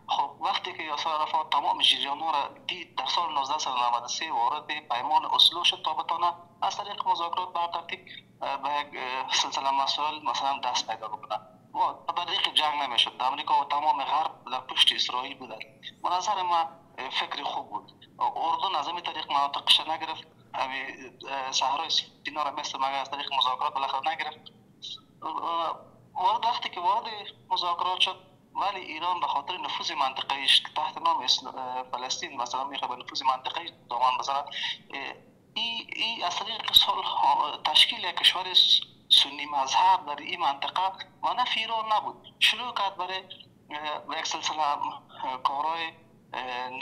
خب وقتی که یاسر عرفات تمام جریان‌ها را دید، در سال 1993 وارد پیمان اسلو شد تا بتانه از طریق مذاکرات بر ترتیب به یک سلسله مسائل مثلا دست پیدا بکنه. و به طریق جنگ نمیشد. در امریکا و تمام غرب در پشت اسرائیل بودند. به نظر من فکر خوب بود. اردن از این طریق مناطقش نگرفت، صحرای سینا را مثل مگر از طریق مذاکرات بالاخره نگرفت. وقتی که وارد مذاکرات شد، ولی ایران به خاطر نفوذ منطقه‌ایش که تحت نام فلسطین مثلا میخواد به نفوذ منطقه‌ای دامن بزنه، ای از طریق صلح تشکیل یک کشور سنی مذهب در این منطقه و نفی ایران نبود. شروع کرد برای یک سلسله کارهای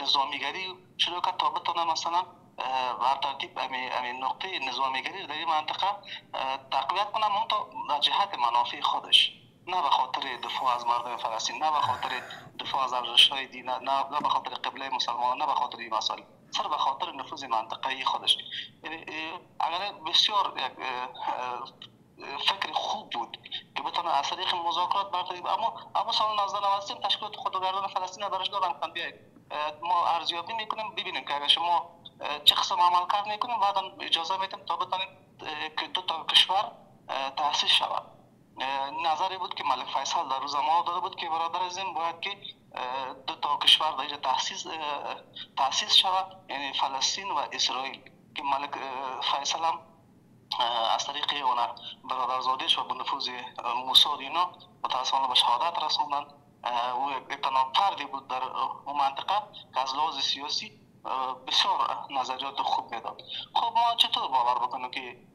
نظامیگری، شروع کرد تا بتونه مثلا بر ترتیب همین نقطه نظامیگری در این منطقه تقویت کنه، منتها در جهت منافع خودش، نه به خاطر دفاع از مردم فلسطین، نه به خاطر دفاع از ارزش‌های دین، نه به خاطر قبله مسلمان، نه به خاطر این مسائل، سر به خاطر نفوذ منطقه‌ای خودش. یعنی اگر بسیار یک فکر خوب بود که بتونه از طریق مذاکرات برطرف. اما سال 1993 تشکیلات خودگردان فلسطین درش دادن، گفتن بیاید ما ارزیابی میکنیم ببینیم که اگر شما چه قسم عملکرد میکنیم بعدا اجازه میدیم تا بتونیم که دو تا کشور تأسیس شود. نظری بود که ملک فیصل در روز ما داده بود که برادر عزیزم باید که دو تا کشور در اینجا تأسیس شود، یعنی فلسطین و اسرائیل، که ملک فیصل هم از طریق اون برادرزادهش و به نفوذ موساد اینا متاسفانه به شهادت رساندن. او یک تنها فردی بود در اون منطقه که از لحاظ سیاسی بسیار نظریات خوب میداد. خب ما چطور باور بکنیم که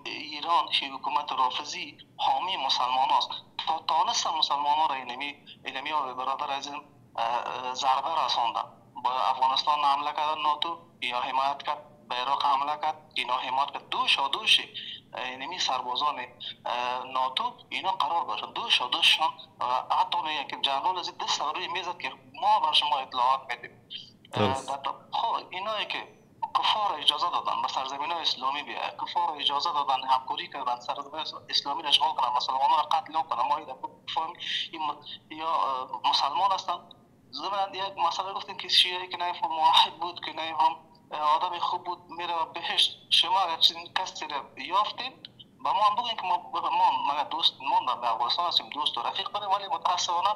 ایران که حکومت رافضی حامی مسلمان هاست تا تانست مسلمان ها را اینمی برادر عزیزم ضربه رساندن؟ با افغانستان حمله کردن ناتو یا حمایت کرد، به عراق حمله کرد اینا حمایت کرد، دوشادوش اینمی سربازان ناتو اینا قرار داشتن، دوشادوششان. حتی میگن که جنرال از دست روی میزد که ما بر شما اطلاعات میدیم. خب اینایی که کفار اجازه دادن به سرزمین های اسلامی بیاید، کفار اجازه دادن همکاری کردن سرزمین اسلامی را اشغال کنن، مسلمان را قتل کنن، ما یا مسلمان هستن. ضمن یک مسئله گفتیم که شیعه که نه موحد بود که نه هم آدم خوب بود میره بهشت. شما اگر چنین کسی را یافتید با ما هم بگوین که ما مگر دوست ما در افغانستان هستیم، دوست و رفیق داریم، ولی متاسفانه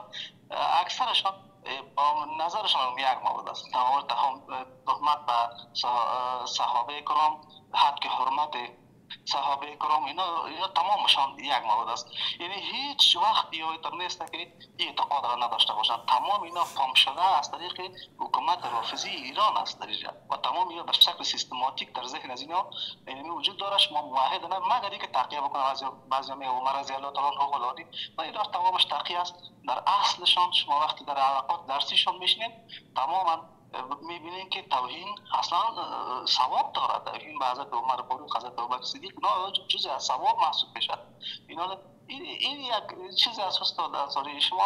اکثرشان با نظرشان یک مورد است. تهمت به صحابه کرام، حد که حرمت صحابه کرام، اینا تمامشان یک مورد است. یعنی هیچ وقت یادتان نیست که اعتقاد را نداشته باشند. تمام اینا فهم شده از طریق حکومت رافضی ایران است در اینجا و تمام اینا به شکل سیستماتیک در ذهن از اینا یعنی وجود داره. شما موحد نه مگر اینکه تقیه بکنه بعضی عمر رضی الله تعالی عنه غلالی و اینا تمامش تقیه است در اصلشان. شما وقتی در علاقات درسیشان میشینید تماما میبینین که توهین اصلا ثواب دارد. توهین به حضرت عمر فاروق، حضرت ابوبکر صدیق، اینا جزء از ثواب محسوب میشه. اینا این یک چیزی از استاد انصاری شما،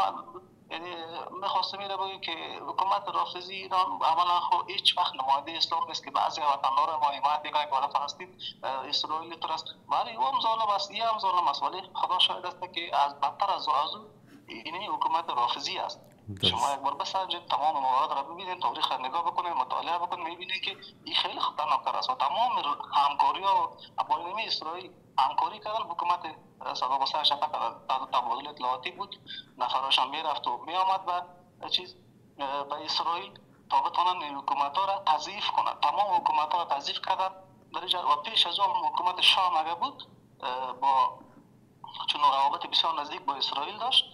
یعنی میخواستم اینو بگم که حکومت رافضی ایران عملا خو هیچ وقت نماینده اسلام نیست که بعضی وطندار ما حمایت میکنن که حالا فلسطین اسرائیل تر است، ولی او هم ظالم است، این هم ظالم است، ولی خدا شاهد است که از بدتر از این حکومت رافضی است. شما یک بار بسنجید تمام موارد را ببینید، تاریخ را نگاه بکنید، مطالعه بکنید، میبینید که این خیلی خطرناک است و تمام همکاری ها با اینمی اسرائیل همکاری کردن. حکومت صدام حسین شفق تبادل اطلاعاتی بود، نفراشان میرفت و میآمد به چیز به اسرائیل تا بتونن این حکومت ها را تضعیف کنند. تمام حکومت ها را تضعیف کردن در اینجا. و پیش از اون حکومت شام اگر بود با چون روابط بسیار نزدیک با اسرائیل داشت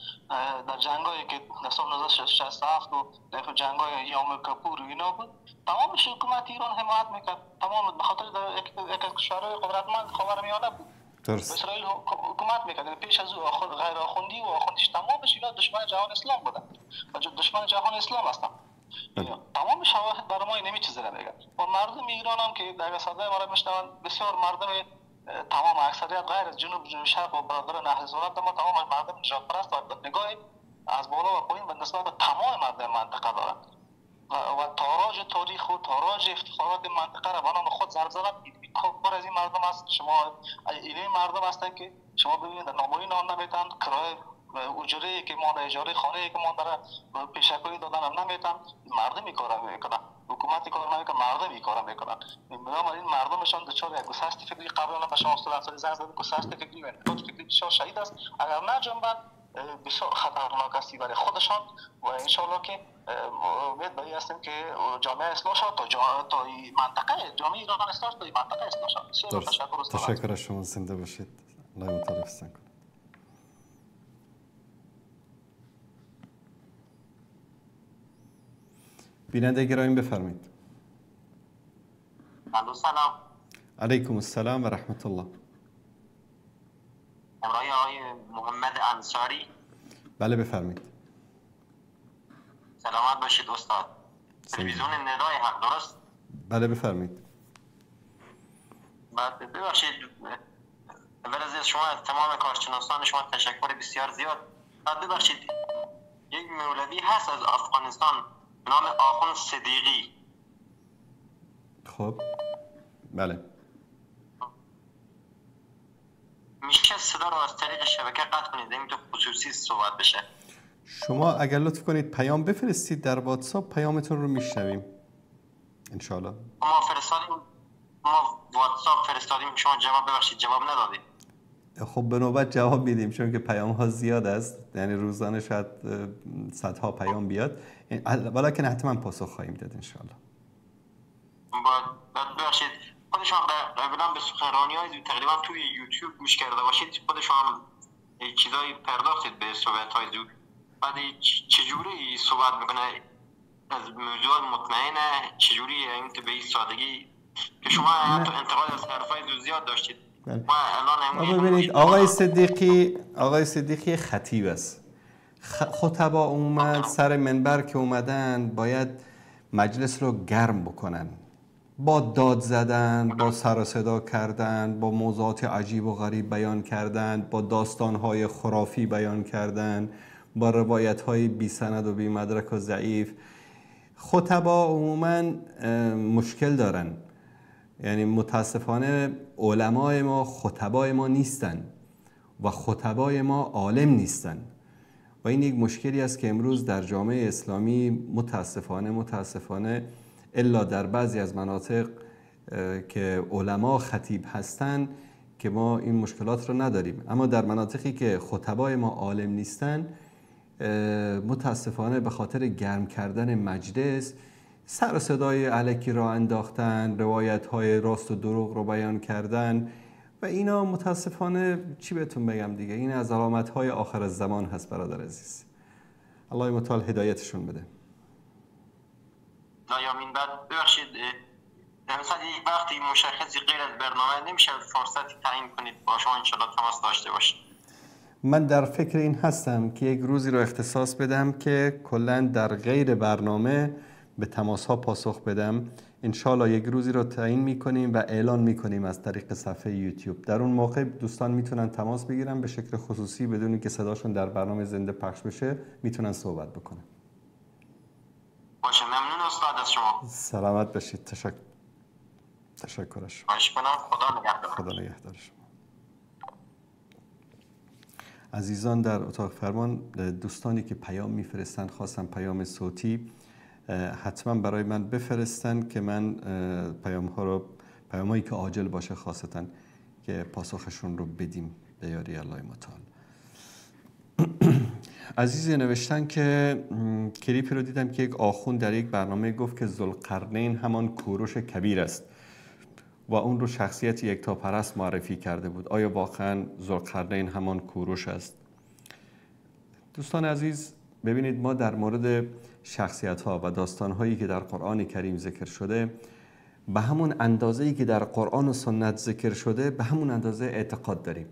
در جنگایی که در سال 1967 و در جنگای یوم کپور و اینا بود، تمامش حکومت ایران حمایت میکرد. تمام به خاطر در یک از کشورهای قدرتمند خاورمیانه بود. اسرائیل حکومت میکرد. پیش از او غیر آخوندی و آخوندیش تمامش اینا دشمن جهان اسلام بودن و دشمن جهان اسلام هستند. تمام شواهد برای ما این چیزا را میگه. و مردم ایران هم که در صدای ما را میشنوند بسیار مردم تمام اکثریت غیر از جنوب شرق و برادران اهل سنت ما تمام مردم نژاد پرست و نگاه از بالا و پایین به نسبت به تمام مردم منطقه دارند و تاراج تاریخ و تاراج افتخارات منطقه را به نام خود ضرب زدن. کار از این مردم است. شما این مردم هستند که شما ببینید ناموی نان نمیتن، کرایه اجاره که ما اجاره خانه که ما داره پیشکویی دادن هم نمیتن. مردم این کارا میکنن، حکومت کار نمیکنه، مردم این کارا میکنن. بنابراین مردمشان دچار یک گسست فکری، قبلا به شما استاد انصاری زنگ زدم، گسست فکری و انحطاط فکری بسیار شدید است. اگر نجنبند بسیار خطرناک است برای خودشان و ان شاء الله که امید به این هستیم که جامعه اصلاح شد تا منطقه جامعه ایران اصلاح شد تا منطقه اصلاح شد. تشکر از شما، زنده باشید. الله متعال حفظتان کنه. بیننده گرامی بفرمایید. سلام علیکم السلام و رحمت الله. همراه آقای محمد انصاری. بله بفرمایید. سلامت باشید استاد. تلویزیون ندای حق درست؟ بله بفرمایید. بعد ببخشید اول از شما از تمام کارشناسان شما تشکر بسیار زیاد. بعد ببخشید یک مولوی هست از افغانستان به نام آخوند صدیقی. خب بله. میشه صدا رو از طریق شبکه قطع کنید، تو خصوصی صحبت بشه. شما اگر لطف کنید پیام بفرستید در واتساپ، پیامتون رو میشنویم انشالله. ما فرستادیم، ما واتساپ فرستادیم، شما جواب ببخشید جواب ندادید. خب به نوبت جواب میدیم چون که پیام ها زیاد است، یعنی روزانه شاید صدها پیام بیاد، ولیکن حتما پاسخ خواهیم داد انشالله. ببخشید خود شما قبلا به سخنرانی های تقریبا توی یوتیوب گوش کرده باشید، خود شما هم چیزایی پرداختید به صحبت های زود. بعد چجوری صحبت میکنه از موضوعات مطمئنه، چجوری این به این سادگی که شما حتی انتقاد از حرفای زود زیاد داشتید. ببینید آقای صدیقی خطیب است. خطبا اومد سر منبر که اومدن باید مجلس رو گرم بکنن، با داد زدن، با سر و صدا کردن، با موضوعات عجیب و غریب بیان کردن، با داستان‌های خرافی بیان کردن، با روایت‌های بی سند و بی مدرک و ضعیف. خطبا عموماً مشکل دارن، یعنی متاسفانه علمای ما خطبای ما نیستن و خطبای ما عالم نیستن و این یک مشکلی است که امروز در جامعه اسلامی متاسفانه الا در بعضی از مناطق که علما خطیب هستن که ما این مشکلات رو نداریم، اما در مناطقی که خطبای ما عالم نیستن متاسفانه به خاطر گرم کردن مجلس سر و صدای الکی را انداختن، روایت های راست و دروغ رو بیان کردن و اینا متاسفانه چی بهتون بگم دیگه، این از علامت های آخر زمان هست برادر عزیز. الله متعال هدایتشون بده. لا یامین. بعد ببخشید مثلا یک وقتی مشخصی غیر از برنامه نمیشه فرصتی تعیین کنید با شما انشالله تماس داشته باشید؟ من در فکر این هستم که یک روزی رو اختصاص بدم که کلا در غیر برنامه به تماس ها پاسخ بدم. انشالله یک روزی رو تعیین میکنیم و اعلان میکنیم از طریق صفحه یوتیوب. در اون موقع دوستان میتونن تماس بگیرن به شکل خصوصی بدون اینکه صداشون در برنامه زنده پخش بشه، میتونن صحبت بکنن. باشه، ممنون استاد از شما. سلامت باشید. تشکر از شما. خواهش کنم. خدا نگهدار. خدا نگهدار شما. عزیزان در اتاق فرمان، دوستانی که پیام میفرستن، خواستم پیام صوتی حتما برای من بفرستن که من پیام ها رو، پیام هایی که عاجل باشه خاصتا، که پاسخشون رو بدیم به یاری الله متعال. عزیزی نوشتن که کلیپی رو دیدم که یک آخوند در یک برنامه گفت که ذوالقرنین همان کوروش کبیر است و اون رو شخصیت یکتاپرست معرفی کرده بود. آیا واقعا ذوالقرنین همان کوروش است؟ دوستان عزیز ببینید، ما در مورد شخصیت ها و داستان هایی که در قرآن کریم ذکر شده به همون اندازه‌ای که در قرآن و سنت ذکر شده به همون اندازه اعتقاد داریم،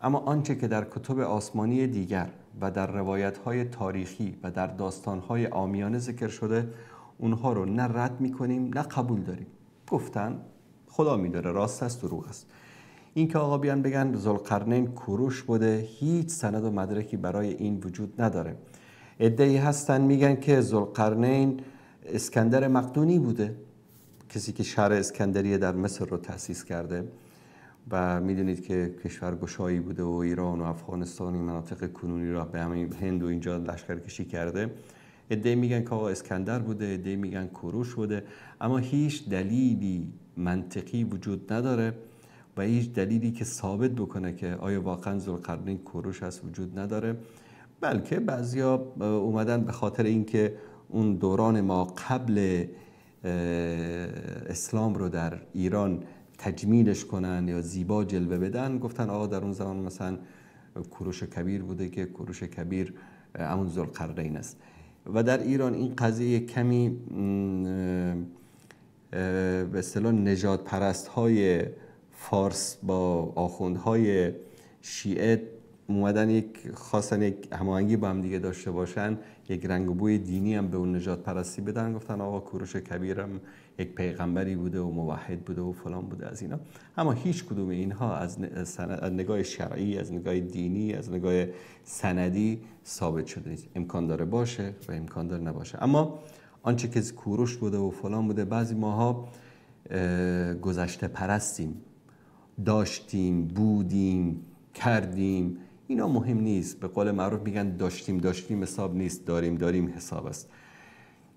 اما آنچه که در کتب آسمانی دیگر و در روایت های تاریخی و در داستان های عامیانه ذکر شده اونها رو نه رد میکنیم نه قبول داریم. گفتن خدا میداره راست است دروغ است. این که آقا بیان بگن ذوالقرنین کوروش بوده، هیچ سند و مدرکی برای این وجود نداره. عده‌ای هستن میگن که ذوالقرنین اسکندر مقدونی بوده، کسی که شهر اسکندریه در مصر رو تأسیس کرده و میدونید که کشورگشایی بوده و ایران و افغانستان و مناطق کنونی را به همین هند و اینجا لشکرکشی کرده. عده‌ای میگن که آقا اسکندر بوده، عده‌ای میگن کوروش بوده، اما هیچ دلیلی منطقی وجود نداره و هیچ دلیلی که ثابت بکنه که آیا واقعا ذوالقرنین کوروش هست وجود نداره، بلکه بعضیا اومدن به خاطر اینکه اون دوران ما قبل اسلام رو در ایران تجمیلش کنن یا زیبا جلوه بدن، گفتن آقا در اون زمان مثلا کوروش کبیر بوده که کوروش کبیر همون ذوالقرنین است. و در ایران این قضیه کمی به اصطلاح نژاد پرست های فارس با آخوندهای شیعه اومدن یک خواستن یک هماهنگی با هم دیگه داشته باشن، یک رنگ و بوی دینی هم به اون نژاد پرستی بدن، گفتن آقا کوروش کبیر هم یک پیغمبری بوده و موحد بوده و فلان بوده از اینا. اما هیچ کدوم اینها از نگاه شرعی، از نگاه دینی، از نگاه سندی ثابت شده نیست. امکان داره باشه و امکان داره نباشه. اما آنچه که کوروش بوده و فلان بوده، بعضی ماها گذشته پرستیم، داشتیم، بودیم، کردیم، اینا مهم نیست. به قول معروف میگن داشتیم داشتیم حساب نیست، داریم داریم حساب است.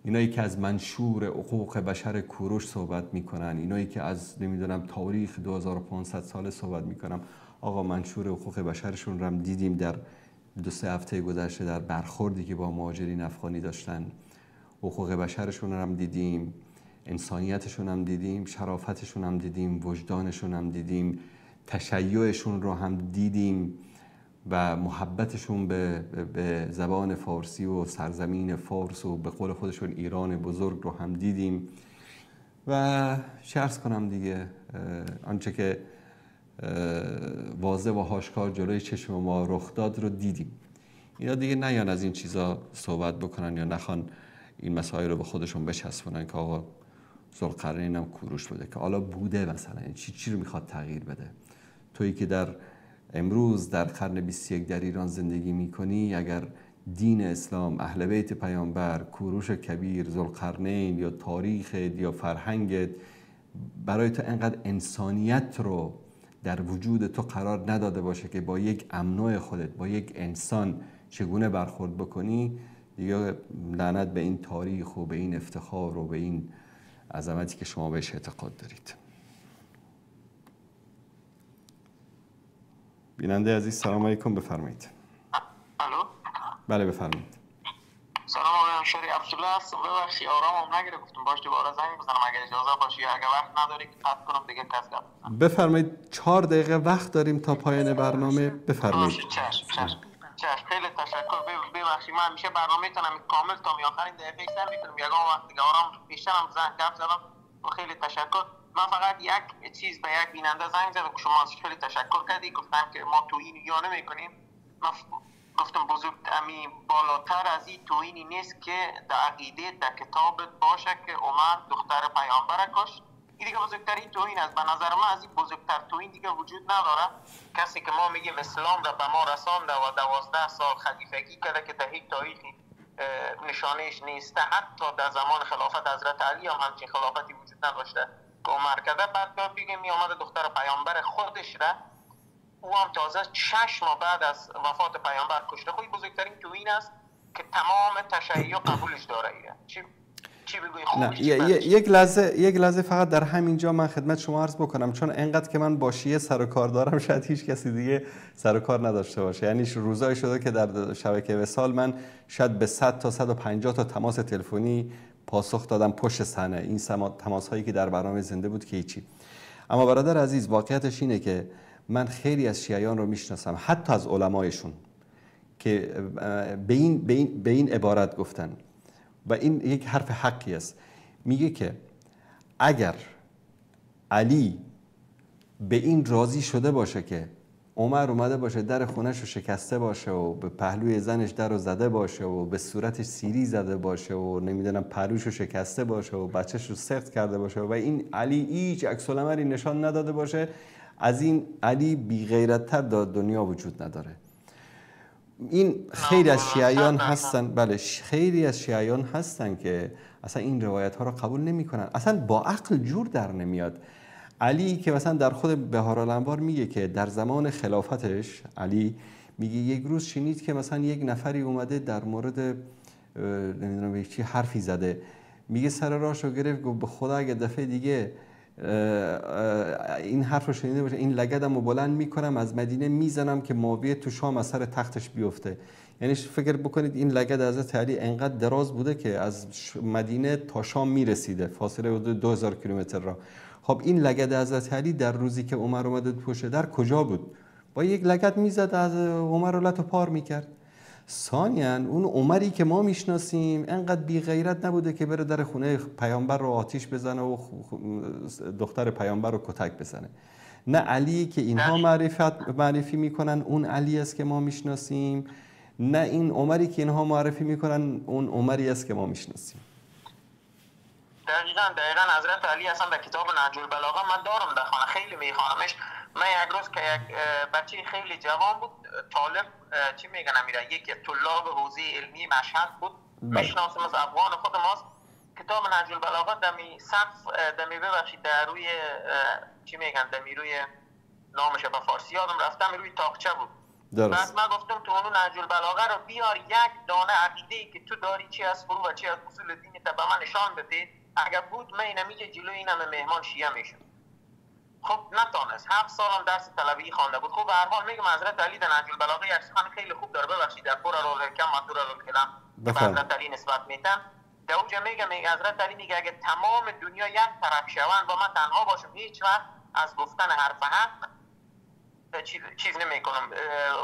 اینایی که از منشور حقوق بشر کوروش صحبت میکنن، اینایی که از نمیدونم تاریخ 2500 ساله صحبت میکنن، آقا منشور حقوق بشرشون رو هم دیدیم در 2-3 هفته گذشته در برخوردی که با مهاجرین افغانی داشتن. حقوق بشرشون رو هم دیدیم، انسانیتشون هم دیدیم، شرافتشون هم دیدیم، وجدانشون هم دیدیم، تشیعشون رو هم دیدیم و محبتشون به زبان فارسی و سرزمین فارس و به قول خودشون ایران بزرگ رو هم دیدیم. و چه عرض کنم دیگه، آنچه که واضح و آشکار جلوی چشم ما رخ داد رو دیدیم. اینا دیگه نیان از این چیزا صحبت بکنن یا نخوان این مسائل رو به خودشون بچسبونن که آقا ذوالقرنین هم کوروش بوده، که حالا بوده مثلا چی رو میخواد تغییر بده. تویی که در امروز در قرن 21 در ایران زندگی میکنی، اگر دین اسلام، اهل بیت پیامبر، کوروش کبیر، ذوالقرنین یا تاریخ یا فرهنگت برای تو انقدر انسانیت رو در وجود تو قرار نداده باشه که با یک امنای خودت، با یک انسان چگونه برخورد بکنی، دیگه لعنت به این تاریخ و به این افتخار و به این عظمتی که شما بهش اعتقاد دارید. بیننده عزیز سلام علیکم، بفرمایید. الو. بله بفرمایید. سلام آقای انصاری، عبدالله هستم. ببخشید آرامم نگرفت، گفتم باش دوباره زنگ بزنم اگر اجازه باشه، یا اگر وقت نداری که قطع کنم دیگه کس گپ. بفرمایید، 4 دقیقه وقت داریم تا پایان برنامه. بفرمایید. چشم چشم چشم، خیلی تشکر. ببخشید من همیشه برنامه‌تون کامل تا آخرین دقیقه سر می‌کنم، یگان وقت دیگه آرام بیشترم زنگ گپ زدم. خیلی تشکر. من فقط یک چیز به یک بیننده زنگ زدم که شما خیلی تشکر کردی، گفتم که ما توهین یا نمی‌کنیم. من گفتم بزرگ امی بالاتر از این توهینی نیست که در عقیده در کتاب باشه که عمر دختر پیامبر کش. این دیگه بزرگترین توهین است به نظر من. از این بزرگتر توهین دیگه وجود نداره. کسی که ما میگیم اسلام را به ما رسانده و 12 سال خلیفگی کرده که در هیچ تاریخی نشانهش نیست، حتی در زمان خلافت حضرت علی هم همچین خلافتی وجود نداشته که عمر کرده، بعد بگیم می آمده دختر پیامبر خودش را، او هم تازه 6 ماه بعد از وفات پیامبر کشته. خب بزرگترین توهین است که تمام تشیع قبولش داره. چی بگوی؟ نه، یک لحظه فقط در همینجا من خدمت شما عرض بکنم، چون انقدر که من با شیعه سر و کار دارم شاید هیچ کسی دیگه سر و کار نداشته باشه. یعنی روزایی شده که در شبکه وصال من شاید به 100 تا 150 تا تماس تلفنی پاسخ دادم پشت صحنه، این تماس هایی که در برنامه زنده بود که هیچی. اما برادر عزیز، واقعیتش اینه که من خیلی از شیعیان رو میشناسم، حتی از علمایشون، که به این عبارت گفتن و این یک حرف حقی است. میگه که اگر علی به این راضی شده باشه که عمر اومده باشه در خونش رو شکسته باشه و به پهلوی زنش در رو زده باشه و به صورتش سیری زده باشه و نمیدونم پهلوش رو شکسته باشه و بچهش رو سقط کرده باشه و این علی هیچ عکس العملی نشان نداده باشه، از این علی بی غیرت‌تر در دنیا وجود نداره. این خیلی از شیعیان هستن، بله خیلی از شیعیان هستن که اصلا این روایت ها رو قبول نمی کنن، اصلا با عقل جور در نمیاد. علی که مثلا در خود بحارالانوار میگه که در زمان خلافتش علی میگه یک روز شنید که مثلا یک نفری اومده در مورد نمیدونم چی حرفی زده، میگه سر راهشو گرفت، گفت به خدا اگه دفعه دیگه این حرف رو شنیده باشه این لگدم رو بلند میکنم از مدینه میزنم که معاویه تو شام از سر تختش بیفته. یعنی فکر بکنید این لگد حضرت علی انقدر دراز بوده که از مدینه تا شام میرسیده، فاصله حدود 2000 کیلومتر را. خب این لگد حضرت علی در روزی که عمر اومده پشت در کجا بود؟ با یک لگد میزد از عمر رو لت و پار میکرد. ثانیاً اون عمری که ما میشناسیم انقدر بی غیرت نبوده که بره در خونه پیامبر رو آتیش بزنه و دختر پیامبر رو کتک بزنه. نه علی که اینها معرفی میکنن اون علی است که ما میشناسیم، نه این عمری که اینها معرفی میکنن اون عمری است که ما میشناسیم. دقیقاً حضرت علی اصلا در کتاب نهج البلاغه من دارم در خانه، خیلی میخوانمش. من یک روز که یک بچه خیلی جوان بود، طالب چی میگن امیره، یکی طلاب حوزه علمی مشهد بود، میشناسم از افغان خود ماست، کتاب نهج البلاغه دمی صف دمی ببخشید در روی چی میگن دمی روی نامش به فارسی یادم رفتم، روی تاقچه بود. درست. بعد من گفتم تو اون نهج البلاغه رو بیار، یک دانه عقیده که تو داری چی از فروع و چی از اصول دین تا به من نشان بده، اگر بود من اینمی که جلوی اینم مهمان شیعه میشم. خب نتانست، 7 سالم درس طلبگی خوانده بود. خب به هر حال میگم حضرت علی در نهج البلاغه یک سخن خیلی خوب داره، ببخشید در پور رو کم مطور رو کلام به حضرت علی نسبت میتم. در اونجا میگه حضرت علی میگه اگه تمام دنیا یک طرف شوند و من تنها باشم، هیچ وقت از گفتن حرف حق چیز نمیکنم،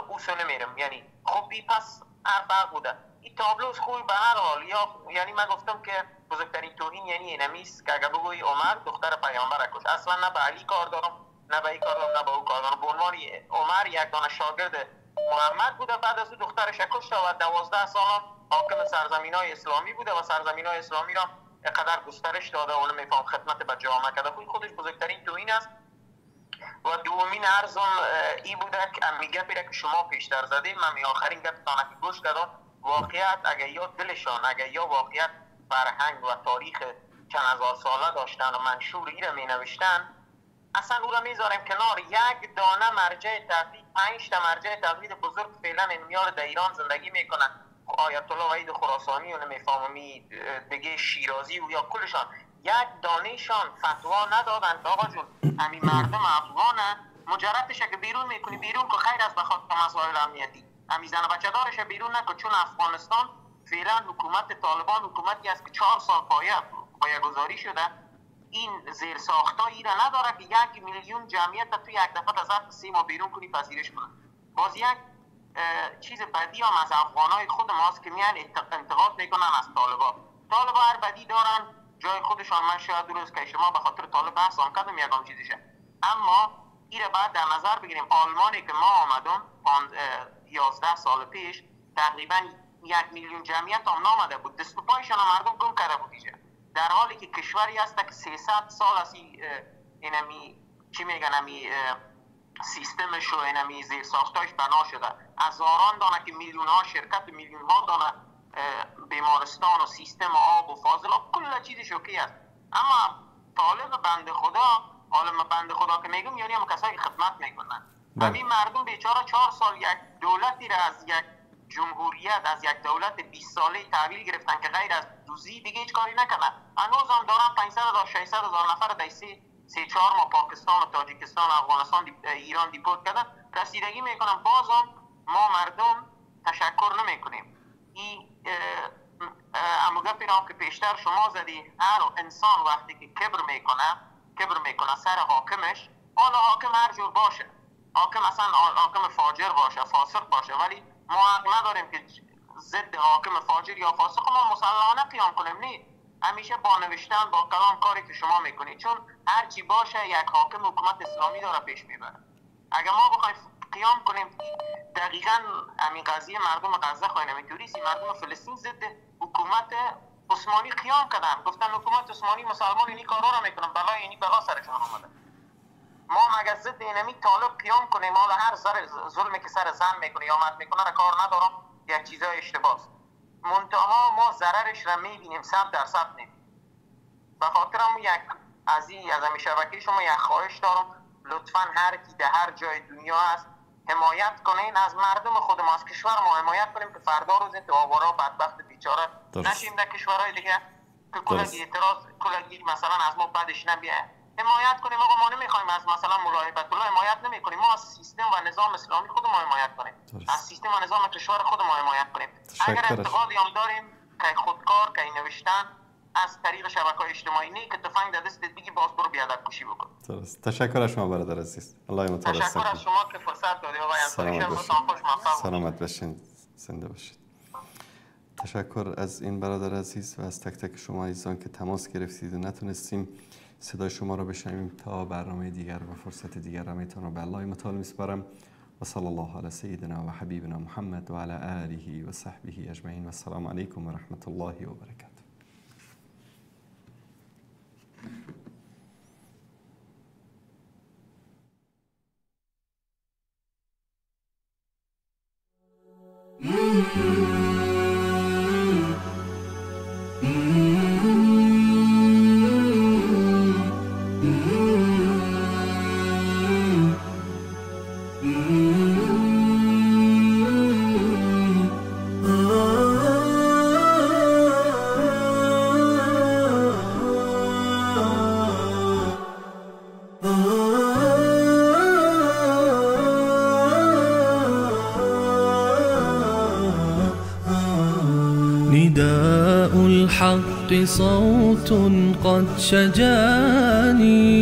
اوسو نمیرم. یعنی خب این پس حرف حق بوده. این تابلوز خوب به هر حال، یا یعنی من گفتم که بزرگترین توهین یعنی اینمیست که اگه بگویی عمر دختر پیامبر کش، اصلا نه به علی کار دارم، نه به این کار دارم، نه به او کار دارم. به عنوان عمر یک دانه شاگرد محمد بوده، بعد از او دخترش کشت و 12 سال حاکم سرزمین‌های اسلامی بوده و سرزمین‌های اسلامی را قدر گسترش داده و نمیفهم خدمت به جامعه کرده. خود خودش بزرگترین توهین است. و دومین عرضم ای بوده که امی گپی را که شما پیشتر زدیم، من آخرین گپ تانه که گوش کردم، واقعیت اگر یا دلشان، اگر یا واقعیت فرهنگ و تاریخ چند هزار ساله داشتن و منشور ای را می نوشتن، اصلا او را میذاریم کنار. یک دانه مرجع تقلید، 5 تا مرجع تقلید بزرگ فعلا انمیار در ایران زندگی میکنن، آیت الله وحید خراسانی و نمیفهمی دیگه شیرازی و یا کلشان، یک دانهشان فتوا ندادن که آقا جون همین مردم افغانه، مجردش که بیرون میکنی بیرون که خیر از بخاطر مسائل امنیتی، همین زن بچه دارش بیرون نکن، چون افغانستان فعلا حکومت طالبان حکومتی است که 4 سال پایه گذاری شده، این زیر ساختایی را نداره که 1 میلیون جمعیت تو یک دفعه از ظرف 3 ماه بیرون کنی پذیرش کنه. باز یک چیز بدی هم از افغانای خود ماست که میان انتقاد میکنن از طالبا. طالبا هر بدی دارن جای خودشان، من شاید درست که شما به خاطر طالب بحث هم کردم یکم چیزیشه، اما این را باید در نظر بگیریم. آلمانی که ما آمدم 11 سال پیش تقریبا 1 میلیون جمعیت هم نامده بود، دست و پایشان مردم گم کرده بود اینجا، در حالی که کشوری هست که 300 سال از اینمی چی میگن امی سیستمش و اینمی زیر ساختاش بنا شده، هزاران دانه که میلیون ها شرکت، میلیون ها دانه بیمارستان و سیستم آب و فاضلاب کل چیزش okay است. اما طالب بند خدا، عالم بند خدا که میگم یعنی هم کسایی که خدمت میکنن، همین مردم بیچاره 4 سال یک دولتی را از یک جمهوریت، از یک دولت 20 ساله تحویل گرفتن که غیر از دوزی دیگه هیچ کاری نکنن. هنوز هم دارن 500,000 600,000 نفر در 3-4 ماه پاکستان و تاجیکستان و افغانستان ایران دیپورت کردن، رسیدگی میکنن. بازم ما مردم تشکر نمیکنیم. این امو گپی را که پیشتر شما زدی، هر انسان وقتی که کبر میکنه سر حاکمش، حالا حاکم هر جور باشه، حاکم اصلا حاکم فاجر باشه، فاسق باشه، ولی ما حق نداریم که ضد حاکم فاجر یا فاسق ما مسلحانه قیام کنیم. نه، همیشه با نوشتن، با کلام، کاری که شما میکنید، چون هر چی باشه یک حاکم حکومت اسلامی داره پیش میبره. اگر ما بخوایم قیام کنیم، دقیقاً همین قضیه مردم غزه خواهیم، اینطوری مردم فلسطین ضد حکومت عثمانی قیام کردن، گفتن حکومت عثمانی مسلمان اینی کارا رو میکنن، بلا اینی بلا سرشان آمده. ما مگر ضد اینمی طالب قیام کنیم؟ حالا هر ظلمی که سر زن میکنه یا مرد میکنه را کار ندارم، یک چیزای اشتباهه، منتها ما ضررش را میبینیم 100% نمیبینیم. به خاطرم یک از این شبکه شما یک خواهش دارم، لطفاً هر کی در هر جای دنیا هست حمایت کنین از مردم خود ما، از کشور ما حمایت کنیم که فردا روز این آوارا بدبخت بیچاره نشیم در کشورهای دیگه که کلگی اعتراض، کلگی مثلا از ما بدش نبیه. حمایت کنیم آقا، ما نمیخوایم از مثلا مولا هیبت الله حمایت نمیکنیم، ما از سیستم و نظام اسلامی خود ما حمایت کنیم، از سیستم و نظام کشور خود ما حمایت کنیم. اگر انتقادی هم داریم که خودکار که نوشتن از طریق شبکه‌های اجتماعی، نه که تفنگ در دستت بگی باز برو بیادب کشی بکن. درست. تشکر از شما برادر عزیز. الله متعال. تشکر از شما که فرصت دادید آقای انصاری. سلامت باشین، زنده باشید. تشکر از این برادر عزیز و از تک تک شما عزیزان که تماس گرفتید و نتونستیم صدای شما را بشنویم. تا برنامه دیگر و فرصت دیگر همه‌تان را به الله متعال میسپارم. و صلی الله علی سیدنا و حبیبنا محمد و علی آله و صحبه اجمعین. و السلام علیکم و رحمت الله و برکاته. نداء الحق صوت قد شجاني.